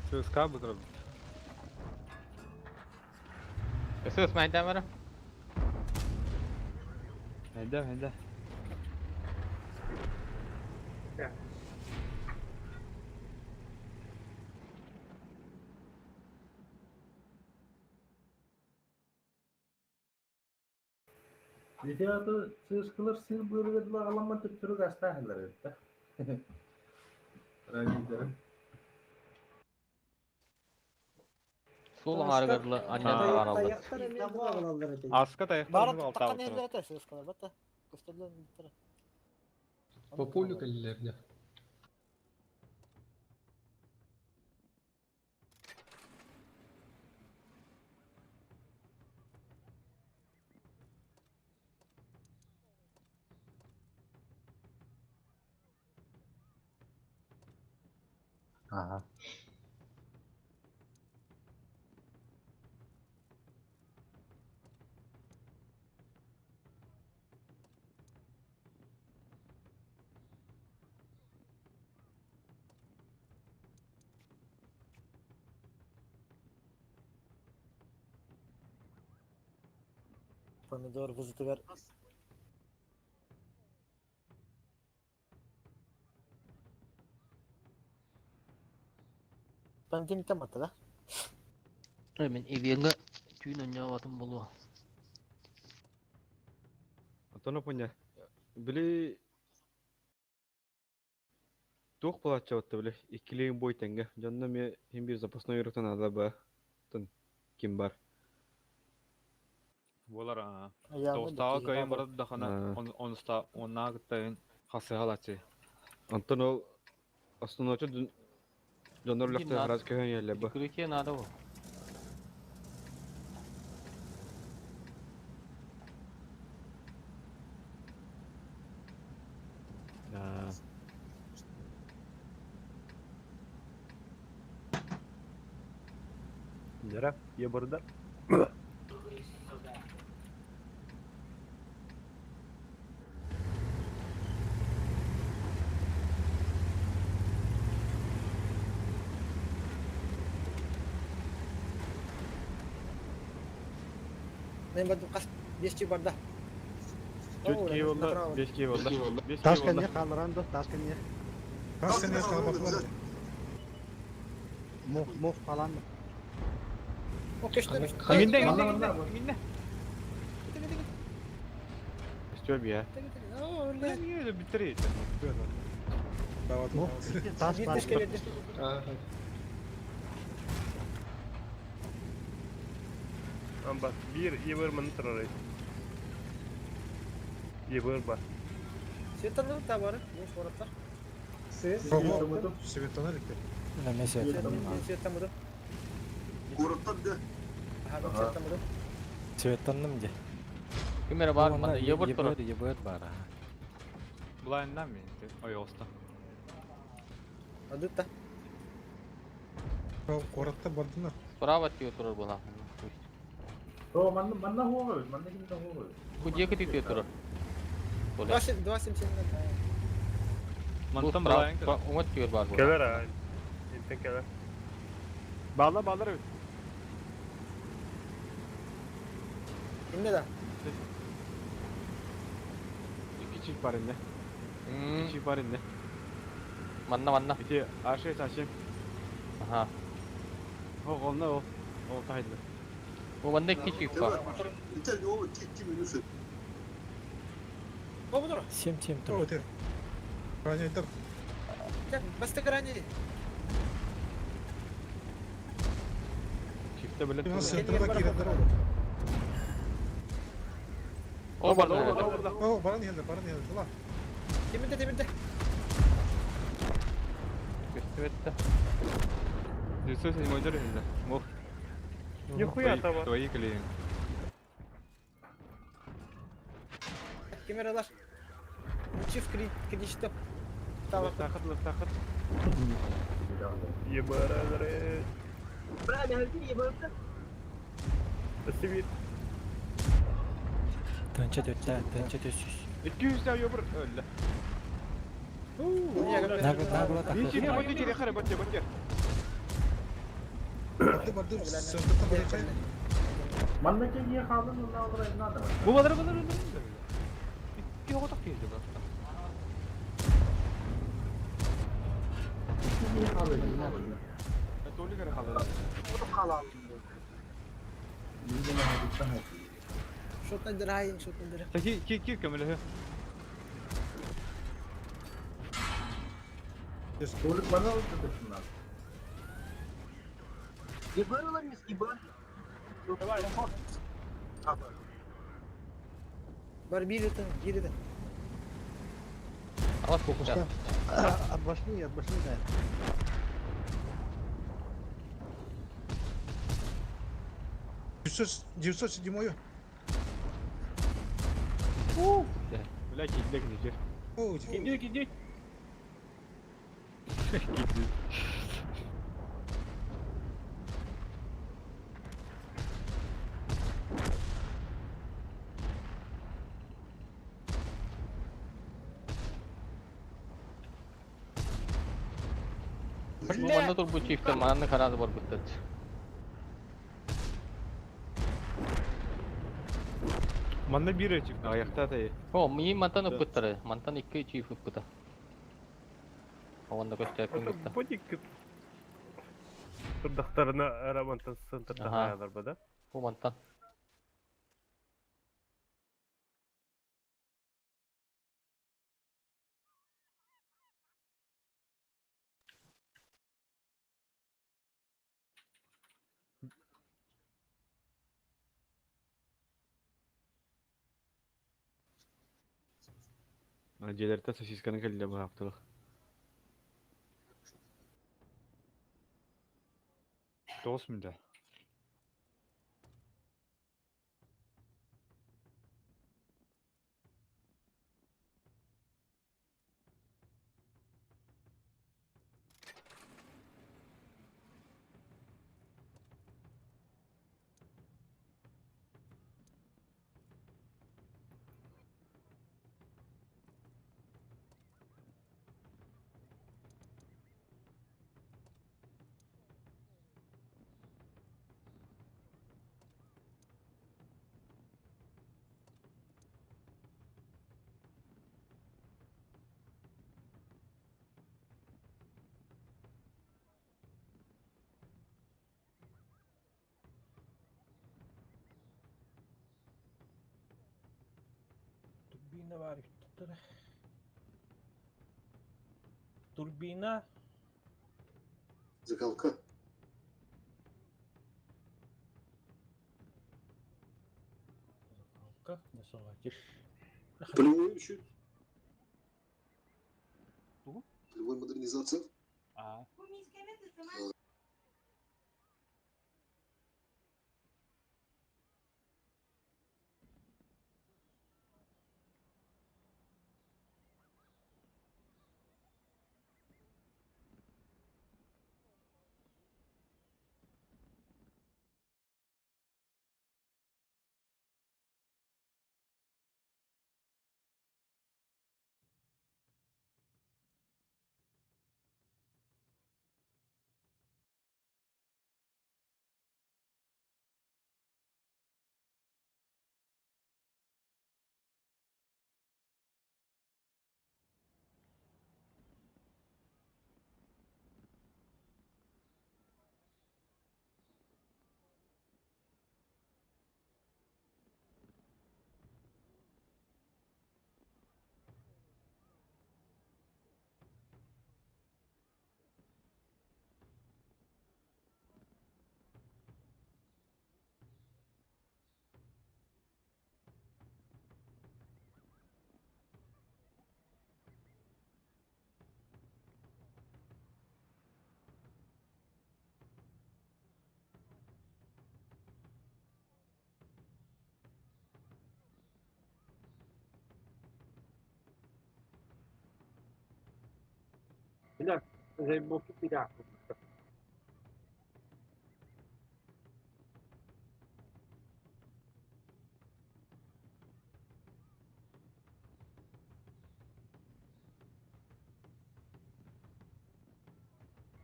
F: ЦСКА бутыр.
I: Сыс майда бара.
F: Хайда, хайда.
C: Видеоты сыскылар сыр бөргөдлөр аламан төптөрү гастахылар эбит. Ранидер.
I: Сул аңаргарлы аннан аралды.
D: Таяқтар эми булагалалар эти.
F: Аска таяқтар
G: Баран
F: алта
G: таққан
F: отырады.
G: елдер ата сыскалар, батта. Көстөрлөр тура.
N: По полю келлерде.
C: Ага.
G: Помидор вызытыгар Понедельниктан батта да?
I: Мен ивиэҥҥэ түүн онньообатым буолуо.
A: Антон Опоня, били туох буолааччы били иккилиин бой тэҥҥэ дьонно эмиэ иһин биир запасной игроктан наада ба тын ким бар
F: Буолар аа. Тоҕустааҕы кыайан барар дахана онуста уоннааҕы кытта хасыһалааччы.
A: Онтон ол основночу дьоннор үлэхтэр араас көһөн иһэллэр бу.
I: Прикрытие надо бу.
H: Дьара, ебарда.
G: Мен бардым хас бесчи барда.
F: Төрт киһи буолла, бес киһи буолла. Бес киһи
L: Тас
F: буолла.
L: кэнниэ хаалларан да, тас кэнниэ.
K: Тас кэнниэ хаалбатылар.
L: Мух, мух хаалан да.
G: О, көстө, көстө.
F: Иҥиннэ, иҥиннэ, иҥиннэ, иҥиннэ.
A: Өстүө бия.
F: Өлө бүтэр
L: Мух, тас
G: Bir
L: бар.
G: тешке берди.
H: Амба, bir ебар маны тұрар. Ебар бар.
G: Светлана та бар, бу сораттар.
K: Ого, Светлана ликтер.
B: Мен светланным.
G: Светлана буду.
M: Куораттар да.
G: Аха, Светлана буду.
B: Светланным де.
I: Ким эрэ баар манна ебыр турар.
B: Ебыр бар.
F: Булайыннан мен ойоҕуста.
G: Адытта.
K: Куоратта бардынар.
I: Справа тиө турар була.
C: О, манна манна хуоҕа, манна ким да хуоҕа.
I: Бу диэки тиө турар.
G: 2.77.
F: Мантан булайын
I: Уҥат түөр баар була.
H: Келер а. Интен келер.
F: Баалар баалар эбит.
G: Инне да.
A: Икки чип бар инде. Икки чип бар инде.
I: Манна манна.
A: Ити ашей сашим.
I: Аха.
A: О, онна о. О, тайды.
I: Бу манна икки чип бар.
G: О, буду.
B: 7-7
K: О,
B: турар.
K: тер. Ранейдер.
G: Баста ранее.
A: Чипте билет.
K: Центрда кирендер олар.
I: О бар.
K: О, баран иһэллэр, баран иһэллэр. Ла.
G: Темирде, темирде.
I: Көстүбэттэ.
F: 907 дөрүһүндэ. Мох.
H: Нихуя того.
F: Твои клиенты.
G: Камералар. Чиф кредит. Тава.
A: Тақыт, тақыт.
H: Ебар
M: Бра, мен
H: Спасибо.
B: Тынча төттә, тынча төссүз.
A: 200 тә ебыр өллө.
B: Нагы нагы
A: Ничего, бот ничего, хара бот бот.
K: Барды, барды, центрда баран.
C: Манна ким хаалын онна олорор надо.
F: Бу балар балар балар. Икки оҕотох киһи бар.
C: Ким хаалын.
A: Толик эрэ хаалар.
G: Шотна дырайын, шотна дырай.
F: Ки ки ки көмөлөһө.
C: Толик бана олорор
G: Бар бир итин, бир итин.
I: Алас кукуша.
L: От башни, от башни, да.
K: 907
A: Бля, кидлек ничер.
K: О,
J: Киди, киди.
F: Киди.
I: Бу манна турбут чифтер манна харады бар буттат.
F: Манна биир ачив.
A: Аҕыйахта тай.
I: О, миин мантан ыппыттары. Мантан икки ачив ыппыта. Онно көстөөппүн
H: Это
I: кытта.
H: бодик турдахтарына романтан центрда
I: Аха.
H: хаалар бада.
I: Бу мантан.
A: Дьиэлэртэн сосисканы кэллэ быһаптылар.
F: Тоғыз мүндә.
J: Турбина бар. Турбина.
M: Закалка.
J: Закалка. Насоватиш.
M: Полевой еще.
J: Ту?
M: Полевой модернизация.
J: А.
D: Бля, заебал пирак.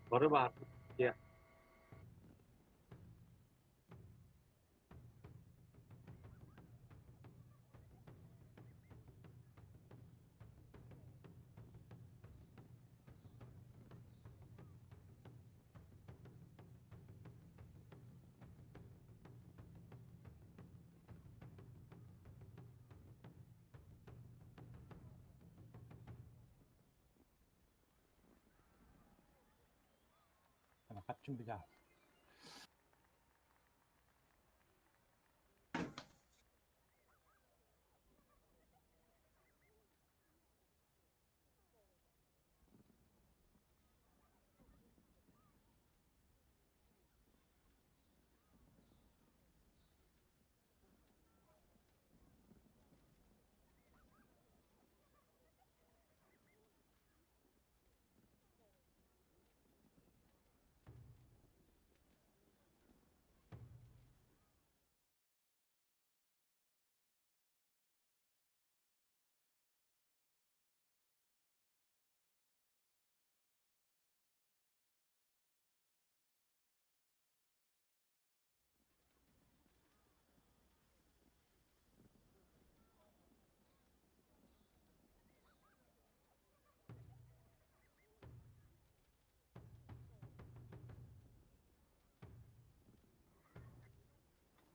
D: Бары бар. Я.
J: Ана катчын бida.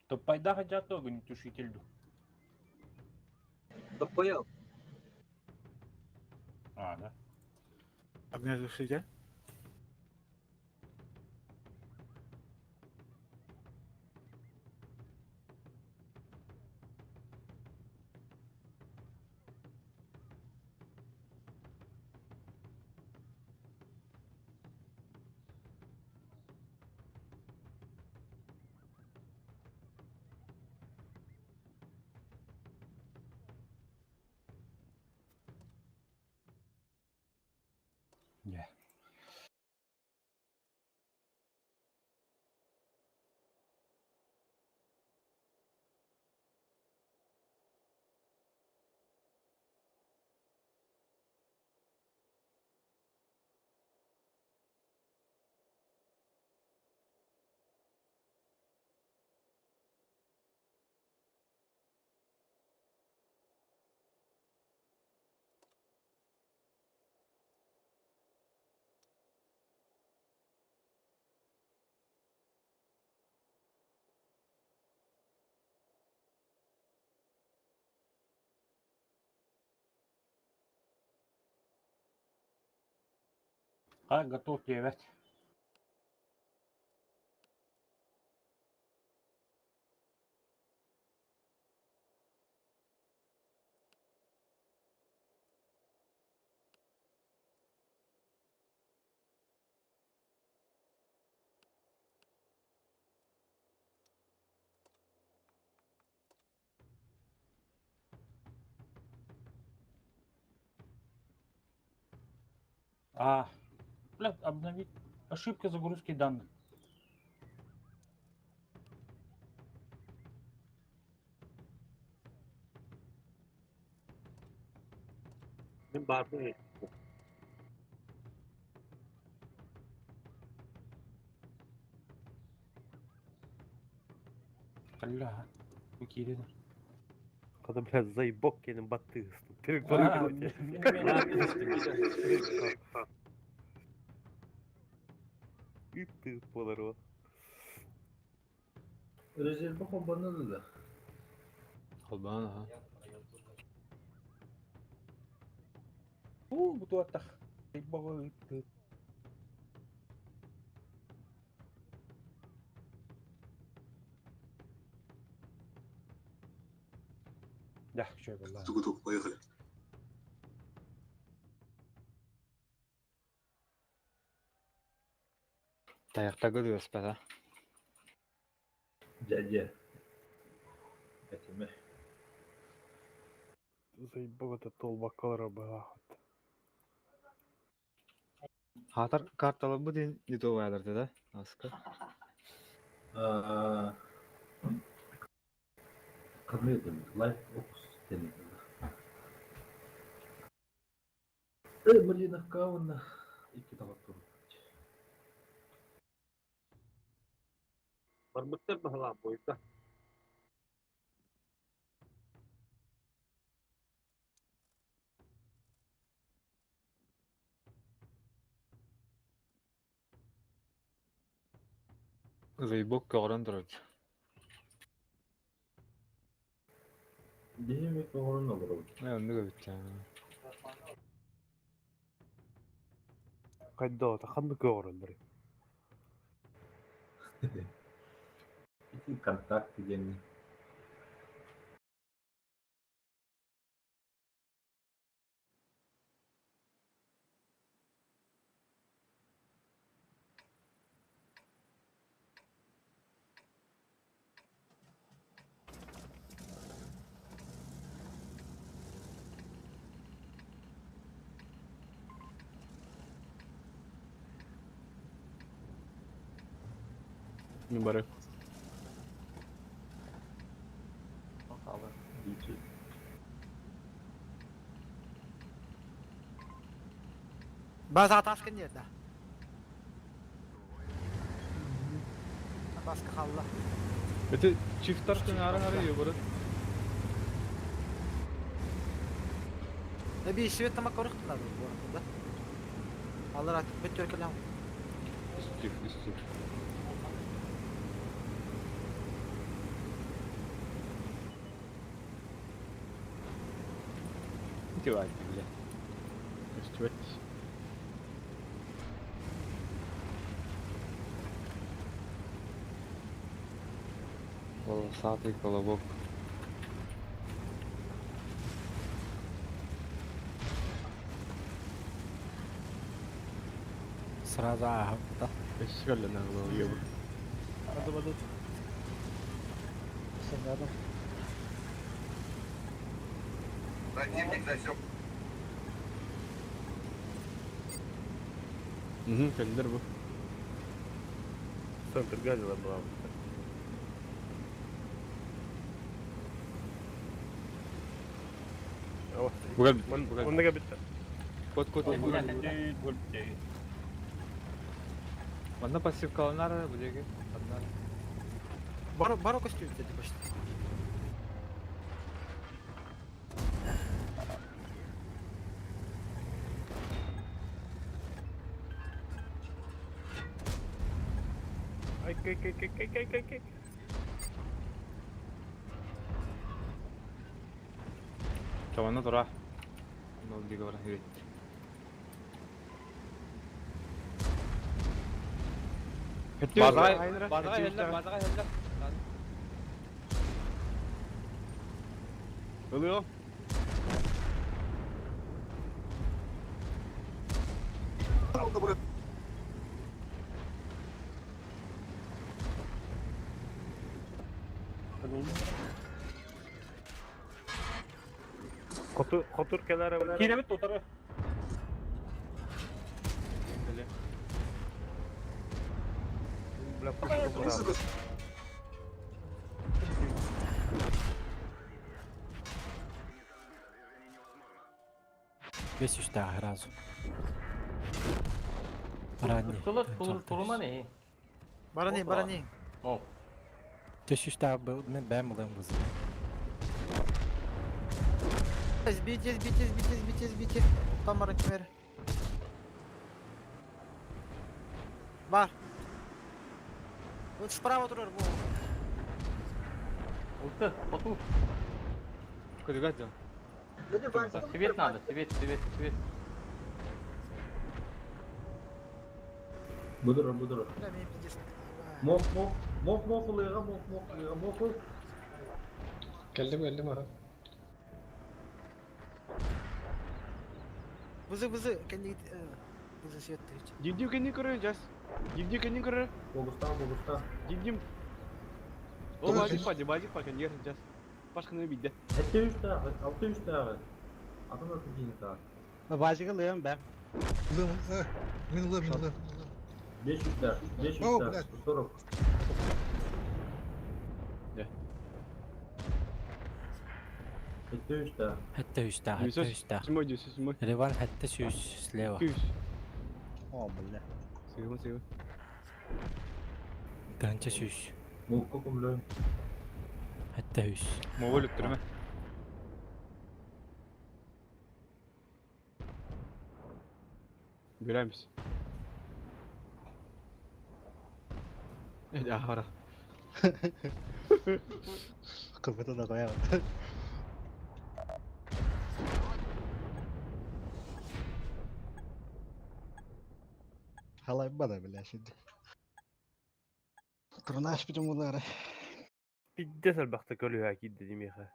J: Топпайдаах дьаат огнетушитель ду.
M: Топпайал.
J: А, да.
G: Огнетушитель.
F: Yeah.
J: А, готов диэбэт. А, бля, обновить. Ошибка загрузки данных.
H: Мин баарбын
J: Бля, бу киирэн.
H: Когда, блядь, заебок кенин баттыгыстым.
J: А,
H: Ыттыы болар
C: Резерві холбанады да.
F: Холбан, ага.
J: Уу, бу туаттах. Заебоҕу ыттыы. Да, чё было.
M: Тугутук, поехали.
F: Таяқтағы өспәт, а?
C: Дядя. Этиме.
H: Заебок это толбакалара была.
F: Хатар карталы бу ден не то вайларды да? Аска.
C: Қандай еді? Лайф Опс ден. Э, Малиновка онна. Икки табак туру.
H: Барбыттар баһалаан буйда.
F: Заебок көҕөрөн турар.
C: Биһи көҕөрөн олоробут.
F: Э, оннук эбит.
H: Хайда ханны көҕөрөллөр.
C: Ити контакт диэн.
A: Мин бары.
G: База атаскын нерде? Баскы халла.
F: Эти чифтар тыңары ары йобыры.
G: Ne bir işi tamam korktular bu arada. Alır artık bir türkülen.
F: Үстүк, үстүк. Ити бар бile.
A: Көстүбэт.
F: Волосатый колобок.
B: Сразу ааһыпта.
A: Өссө кэллэ наҕылы уйабыт.
G: Баду баду.
L: Рядом.
M: Противник засек.
A: Кэллэр бу.
H: Центр газила была.
F: Бугал бит. Бугал.
H: Онныга битте.
F: Кот кот. Манна пассивкаланар бу диэки. Одна.
G: Баро баро костюм dedi почти.
H: Ай, кай, кай, кай, кай, кай, кай, кай.
F: Чаванна тура. Нол диге баран хирет. Базага базага хеллер, базага хеллер.
A: Ылыам.
H: Котур, котур келер.
J: Кире бит утары.
A: Кэллэ.
H: Бля, пушка була.
B: Бес үстәҕэ сразу. Ранний.
I: Тулur тулur турма не?
G: Барани барани.
I: О.
B: Төс үстәҕэ был мен бэм булым бузы.
G: Сбейте, сбейте, сбейте, сбейте, сбейте. Там баран кимер. Бар. Вот справа турар бу.
I: Улты, поту.
F: Кыдыгат жан.
I: Свет надо, свет, свет, свет.
C: Будура, будура.
G: Бля, мен пиздец.
C: Мох, мох, мох, мох ылыга, мох, мох ылыга, мох ыл.
N: Келдим келдим аха.
G: Вызы вызы kendi git. Вызы свет hiç.
A: Дивдим кэнни көрөр жас. Дивдим кэнни көрөр.
C: Богуста, богуста.
A: Дивдим. Ол базик па, базик па кэнни жас. Башканы бидде.
C: Хәтте үч тагы, алты үч тагы. Атын атын кийин тагы.
L: Базига лыам бэм.
K: Лым, мин лым, мин лым.
C: Беш үч тагы, беш үч
K: О,
C: тагы,
K: блядь.
C: 40.
A: Да.
C: Хәтте үч тагы.
B: Хәтта үстәҕэ, хәтта үстәҕэ.
A: Седьмой, девятьсот седьмой.
B: Риван хәтта сүүс слева.
A: Күүс.
L: О, бля.
A: Сыгымы, сыгымы.
B: Тыһынча сүүс.
C: Мокко көмлөм.
B: Хәтта үс.
F: Мобил үттүрмө.
A: Билемиз. Эде ахара.
L: Кыбыта да коя. Халай бада, бля, şimdi. Kırnaş bütün bunları.
H: Пиздец албакта көлү кийди демеха.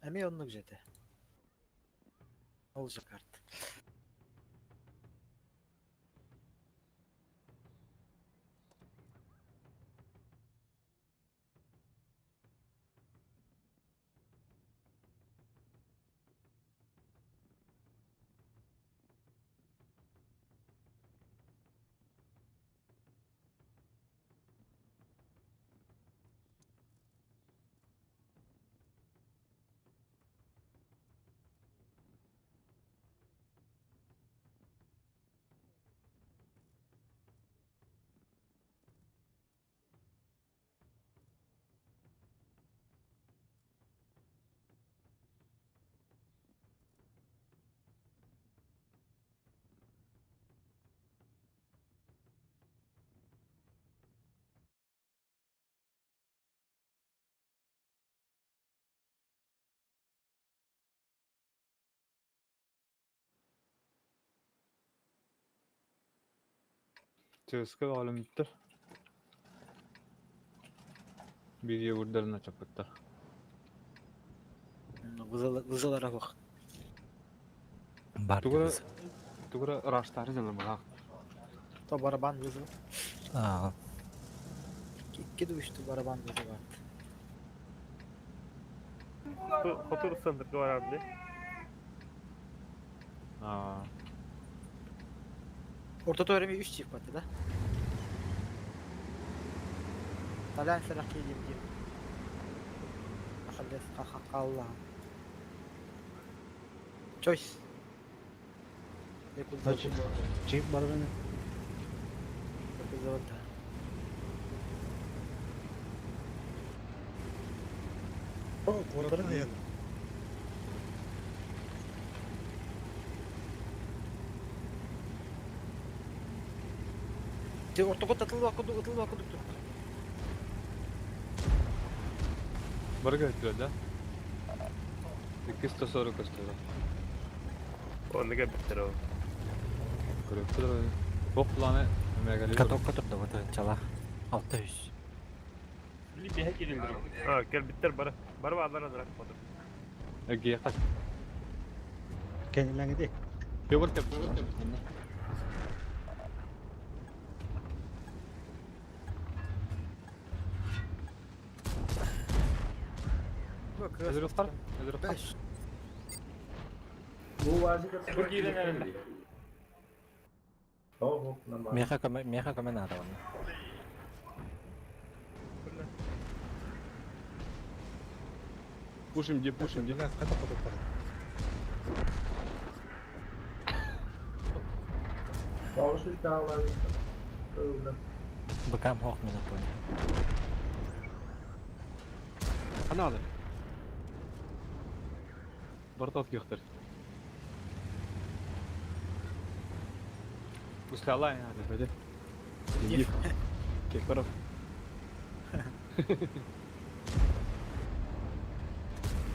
G: Эми оннук жете. Olacak artık.
F: ЦСКА оҕоломмуттар. Биир уурдарына чаппыттар.
G: Вызалара бах.
B: Бар
F: Тугура тугура ыраастаары дьалымалаах.
G: То барабан вызов.
B: Аа.
G: Икки душту барабан вызов.
H: Хотур центрга барар ди.
F: Аа.
G: Ортото өреми 3 чип баты да. Талян сарах киydим дим. Ахаллес хахакалла. Choice.
L: Значит, чип бар бene.
G: Якуза
K: О, куораттан айан.
G: Те ортого татылба куду ытылба кудук тур.
F: Барга өттүлэр да? 240 көстөрө.
H: Оны кәбіттер ол.
F: Көрөктөр. Бок планы эмегели.
B: Катокка турда бу тыгынчалах. 600.
J: Били бэһэ кирилдер.
H: А, кәбіттер бары. Бары алар алар батыр.
F: Эге кат.
L: Кенилеңди.
F: Йогурт кеп, йогурт кеп. Эзеростар, эзеростар.
C: Bu vazı
J: Бу киирен эрэллэр.
C: О, нормально.
B: Меха көмө меха көмө надо онно.
A: Пушим где, пушим где.
K: Бля, қайда қотып барады?
C: Bağışı dağlar. Öyle.
B: Быкам хох минут понял.
A: Каналы. Бартат кехтер.
F: Услалай.
A: Пойди. Див. Кекаров.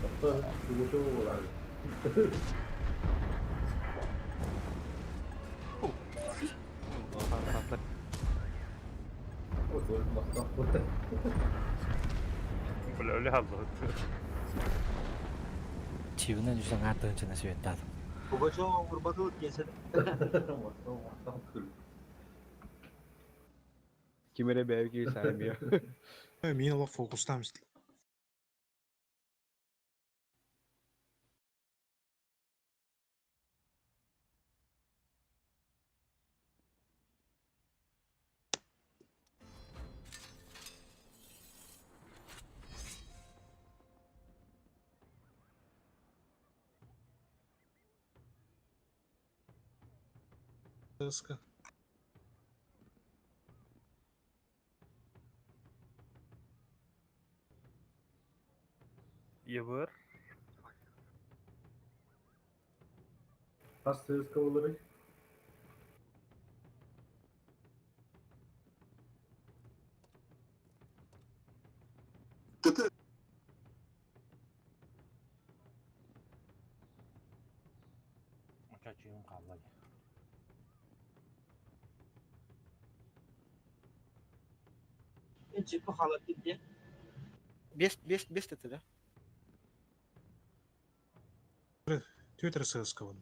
C: Тобто, bu var. O doğru bak.
H: Бля, öyle алды.
B: Чивнен үсөн артыгынчана сүйеттадым.
M: Пугачева урбатыл кесет.
A: Кимере бәйге саймия.
K: Мен олақ фокустамыз. ЦСКА.
H: Ебір.
C: Kas ЦСКА olur.
B: Чачыым калла.
G: Бес бес бес тете да.
K: Твиттер ЦСКА вон.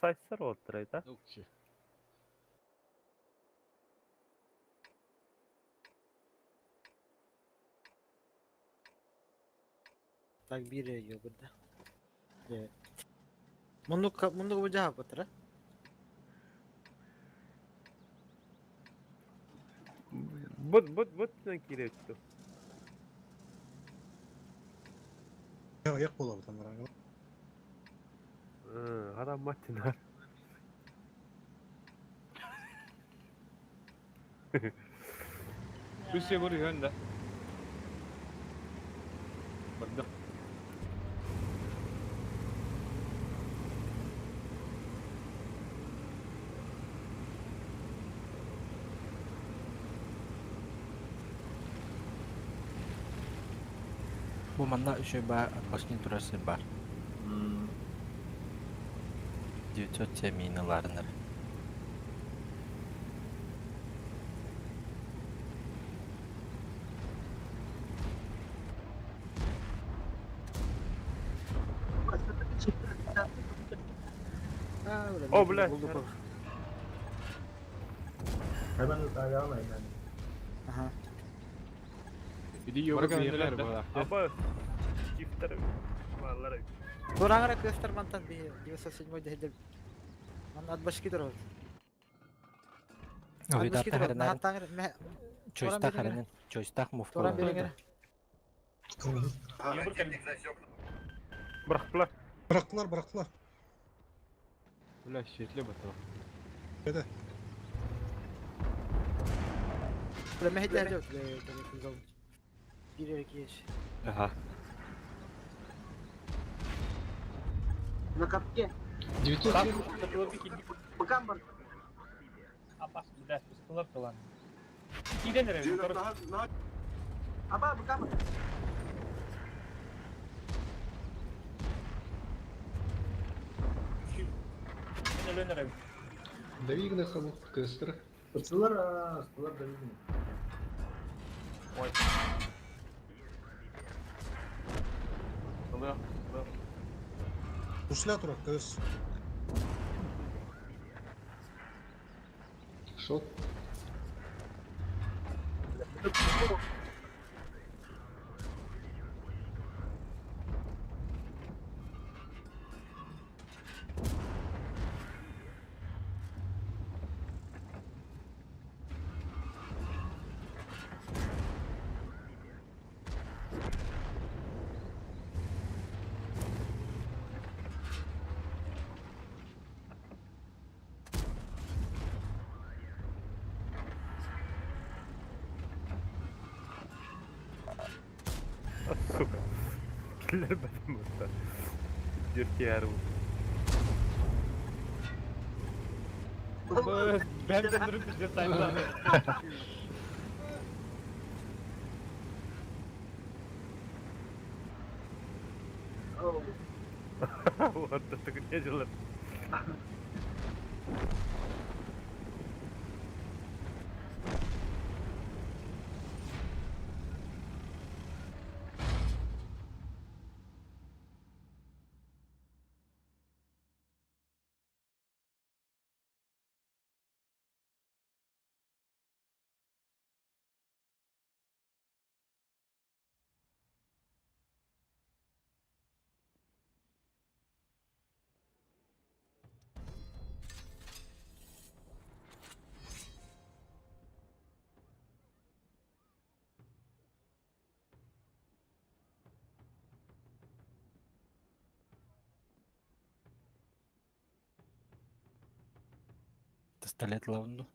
H: Сайсар оттырай да.
A: Укчи.
G: Так биир эрэ да. Муннук муннук бу жаһаппыттара.
H: Бут бут бут киирээччи.
K: Аяқ болабыт анараңа.
H: Адам маттинар.
F: Үссе бur yönde. Бардым.
B: Бу манна еще ба башни турасы бар. 907 миналарыныр.
H: О, блядь.
C: Hemen ayağına yani.
G: Аха.
A: Иди йога
F: Барга
A: биэхэр
F: өнделер
A: буолаах.
H: Аба. Кифтер. Маллар.
G: Тураңара көстөр мантан би 907 дехедер. Ман атбашки турар. Атбашки турар. Нахаттаңыр.
B: Чойстах харенен. Чойстах муфка.
G: Туран бериңер.
H: Бырақтылар.
K: Bıraktılar bıraktılar.
A: Бля, щетле батыл.
K: Эде.
G: Бля мехедер жок. Бир эки кеш.
A: Аха.
D: На капке. Бакам бар.
J: Апас, да, пустылар тылан. Киден эрэ.
D: Аба, бакам.
J: Мен өлөн эрэ.
N: Давигна хабу, кыстыр.
C: Ыстылар, ыстылар давигна.
F: Ой. Ылы.
K: Усля турар көз.
N: Шот.
H: Сука. Киллер бәтім бұста. Дүрт ярым.
F: Ben de durup bize saydılar.
H: Ортасы күне жылыр.
B: Пистолет лавну.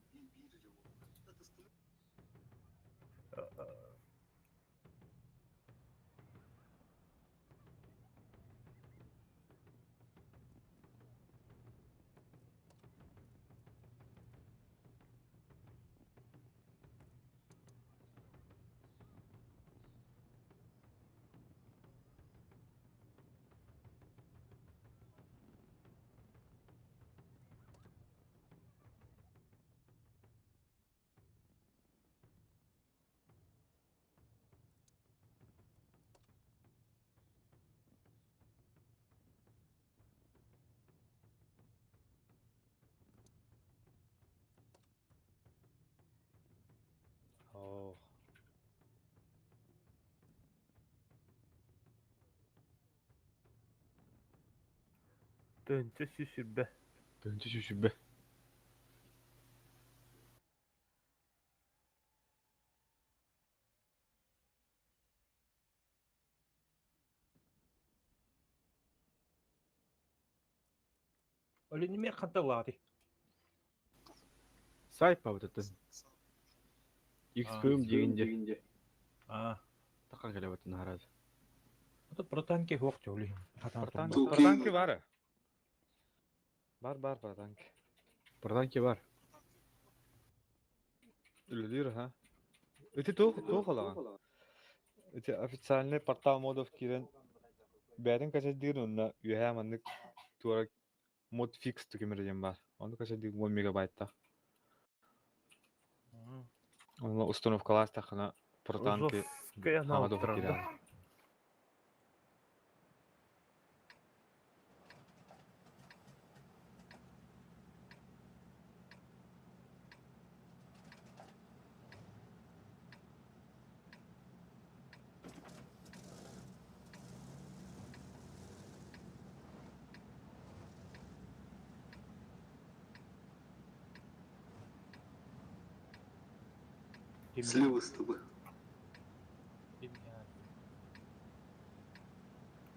H: 1120.
A: 1120.
J: Олин ме ханталаати.
A: Сайт па вот это. XPM дегенде.
J: А.
A: Тақан келе батын харады.
J: Это протанки хуак чоли.
F: Протанки бар. Бар бар протанки.
A: Протанки бар.
F: Үлелер ха. Эти туох туох алаган. Эти официальный портал модов кирен бәрин кача дир онна үһә маннык туара мод фикс түкемер бар. Оны кача дир 10 мегабайтта. Оны установкалар тахына протанки
H: Жесткая
F: хамадов
H: наутро,
F: кирен.
H: да.
N: Сливы с тобой.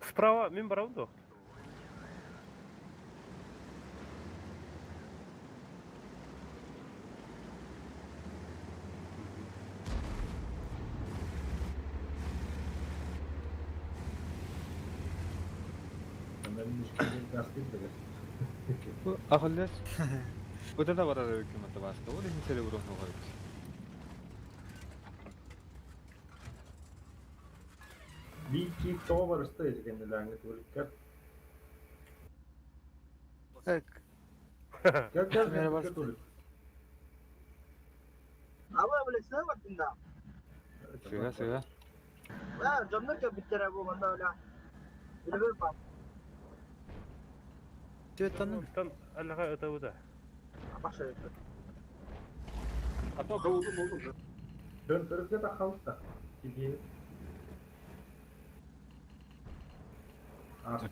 H: Справа мен барабын да.
F: Ахыллас. Вот это барар өкүмөтө баска. Вот эми селе урон огойт.
C: Бики тоҕо барыста этигеннелээҥҥэ туоликкар.
G: Так.
C: Кел кел
G: Мера барысты.
C: туолик.
M: Ама блядь, сына баттында.
F: Сыга сыга.
M: А, жоннор кө биттер бу манда бля. Билбер ба.
G: Төттанын.
H: Тан аллаха өтө
M: Баша.
F: А то
C: Болду болду. Дön төрүккэ тахалта. Тиги.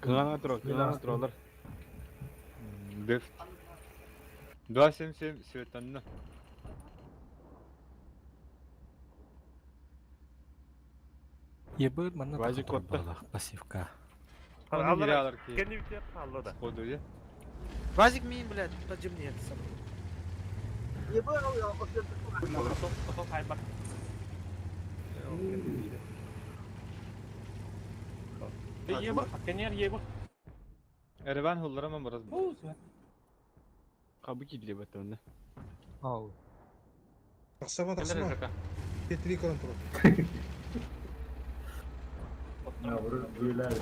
A: Кыгана тур, кыгана туралар.
F: Деф. 277 светанна.
B: Ебыр манна
A: Вазик
B: тахан
A: отта.
B: турбалах пассивка.
F: Оны кире алар ки.
H: Кенди бите алла да.
F: Ходу е.
G: Вазик мин, блядь, поджимни это сам.
M: Ебы ал осыр.
J: Потом хайбар. Ебыр, кенер ебыр.
F: Эреван хуллараман бараз.
A: Кабы кидле батын.
F: Ау.
K: Тахсама тахсама. Петри контрол.
C: На, бұрын бүйләр.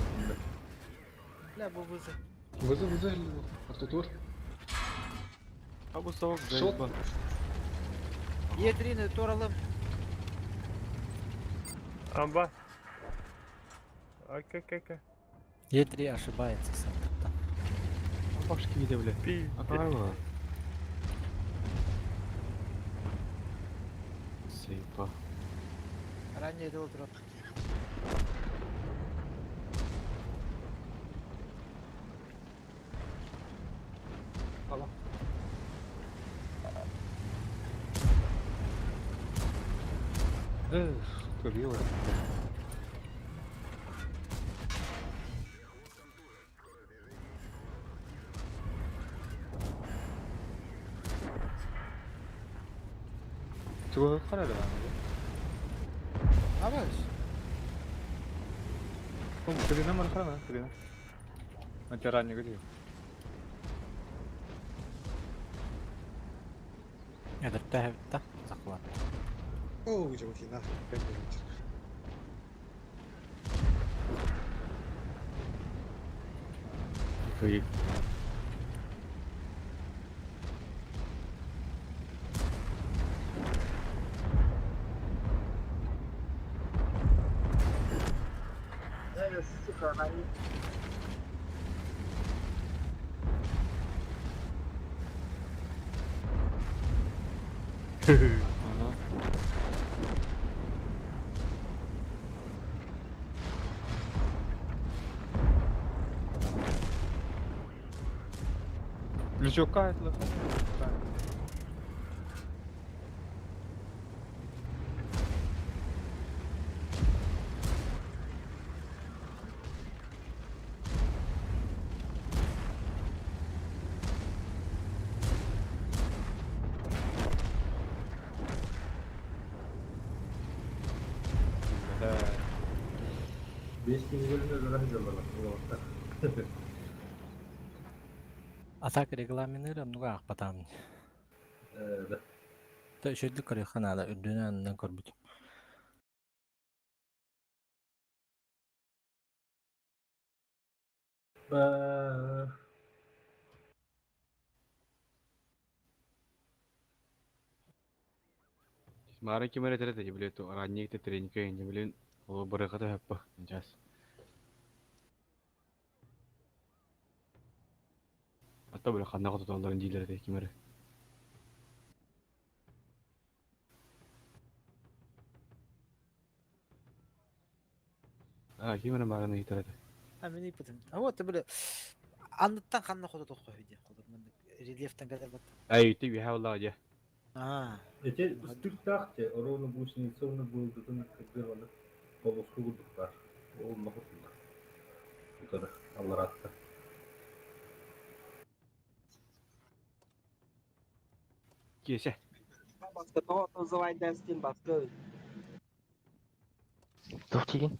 G: Бля, бу вызов.
N: Вызов, вызов, автотур.
A: Кабы соок
N: Шот.
A: заебан.
G: Е3-ні туралым.
H: Амба. Ака ака.
B: Е3 ошибается сам.
A: Башки виде бля.
H: Пиздец.
A: Атарма. Сейпа.
G: Ранее это утро.
F: Эх, көрüyor. Туга карады бана.
G: Абаш.
F: Тыгына мар карама, тыгына. Антиранник где?
B: Эдерте хевта захват.
K: Оо, жабытина.
A: Кыйык.
M: Э, сука, на.
A: Ага.
F: Лючокка айтылар.
C: Бес киһи бөлүнө өлөрө сылдьаллар.
B: А так регламенныыр оннуга аахпатаҕым. То үчүгэйдик көрүөххэ наада, үрдүнэн аннынан көрбүтүм.
A: Маара ким эрэ этэр били ранний тренинг блин ол барыхата хөппө сейчас. Ата били ханна хототолларын диилер этэ ким эрэ. А ким эрэ маараны ыйытар этэ.
G: А мин ыйпытым. А вот били анныттан ханна хоту тоххо диэн холор маннык рельефтан кэлэр бат.
A: Ай ити үһэ боллаҕа дьэ.
G: Аа.
C: Эти ыстыктаах те ровно гусеница уонна быылдытын кыргыр аны полоску курдуктар. Ол нохотулар. Утары аллараатта.
A: Киэсэ.
M: Баска тоҕо отзывайдан стин баска.
I: Туох диигин?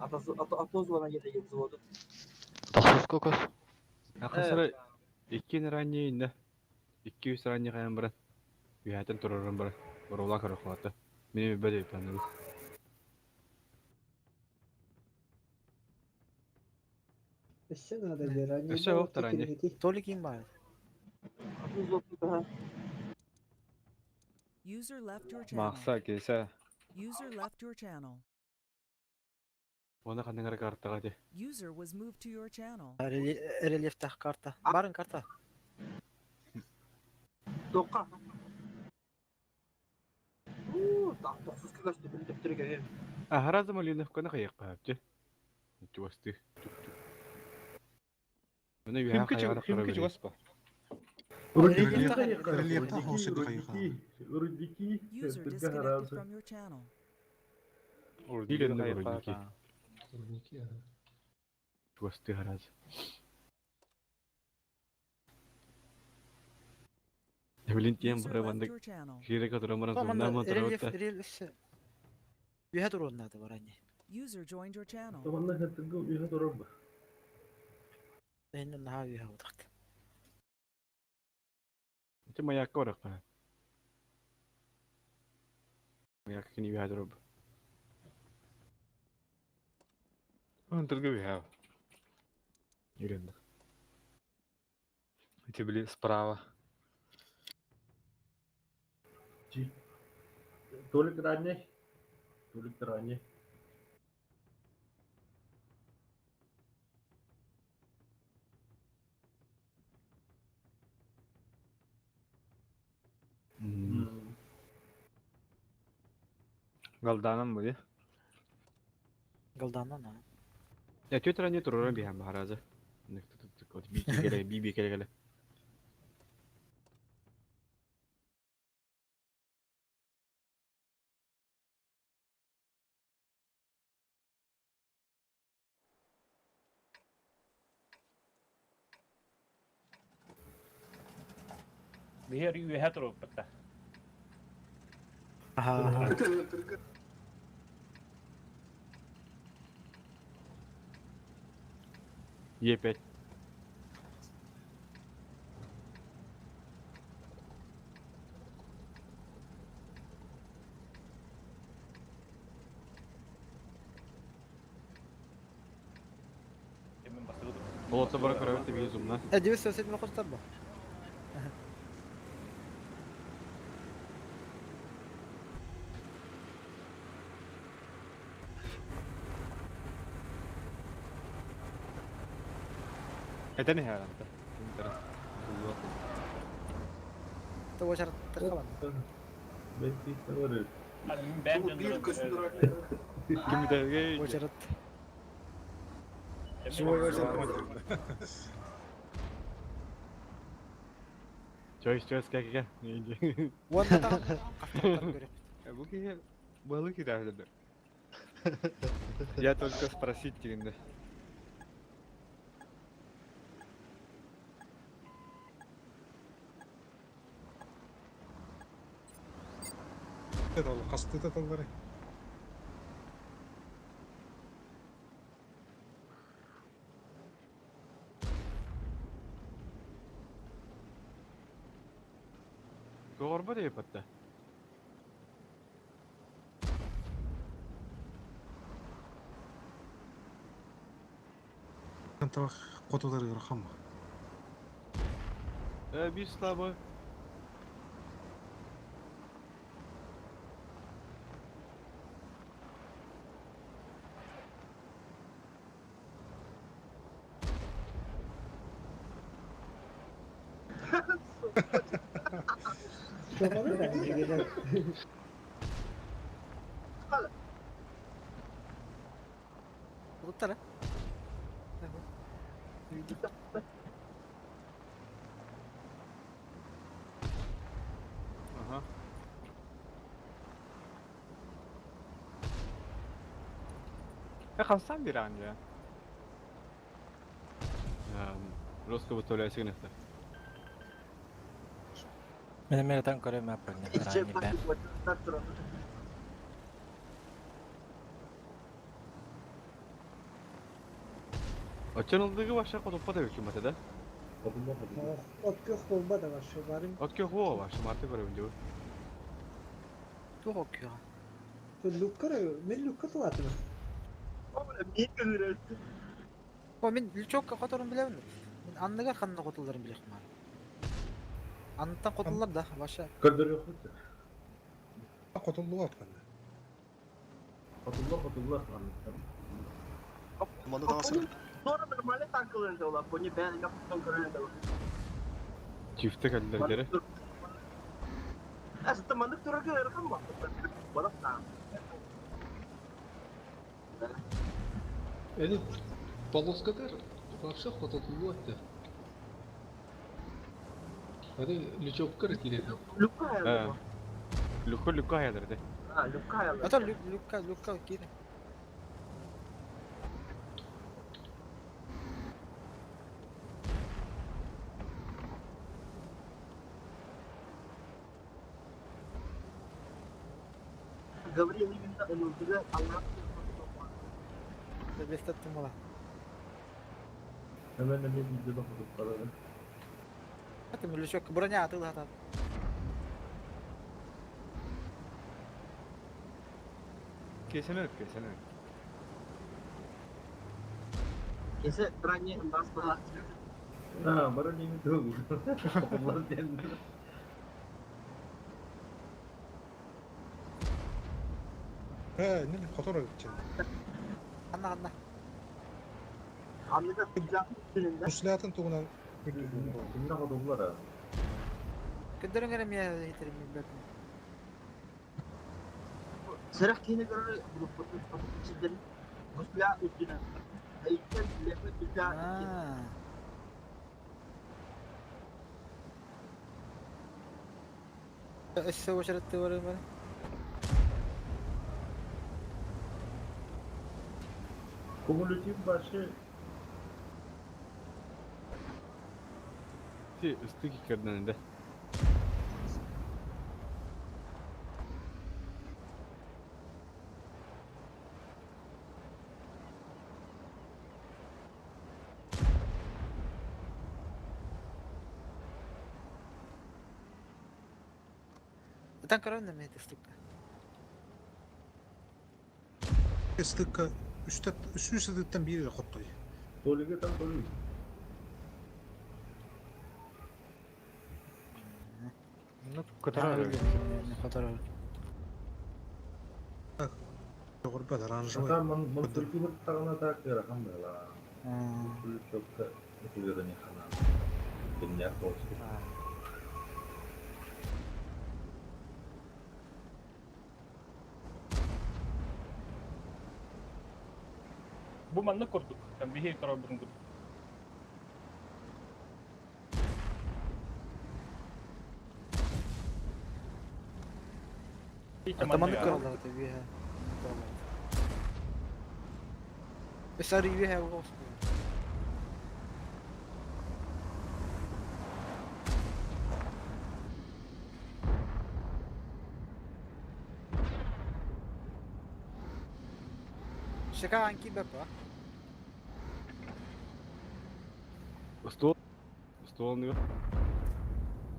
M: Отозвана где-то взводу.
I: Тохсус кокос.
A: Ахасара икки ранее инна. Икки үс ранее хайан баран. Үһэтен тураран баран. Борула көрөхлата. Мини бөдө паныбы.
D: Өссө надо ранее.
A: Өссө оқ ранее.
G: Толик ким бар?
E: User left your channel.
F: Махса кесе.
E: User left your channel.
A: Оны ханныгар картага де.
E: User was moved to your channel.
G: Рельефтах карта. Барын карта.
M: Тоққа. У, так, тоқсыз көстü билдип түргө.
A: Ахаразы малиновканы кайыкка апчы. Чуасты. Оны үһэ
F: Химки
A: хайгара
F: химки чугаспа.
K: Рельефтах хоосуду хайха.
C: Рудики,
E: User disconnected from your channel.
A: Дилен рудники.
N: Рудники, ага.
A: Чуасты хараз. Блин, тем
E: User
A: бары
E: left
A: бандык.
E: your channel.
A: Хире которым
G: То
A: зумна
G: манна рельеф
A: моторота.
G: рельеф. Үһэ туруон надо бар ани.
E: User joined your channel.
C: Таманна хаттыгы үйе турар.
G: Энен наха үһэ удакт.
A: Ти маяк коракка. Маяк кини үһэ дроп.
F: Антыргы бихав.
A: Үйренді.
F: Эти были справа.
C: Толик ранний. Толик ранний.
F: Галданом были.
G: Галданан а.
A: Я тетя ранее туруран биһэн баһаразы. Би келе, би би келе келе.
J: Биһиэр үөһэ туруоппатта.
G: Аха.
A: Е5.
J: Эмен басылып.
A: Болотса бара көрөбүт би зумна.
G: Э, дебес сөз мен костар бу.
F: Это не харанта.
G: То очар тыркабан.
C: Бәлки бар.
J: Мин бэм
F: Ким дәге?
G: Очарат.
J: Живой
K: очарат.
A: Чойс, чойс, кэ кэ.
G: Уонна даҕаны хастартан көрүөхпүт.
F: Бу киһи балык киирээхтэр. Я только спросить дегенде.
K: Хастыта таллары.
A: Көҕөрбө диэппэтте.
K: Тавах хотулар ыарахамма.
A: Э, bir слабо.
D: Sokalı da gidelim.
G: Bulutlar ha.
A: Aha.
F: E kalsan bir an ya.
A: Русского толясигнехтер.
B: Мен меретен көрөм аппын.
M: İçe bakıp bakıp duralım.
A: Очон ылдыгы баша котоппа да бүкүм да.
C: Хотулла хотулла.
D: От көх болба да башы барым.
A: От көх хуа башы марты көрөбүн дебу.
G: Туох окуйга.
D: Лукка мен лукка тулатым.
M: Bir öğrendim.
G: О мен лючокка которун билебин. Мен анныгар ханна котулларын билехмин. Анныттан котуллар да баша.
C: Көрдөрү yok.
K: Хотуллуга аппын.
C: Хотулла хотулла.
N: Маны даҕасы.
M: Sonra normale takılınca ola. Bunu ben yaptım görünce ola.
A: Чифте кэллер дере.
M: Aslında mandık durarken yarıkın mı? Bana da.
N: Эни полоскатар вообще хототуллу этте. Аны лючоккар кирет.
M: Luka ayarlı.
A: Люка люка аядыр де.
M: Ha Luka ayarlı.
G: Ата люкка люкка киир.
M: Gabriel именно ылдыгы Allah'ın
G: Бестеттим була.
C: Hemen de bir videoda хотулла.
G: Ата лючокка броня атылы ата.
F: Кесene кесene.
M: Kese ранее баспа.
C: Ha, bana neyini tuğ. Хотулла diyen.
K: Э, не хотор өтчен.
G: Анна анна.
M: Anlıca sıcak üstünde.
K: Услятын тугунан
C: Kimden хотулла да.
G: Көндөрүң эре мия хитерим билбеппин.
M: Сырах кийine göre bu içinden Gusla üstüne. Ayıktan lefe düzä.
G: Өссө очаратты барым бар.
C: Kumulatif başı
A: Ти ыстык икерден де.
G: Ытан көрөм неме тыстыкка.
K: Стыкка үстәт үсүсүдүттен бири хоттой.
C: Толиге там толик.
F: Ну, которая.
G: Которая.
K: Горбат оранжевый.
C: Ата мон мон түркү тагына так яракан бала. Çok не хана. Dünya olsun.
J: Бу манны курдук. Там бихи коробун курдук.
G: Атаманнык көрөллөр ата үөһэ. Өссө үөһэ оҕус. Шика анки бепа.
A: Стол. Стол нıyor.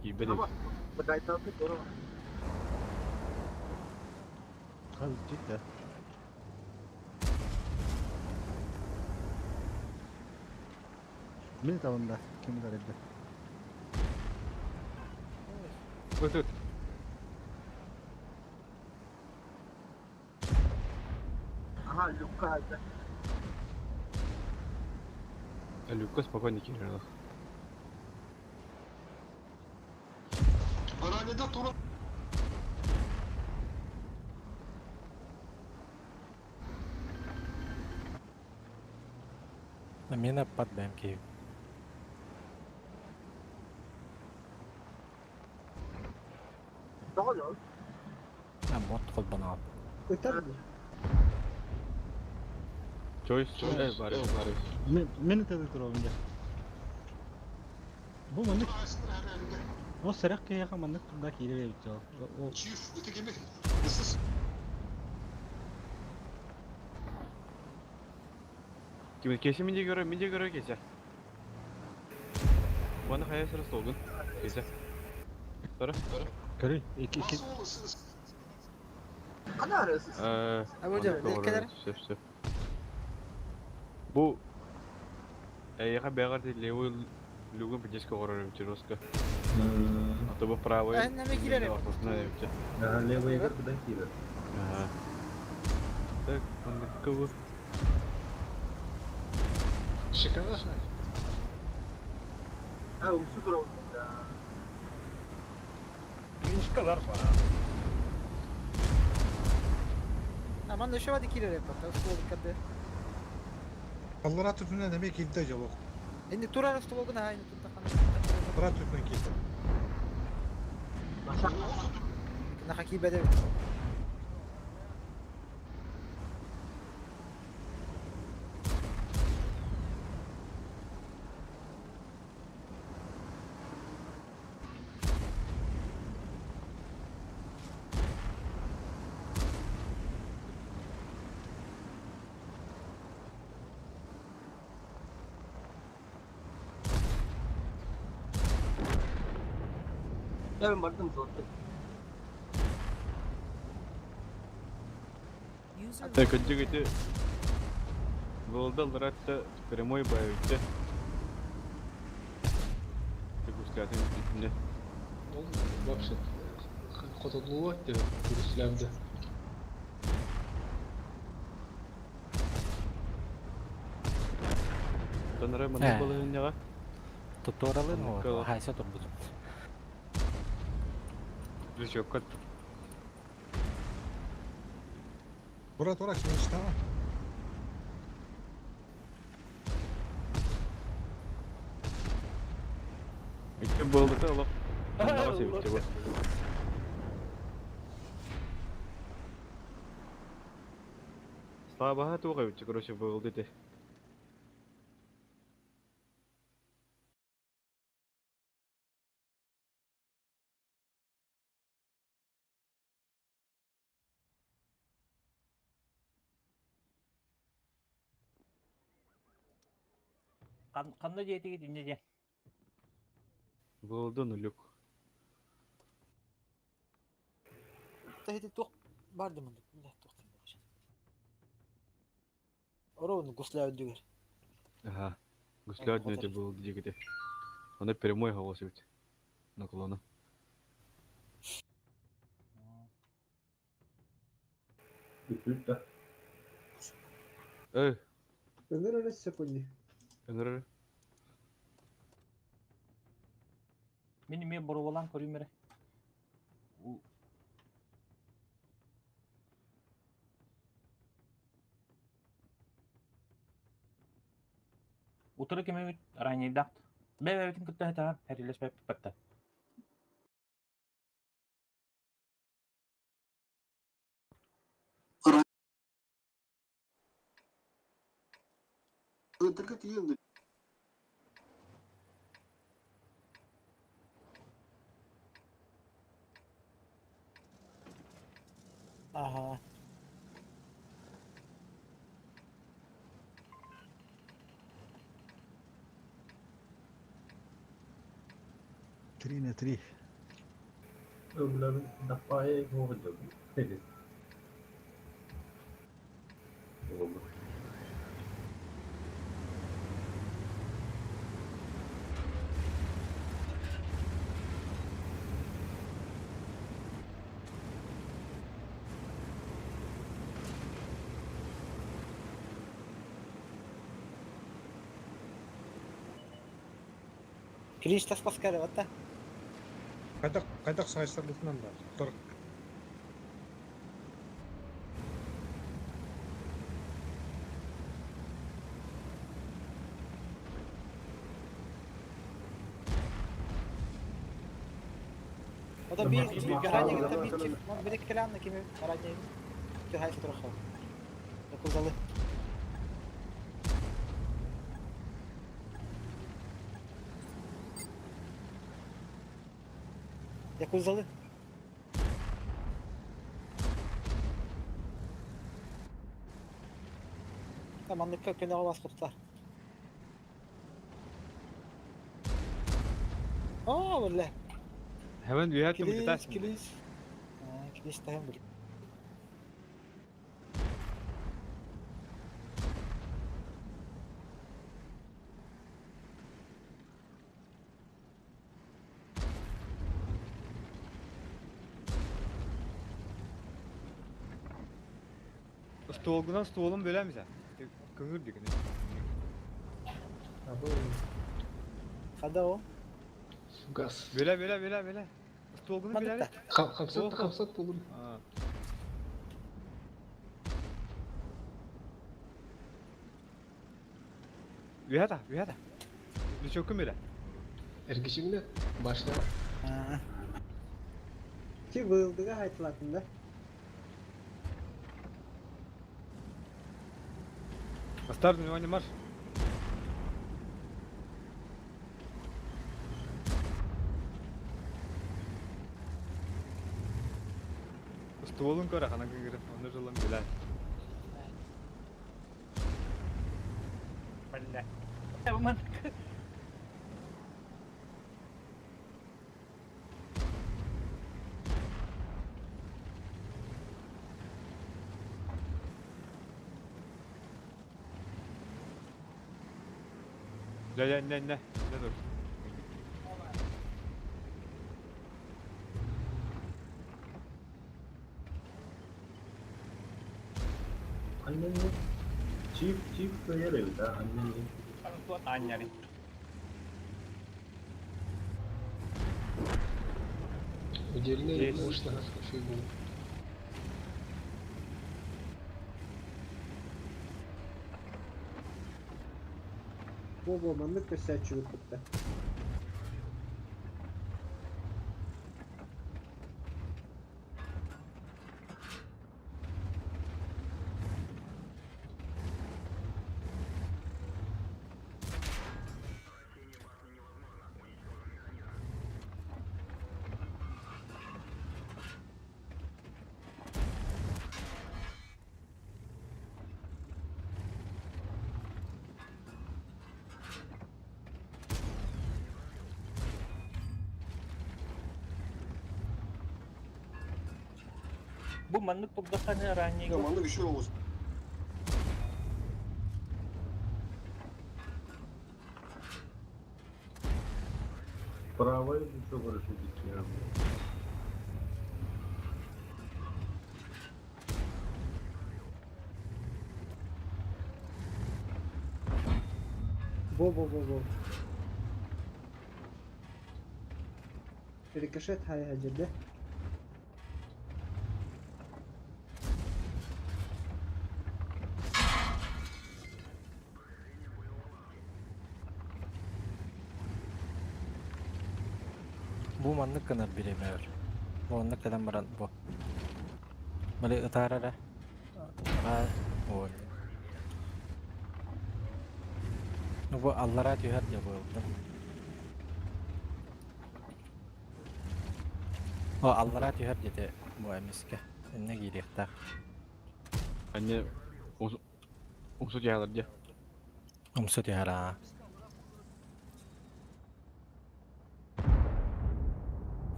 A: Киирбэт эбит.
M: Бакайталты көрө.
L: Хас да. Мин табында ким гарайды.
A: Ыт ыт.
M: Ага, люкка алда.
A: Люкка спокойно киирэр.
N: Аранеда тура
B: Мина под БМК.
M: Тоҕо
B: А мод холбанал.
D: Ытар
A: Choice, choice, бары, бары.
L: Мен тады турабын да. Бу маннык О сэрэх киһиэхэ маннык турда киирэр эбит дьол. Ол
N: Чиф, это кеми? Ысыс.
A: Ким кесе минде көрө, минде көрө кесе. Баны хая сыры столдун. Кесе. Сары.
L: Көрүй, iki iki
N: Ол ысыс.
M: Кана арасыз.
A: Э,
G: А бу дьэ, келер.
A: Сөп, сөп. Бу Эйха бәгәр левый люгын поддержка горор эбит жестко. А то бу правый.
G: Э, неме киирэр эбит.
A: Ортосуна эбит.
C: Ага, левый егер кудан киирэр.
A: Ага. Так, мындыкка бу.
N: Шикарно.
M: А, усу көрө.
J: Минишкалар бар.
G: Аман өшө бады киирэр эбит. Столу кадды.
K: Аллара түтүнен эме килде жолок.
G: Энди турар стологун хайны туттахан.
K: Аллара түтүнен килде.
G: Наха кийбеде.
M: Я бардым золото.
E: User
A: Так, өттүгүтү Голдал ратта прямой боевикте. Тегуслятын үстүнө.
N: Ол вообще хототлуга деп Русланды.
A: Танара мында болыгынга.
B: Туторалы, ну,
A: Мындыкка
B: хайса турбут.
F: Лючокка
K: Тура тура ким иштама.
A: Икки болду олох. Мындага себепчи бу. Слабаха туга битчи, короче, болду те.
J: Кандай диэтиги дүнне же.
A: Болду нулюк.
G: Тахити тух барды мында. Мында тух. Орону гусля өдүгер.
A: Ага. Гуслят не те болду дигите. Аны прямой голос бит. Наклона.
C: Үтүт да.
A: Э,
D: Öngör öyle секунди.
A: ыңырыр.
J: Мен эме бороволан көрүм эре. Утыры кеме бит ранейдакт. Бе-бе битин кытта хата хәрилеш бе патта.
N: Ыттарга тиийэн
G: Ага.
L: Три на три.
C: Ömrüm dafaya oldu. Dedi. Oldu.
G: Криш тас паскары батта.
K: Хайдах хайдах саайсарлытынан бар. Тор
G: O da bir гарантия это bir çift. Bir de kelamla kimi гарантия. Тюхай сатрахал. Докузалы. Якузалы. Tamam, ne köküne olmaz kurtlar. Aa, böyle.
F: Hemen üyettim
G: Килис,
F: detay.
G: килис. Килис тайм бил.
F: Столгунан столун бөлеміз. Көңүл деген.
G: Хада о.
N: Газ.
F: Бөле бөле бөле бөле. Столгуну бөле.
N: Хамсат хамсат болur.
F: Üyet üyet. Лючокку бөле.
N: Эргишиңне башла.
D: Ki быылдыга айтылатын да.
F: Бастар внимание марш. Стволун кара хана кыңгыр. Оны жылым биле.
J: Бля. Ман
F: Не не не не. Не dur.
C: Annenin çift çift yer evde annenin.
J: Анняри.
N: Удельный мощно фигу.
D: Бо-бо, маннык көсәчү бітті.
J: Бу маннык турдаханы ранее.
N: Маннык еще olsun.
C: Правая еще больше детей.
D: Бо-бо-бо-бо. Рикошет хай хаҗырды.
B: Бу маннык гынар биремер. Бу оннук кэлэн баран бу. Мали ытаарара. А, ой. Ну бу аллараа түһэр дьэ буолтум. О, аллараа түһэр диэтэ бу эмискэ. Иннэ киириэхтээх.
A: Анне умсу түһэлэр дьэ.
B: Умсу түһэр аа.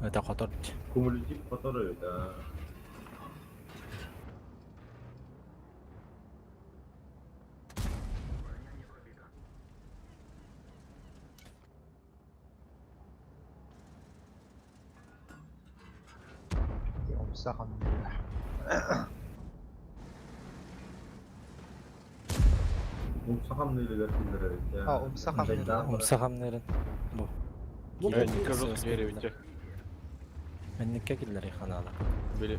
B: Это хотор.
C: Кумулятив хотор да.
K: Умса хамныыр.
C: Умса хамныырыгар киллэрэр
K: А, умса хамныыр.
B: Умса хамныырын. Бу.
A: Энникке жос киэрэбит
B: Энникке киллэри ханаала.
A: Били.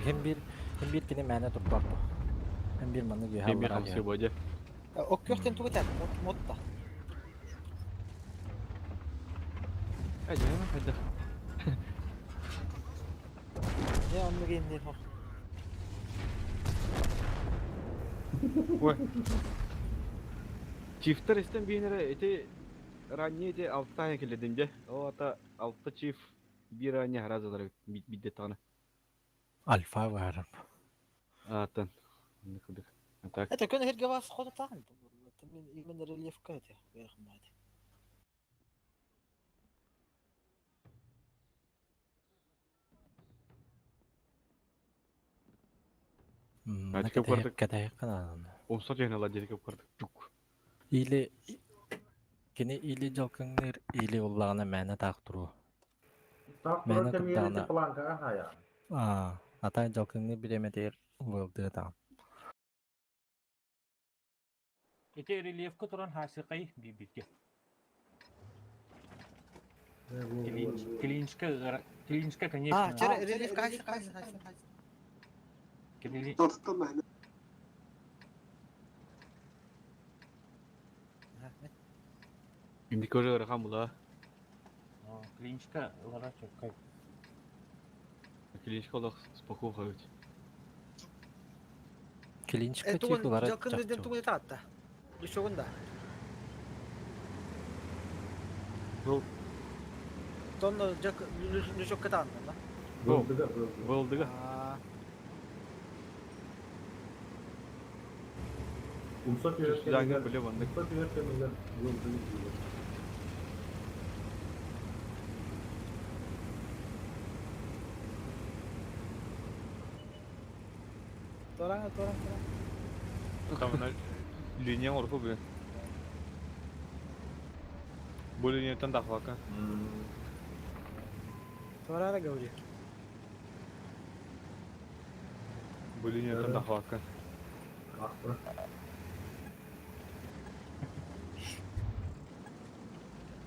B: Хем бир хем бир кини мээнэ турбат бу. Хем бир маннык үөһэ
A: Хем бир
B: аллараа
A: хамсыы
B: түһэр.
A: бу дьэ.
G: Оккөхтен тугу тәт, мот та.
A: Э, дьэ, хайдах.
G: Не онну геймдейм хох.
A: Ой. Чифтер истен биинere эти ранее эти алта келедим де. О ата алта чиф бир ранее харазалар бидде таны.
B: Альфа баарым.
A: Атын. Так.
G: Это көн херге бас ходу тагын. Мен именно рельефка это. Верхмат.
A: Hadi кеп
B: Кэтэһик канаалан.
A: Умса түһэн диэки кеп кардык. Чук.
B: Или кини или дьалкыҥныыр, или уллаҕына мээнэ таах туруо.
C: Так
B: Мээнэ
C: турар кэмигэр
B: турдаҕына
C: ити планкаҕа хаайаҕын.
B: аа, ата дьалкыҥныыр бириэмэтигэр выалдыа таҕын.
J: Ити рельефка туран хаасыкай биирбитке. Клинчка, клинчка, конечно.
G: А, чер рельефка хайсы хайсы хайсы.
A: Инди көрө ырахан була.
J: Клинчка ылара чөккай.
A: Клинчка олох спокойно хабыт.
B: Клинчка
G: Э,
B: чип
G: тугун
B: улара
G: жалкын ден
B: чахчы.
G: тугун таатта. Лүшөгүн да.
A: Был.
G: Тонно жак лүшөккө таанна да.
C: Былдыга,
A: Былдыга.
C: Умса түһэр
A: Жаңы
C: кэмигэр,
A: биле бандык.
C: умса түһэр кэмигэр былдыгы дииллэр.
G: Тораңа тораңа тораңа.
F: Там линия орху бу. Бу линияттан дахвака.
G: Торара говори.
F: Бу линияттан дахвака.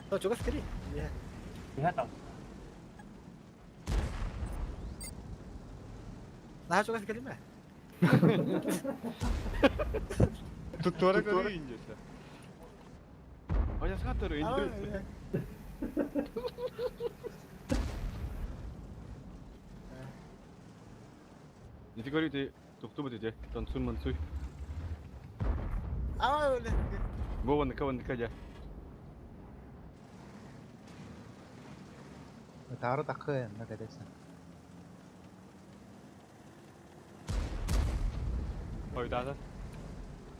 G: То чугас кири.
J: Иһэ тал.
G: Наха чугас кириме.
F: Тут туара көрө инжесе.
A: Ой, сатыр инди. Ити көрү ти тукту бит ити. Танцуй мансуй.
G: А, өле.
A: Бу ванныка ванныка дьэ.
K: Тары такы энна кэтэсэн.
F: Ойдада.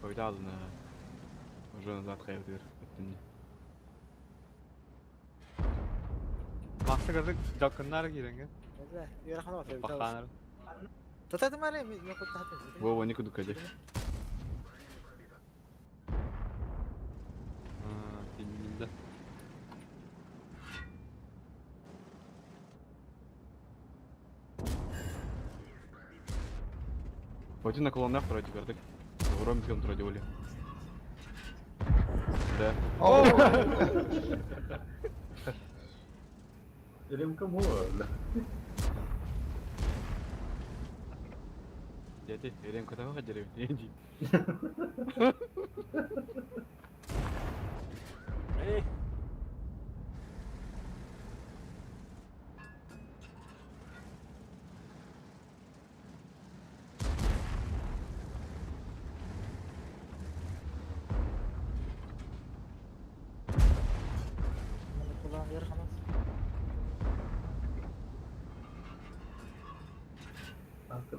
A: Ойдадына. Уже назад хайдыр. Өттүнне.
F: Мақсы кырдык жакыннар киренген.
G: Верхмат.
F: Баханар.
G: Тата маре ми кутта.
A: Бу ванныка дука дьэ.
F: Тиннинде.
A: Пойти на колоннах пройти кардык. Гром кем вроде оли. Да.
C: Ремка мула.
A: Дяди, ремка там ходили, иди.
J: Эй,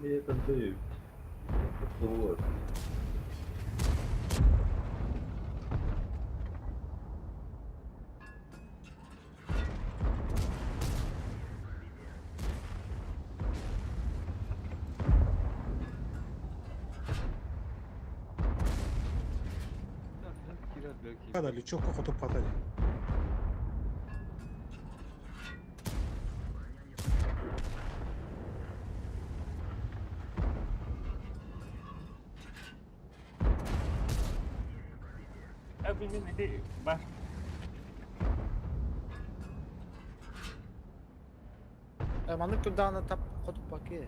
C: Комитетом дают. Вот.
K: Хада лючокка хотуп хатали.
J: Abi мен ити баш
G: Маннык турдаҕына тап хотуппакки.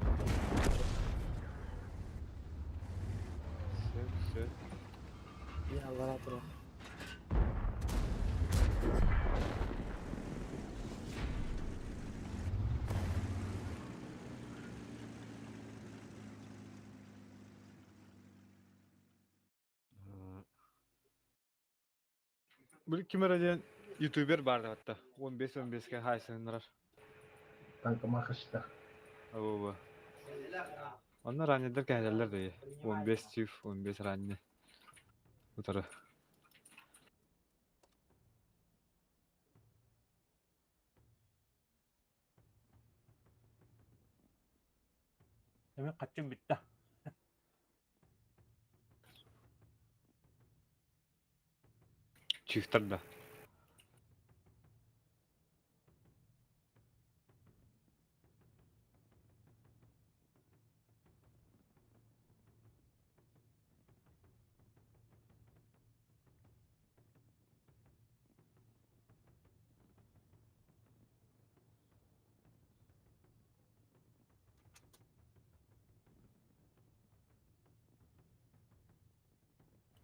F: Сөп, сөп.
G: Я аллара турар.
F: Бу ким эрэ диэн ютубер баар хатта. 15-15-ке хайсыннарар.
C: Танкомахашта.
F: Оба. Онно раннердер кэһэлэллэр дии. 15 чиф, 15 ранне. Утары.
J: Эми качым бүтті.
F: Чифтер да.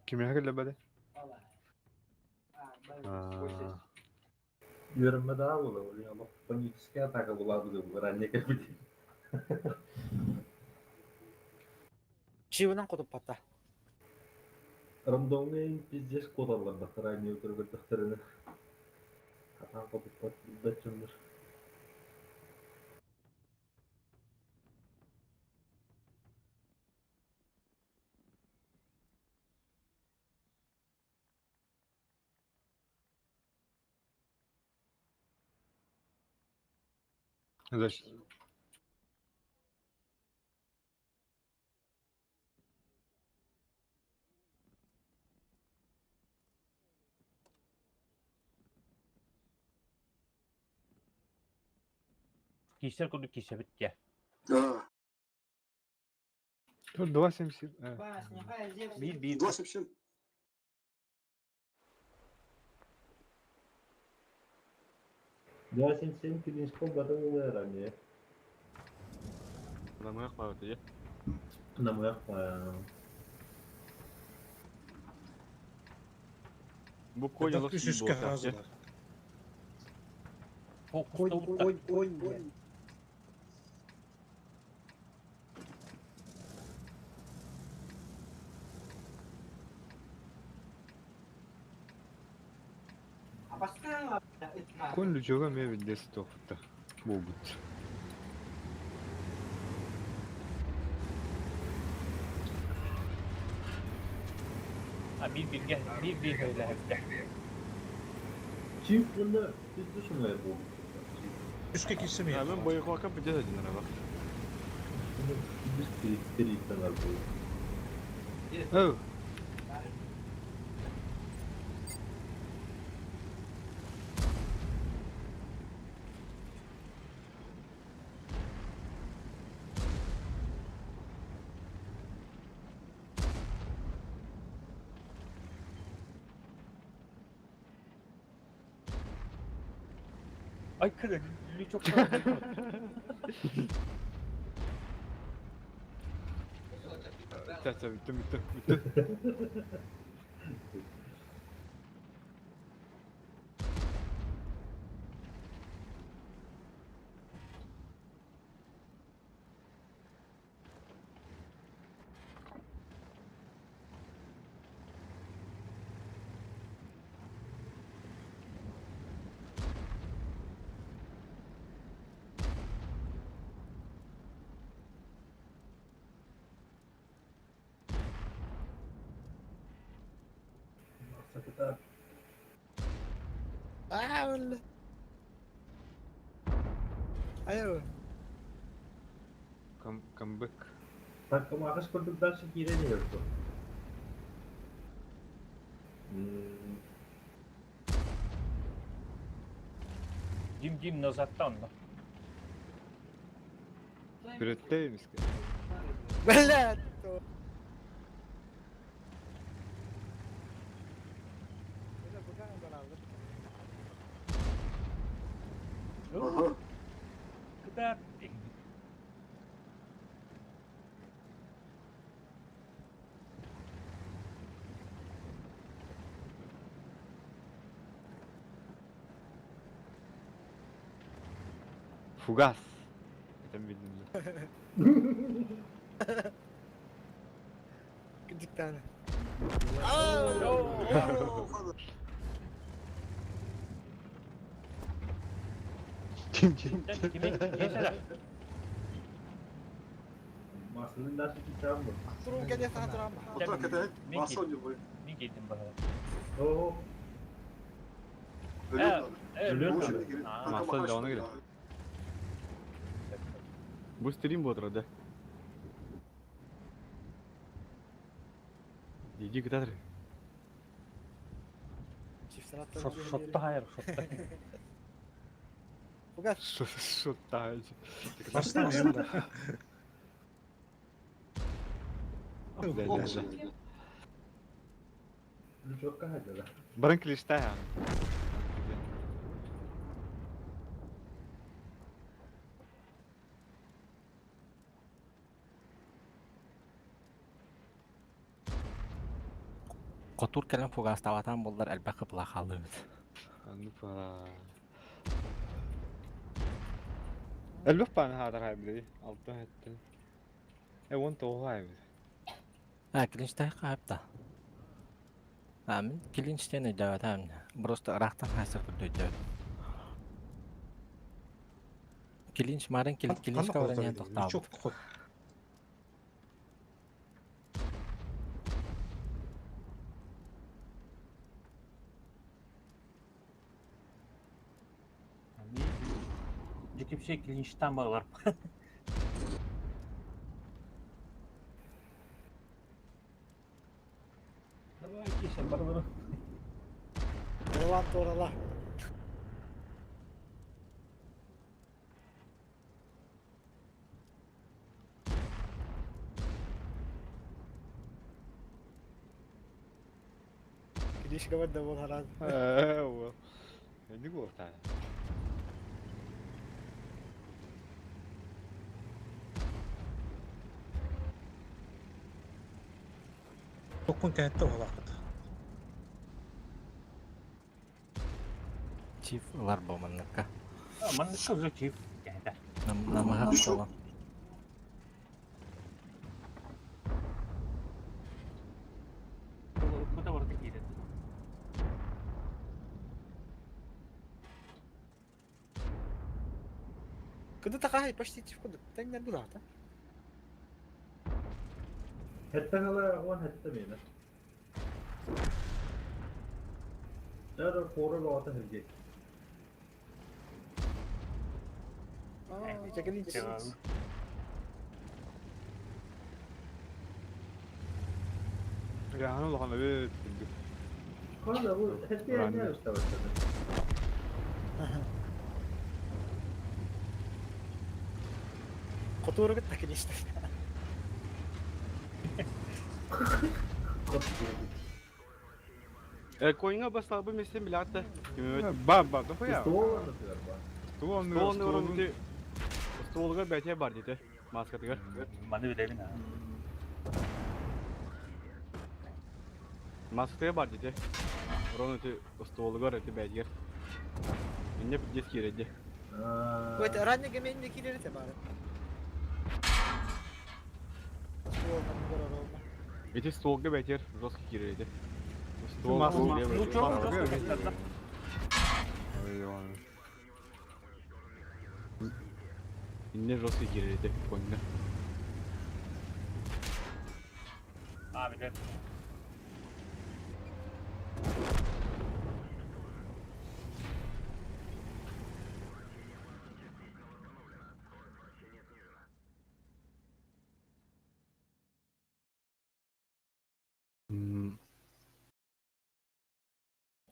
F: Кимиэхэ кэллэ Аа.
C: Үөрэммэ даа буола, ол паническая атака була бу ранее кэлбит.
G: Чивынан хотуппата.
C: Рандомный пиздец кодаллар ранее көрбөттөхтөрүнэ. Хатан копуппат баччыннар.
F: Значит,
J: Кишер курдук кише битке.
F: Тут 2,77.
J: Бир бир.
N: 2,77.
C: 2,77 клинического готового ранее.
A: Намыах баабыт дии.
C: Намыах
A: Бу конь олох
K: Үс
A: сиир
K: үскэ
A: буолтаах дии.
K: хаазылар.
D: Конь, конь, конь, диэн.
F: Конь лючога ме видес тохта. Буолбут.
J: А бир бирге бир бир öyle
C: Чип мында пиздец шумай болду.
K: Үскэ киирсэ
A: А мен бойыквака пиздец один ара
C: Пиздец перейти болду.
F: Оу.
J: Ay kırı çok
F: Ча, ча, бүттүм, бүттүм, бүттүм.
C: Капитан.
G: Аа, өллө. Айыл.
F: Камбэк.
C: Так, Макас курдук дальше киирэн иһэр дуо?
J: Дим-дим назадтан.
F: Күрөттей миске.
G: Блядь!
J: Куда?
F: Фугас. Это видно.
G: Диктаны.
F: Ким ким?
C: Масының дальше китап mı?
G: Турун кәле саха турам.
J: Мин келдим баһа.
C: О,
F: Масса да оны керек.
A: Бу стрим болот да. Диди кытатыр.
J: Шотта хайыр, шотта.
G: Фугас.
F: Шотта.
K: Баста да.
C: Лючокка хадьяла.
F: Баран клишта я.
B: Котур кэлэн фугастаабатан буоллар элбэх кыпла хааллыбыт.
F: Ну па. Элбэх пааны хаатар хайбыды. Алты хеттен. Э, он тоҕу хайбыды.
B: А, клинчтай хаапта. А, мин клинчтен өйдөбөтөм. Просто ырахтан хайсыр көрдөйдөбөт. Клинч марын клинч кабаран ян тоқтаабыт.
K: Чок
J: Дикипше клинчтан бағылар. Давай, киша, бар-бар.
G: Оралан торала. Кидиш габар да бол хараз.
F: Э, ол. Не болды?
K: Токкун кәнетте олақыт.
B: Чиф ылар бу манныкка.
J: Манныкка уже чиф. Кәһәтә.
B: Намаха солон.
J: Куда барды киирет.
G: Куда такая почти чиф куда? Тәңнәр булата.
C: Хеттен ала он хетте мені. Жара қоры бағата хірге.
G: Аа, чекелин.
F: Я, ну лохан бит.
C: Қоры бұл хетте не ұстабады.
G: Котуру гыт такиниште.
A: Э, койыңа басталбы месен билатта.
F: Ба, ба, да хуя.
C: Стол аннытыгар ба.
F: Стол
A: Стол аннытыгар. Столга бәте бар дете. Маскатыгар.
J: Маны билебин а.
A: Маскатыгар бар дете. Рон эти столгар эти бәтигер. Инне пиздец киреди.
G: Ой, ранее гемен не кирерите бары.
A: Эти столга бәтер жесткий киреди. Стол
F: Маска.
J: Ну, чё, жестко.
A: Инне жесткий киреди. Койыңа.
J: А, билет.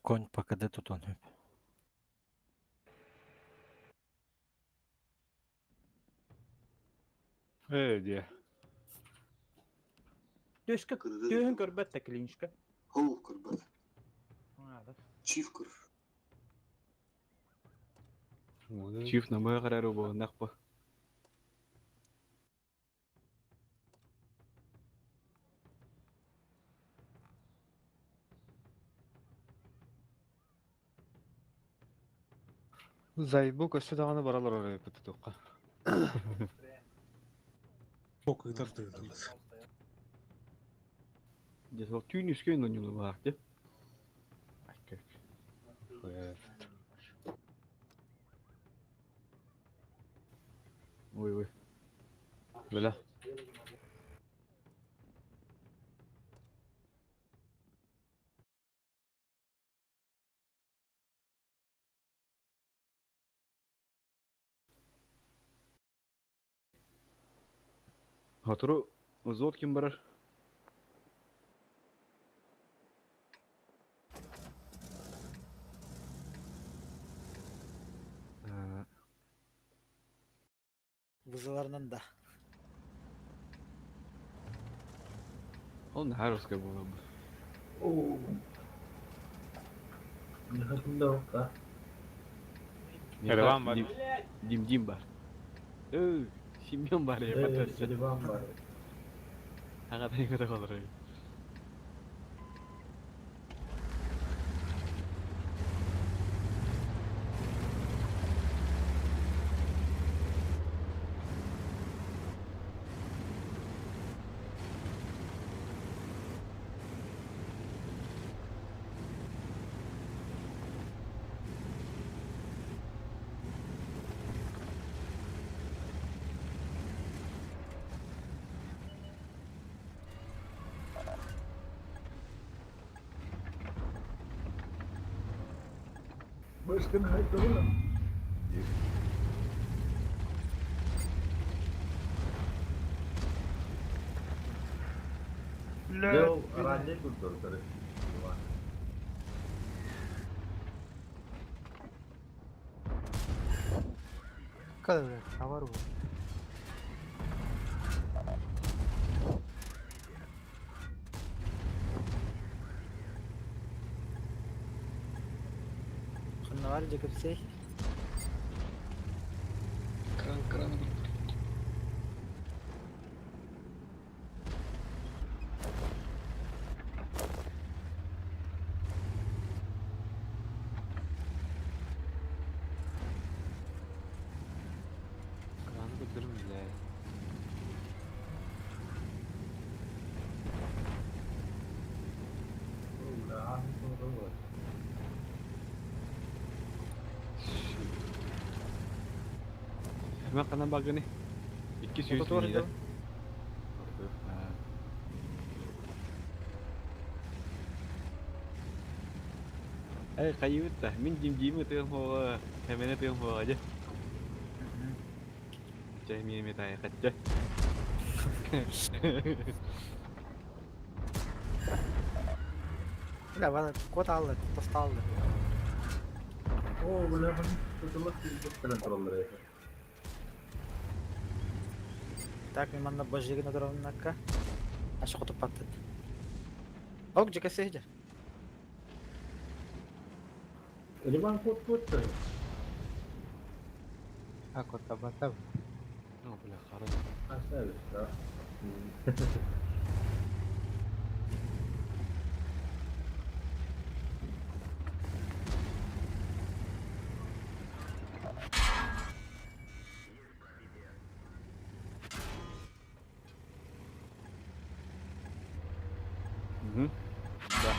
B: Конь по КД тутуон сөп.
F: Ээ диэ.
J: Төскө төһөн көрбөт да клиничка.
O: Хоу көрбөт. Чиф көр.
A: Чиф намыһах эрээри убаһыннах бу.
F: Зайбу көстө даҕаны бара олорор эбиппит тутуохха.
K: Бу кыытар тыытылар.
A: Дьэ сол түүн үскэ нонньулубаах дьэ. Ой ой.
F: Бля.
A: Сотору взвод ким барар?
G: Вызыларынан да.
A: Ол наһаа русскай буолар бу.
F: Ереван бар.
A: Дим-дим бар. Өө, Семен бар я батарса.
C: Ереван бар.
A: Аҕата көтө олорор.
C: Başkan haydi Yo, ранее культуры.
D: Kada хабар бу.
G: Ханнавар Джекобсей.
N: Кран, кран.
F: Краны көрдөрүм бля.
A: Hemen kanan bagını. 200
G: Ототуор
A: линия.
G: да.
A: Эй, хайыбыт мин дим-дими тыгын хоға, хәмене тыгын хоға жа. Жай мен эме тайы катча.
G: Бля, бана кот алды, тоста алды.
C: О, бля, tutulak bir
G: Так, мен манна божигин отырамнакка. Аша хотуп баттыт. Ок, жекесе же.
C: Ливан кот кот.
D: А кота бата.
A: Ну, бля, қара.
C: Оставишь, да.
A: Мгм. Да.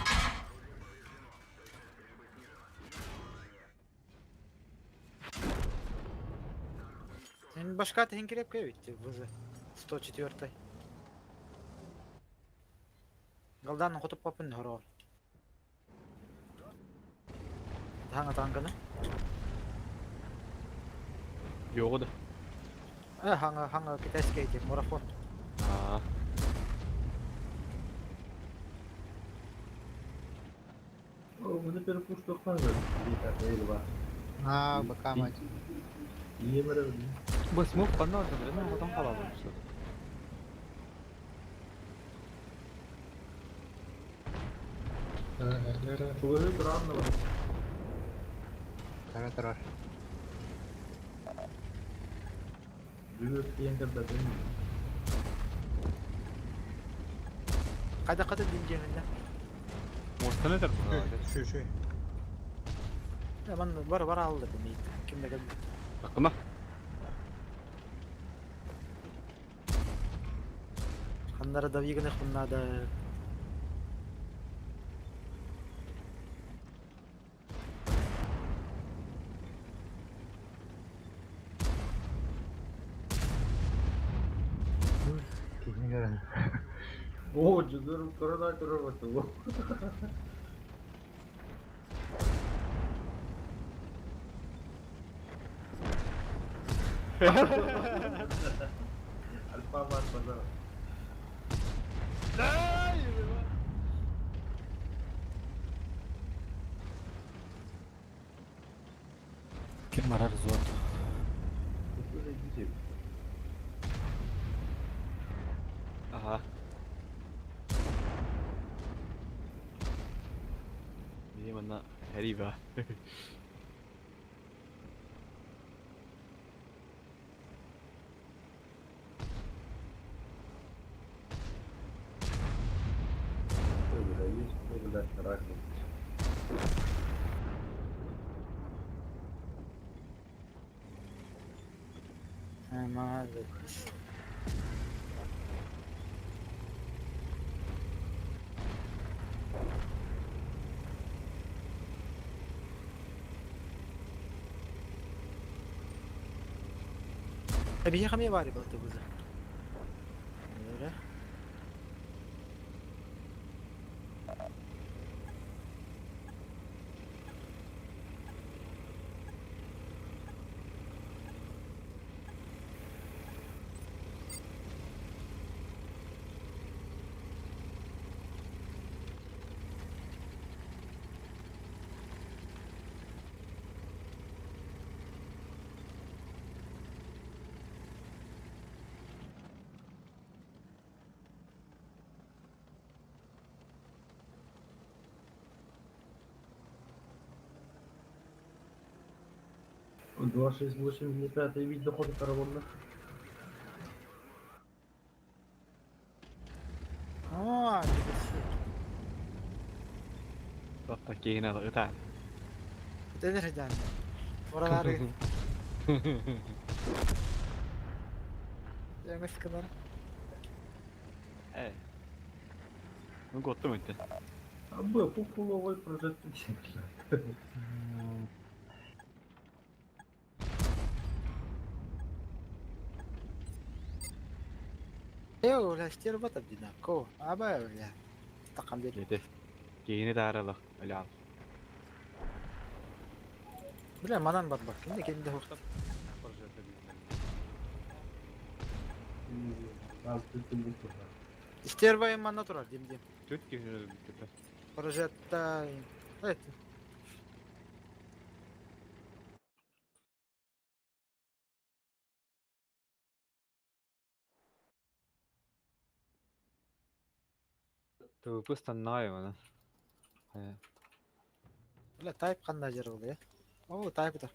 G: Сен башка техин керек кебит, вызы. 104. Галдан хотуп капын хорор. Таңа таңганы.
A: Yo'q да.
G: Э, хаңа хаңа китайский эти марафон.
A: Аа.
C: О, Көтөрү куустуохтан бар.
L: А, быка мать.
C: Ийэм эрэ
F: Бу смок ханна ордон билэн хотон халабын что.
C: Чугаһы тураан да бар.
L: Кара турар.
C: Бүгүн тиийэн кэлбэтим.
G: Қайда қата дим жеңінде.
F: Мостан этер бу.
K: Шүй, шүй.
G: Мен бар бар алды демейді. Ким де келді.
A: Акыма.
G: Ханнара да вигне хуннада.
L: Кихни көрөн.
C: О, жүгір көрі көрі баты. Альфа бар базар.
B: Ким барар взвод.
A: Ага. Бии манна Хариба.
G: Молодец. Биһиэхэ эмиэ баар буолта буза. Өрө.
C: Два, шесть, восемь, не пятый вид дохода караванных.
G: Аа, дебесси.
A: Таtta киһини ытаан.
G: Дедер дан. Оралары. Эмес кынар.
A: Э. Ну готтум инте.
C: А бы пупуловой прожектор.
G: Эу, бля, стерва табдина. Ко, аба, бля. Тақам деді.
A: Деді. Киһини тааралах. Алял.
G: Бля, манан бар бар. Кимде кимде хоқтап. Стерва манна турар, дем дем.
F: Түт киһини өлбүттэ.
G: Прожекта. Evet.
F: ТВП станнаева, да.
G: Бля, тайп қандай жер болды, е? О, тайп да.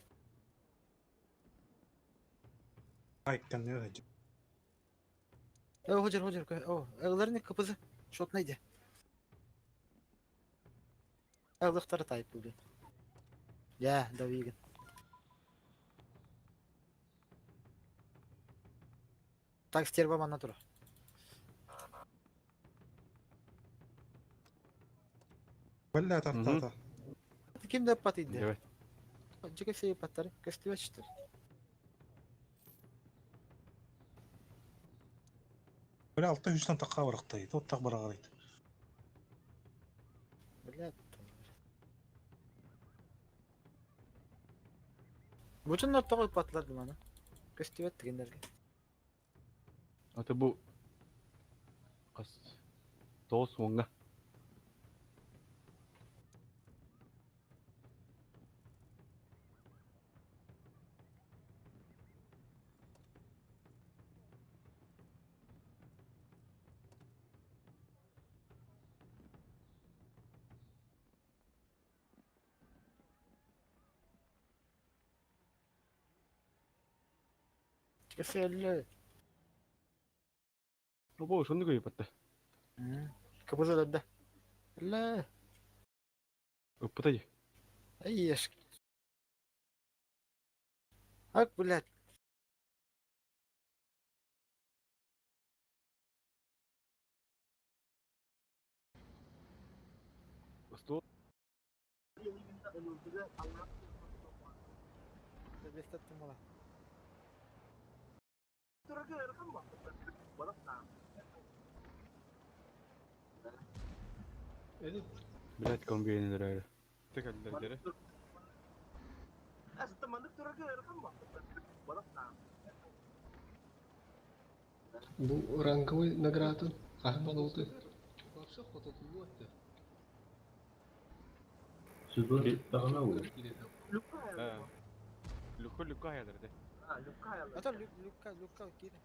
K: Айттан не өтө.
G: Э, хожер, хожер, о, ыларны кыпызы. Шот найди. Ылықтары тайп болды. Я, да виган. Так, стерва манна тура.
K: Бля тартата.
G: Ким деп патыйды?
A: Evet.
G: Жеке сей паттары, көстүбө чыктыр.
K: Бля алты үстен такка барактайт. Оттак барагарайт.
G: Бля. Бутун ортого патларды мана. Көстүбө дегендерге.
A: Аты бу кас тоос уонга.
G: Кефелле.
A: Бу шуны көйүп атта.
G: Кыбызы да. Ла.
A: Ыппытай.
G: Ай еш. Ак, блядь.
A: Стол. Блять, комбинер. Текаллер.
N: Бу ранговый награда. Хаһан олды.
C: Сезон тахана ол.
A: Люка люка аялар де.
G: Ата Люка, Люка кире.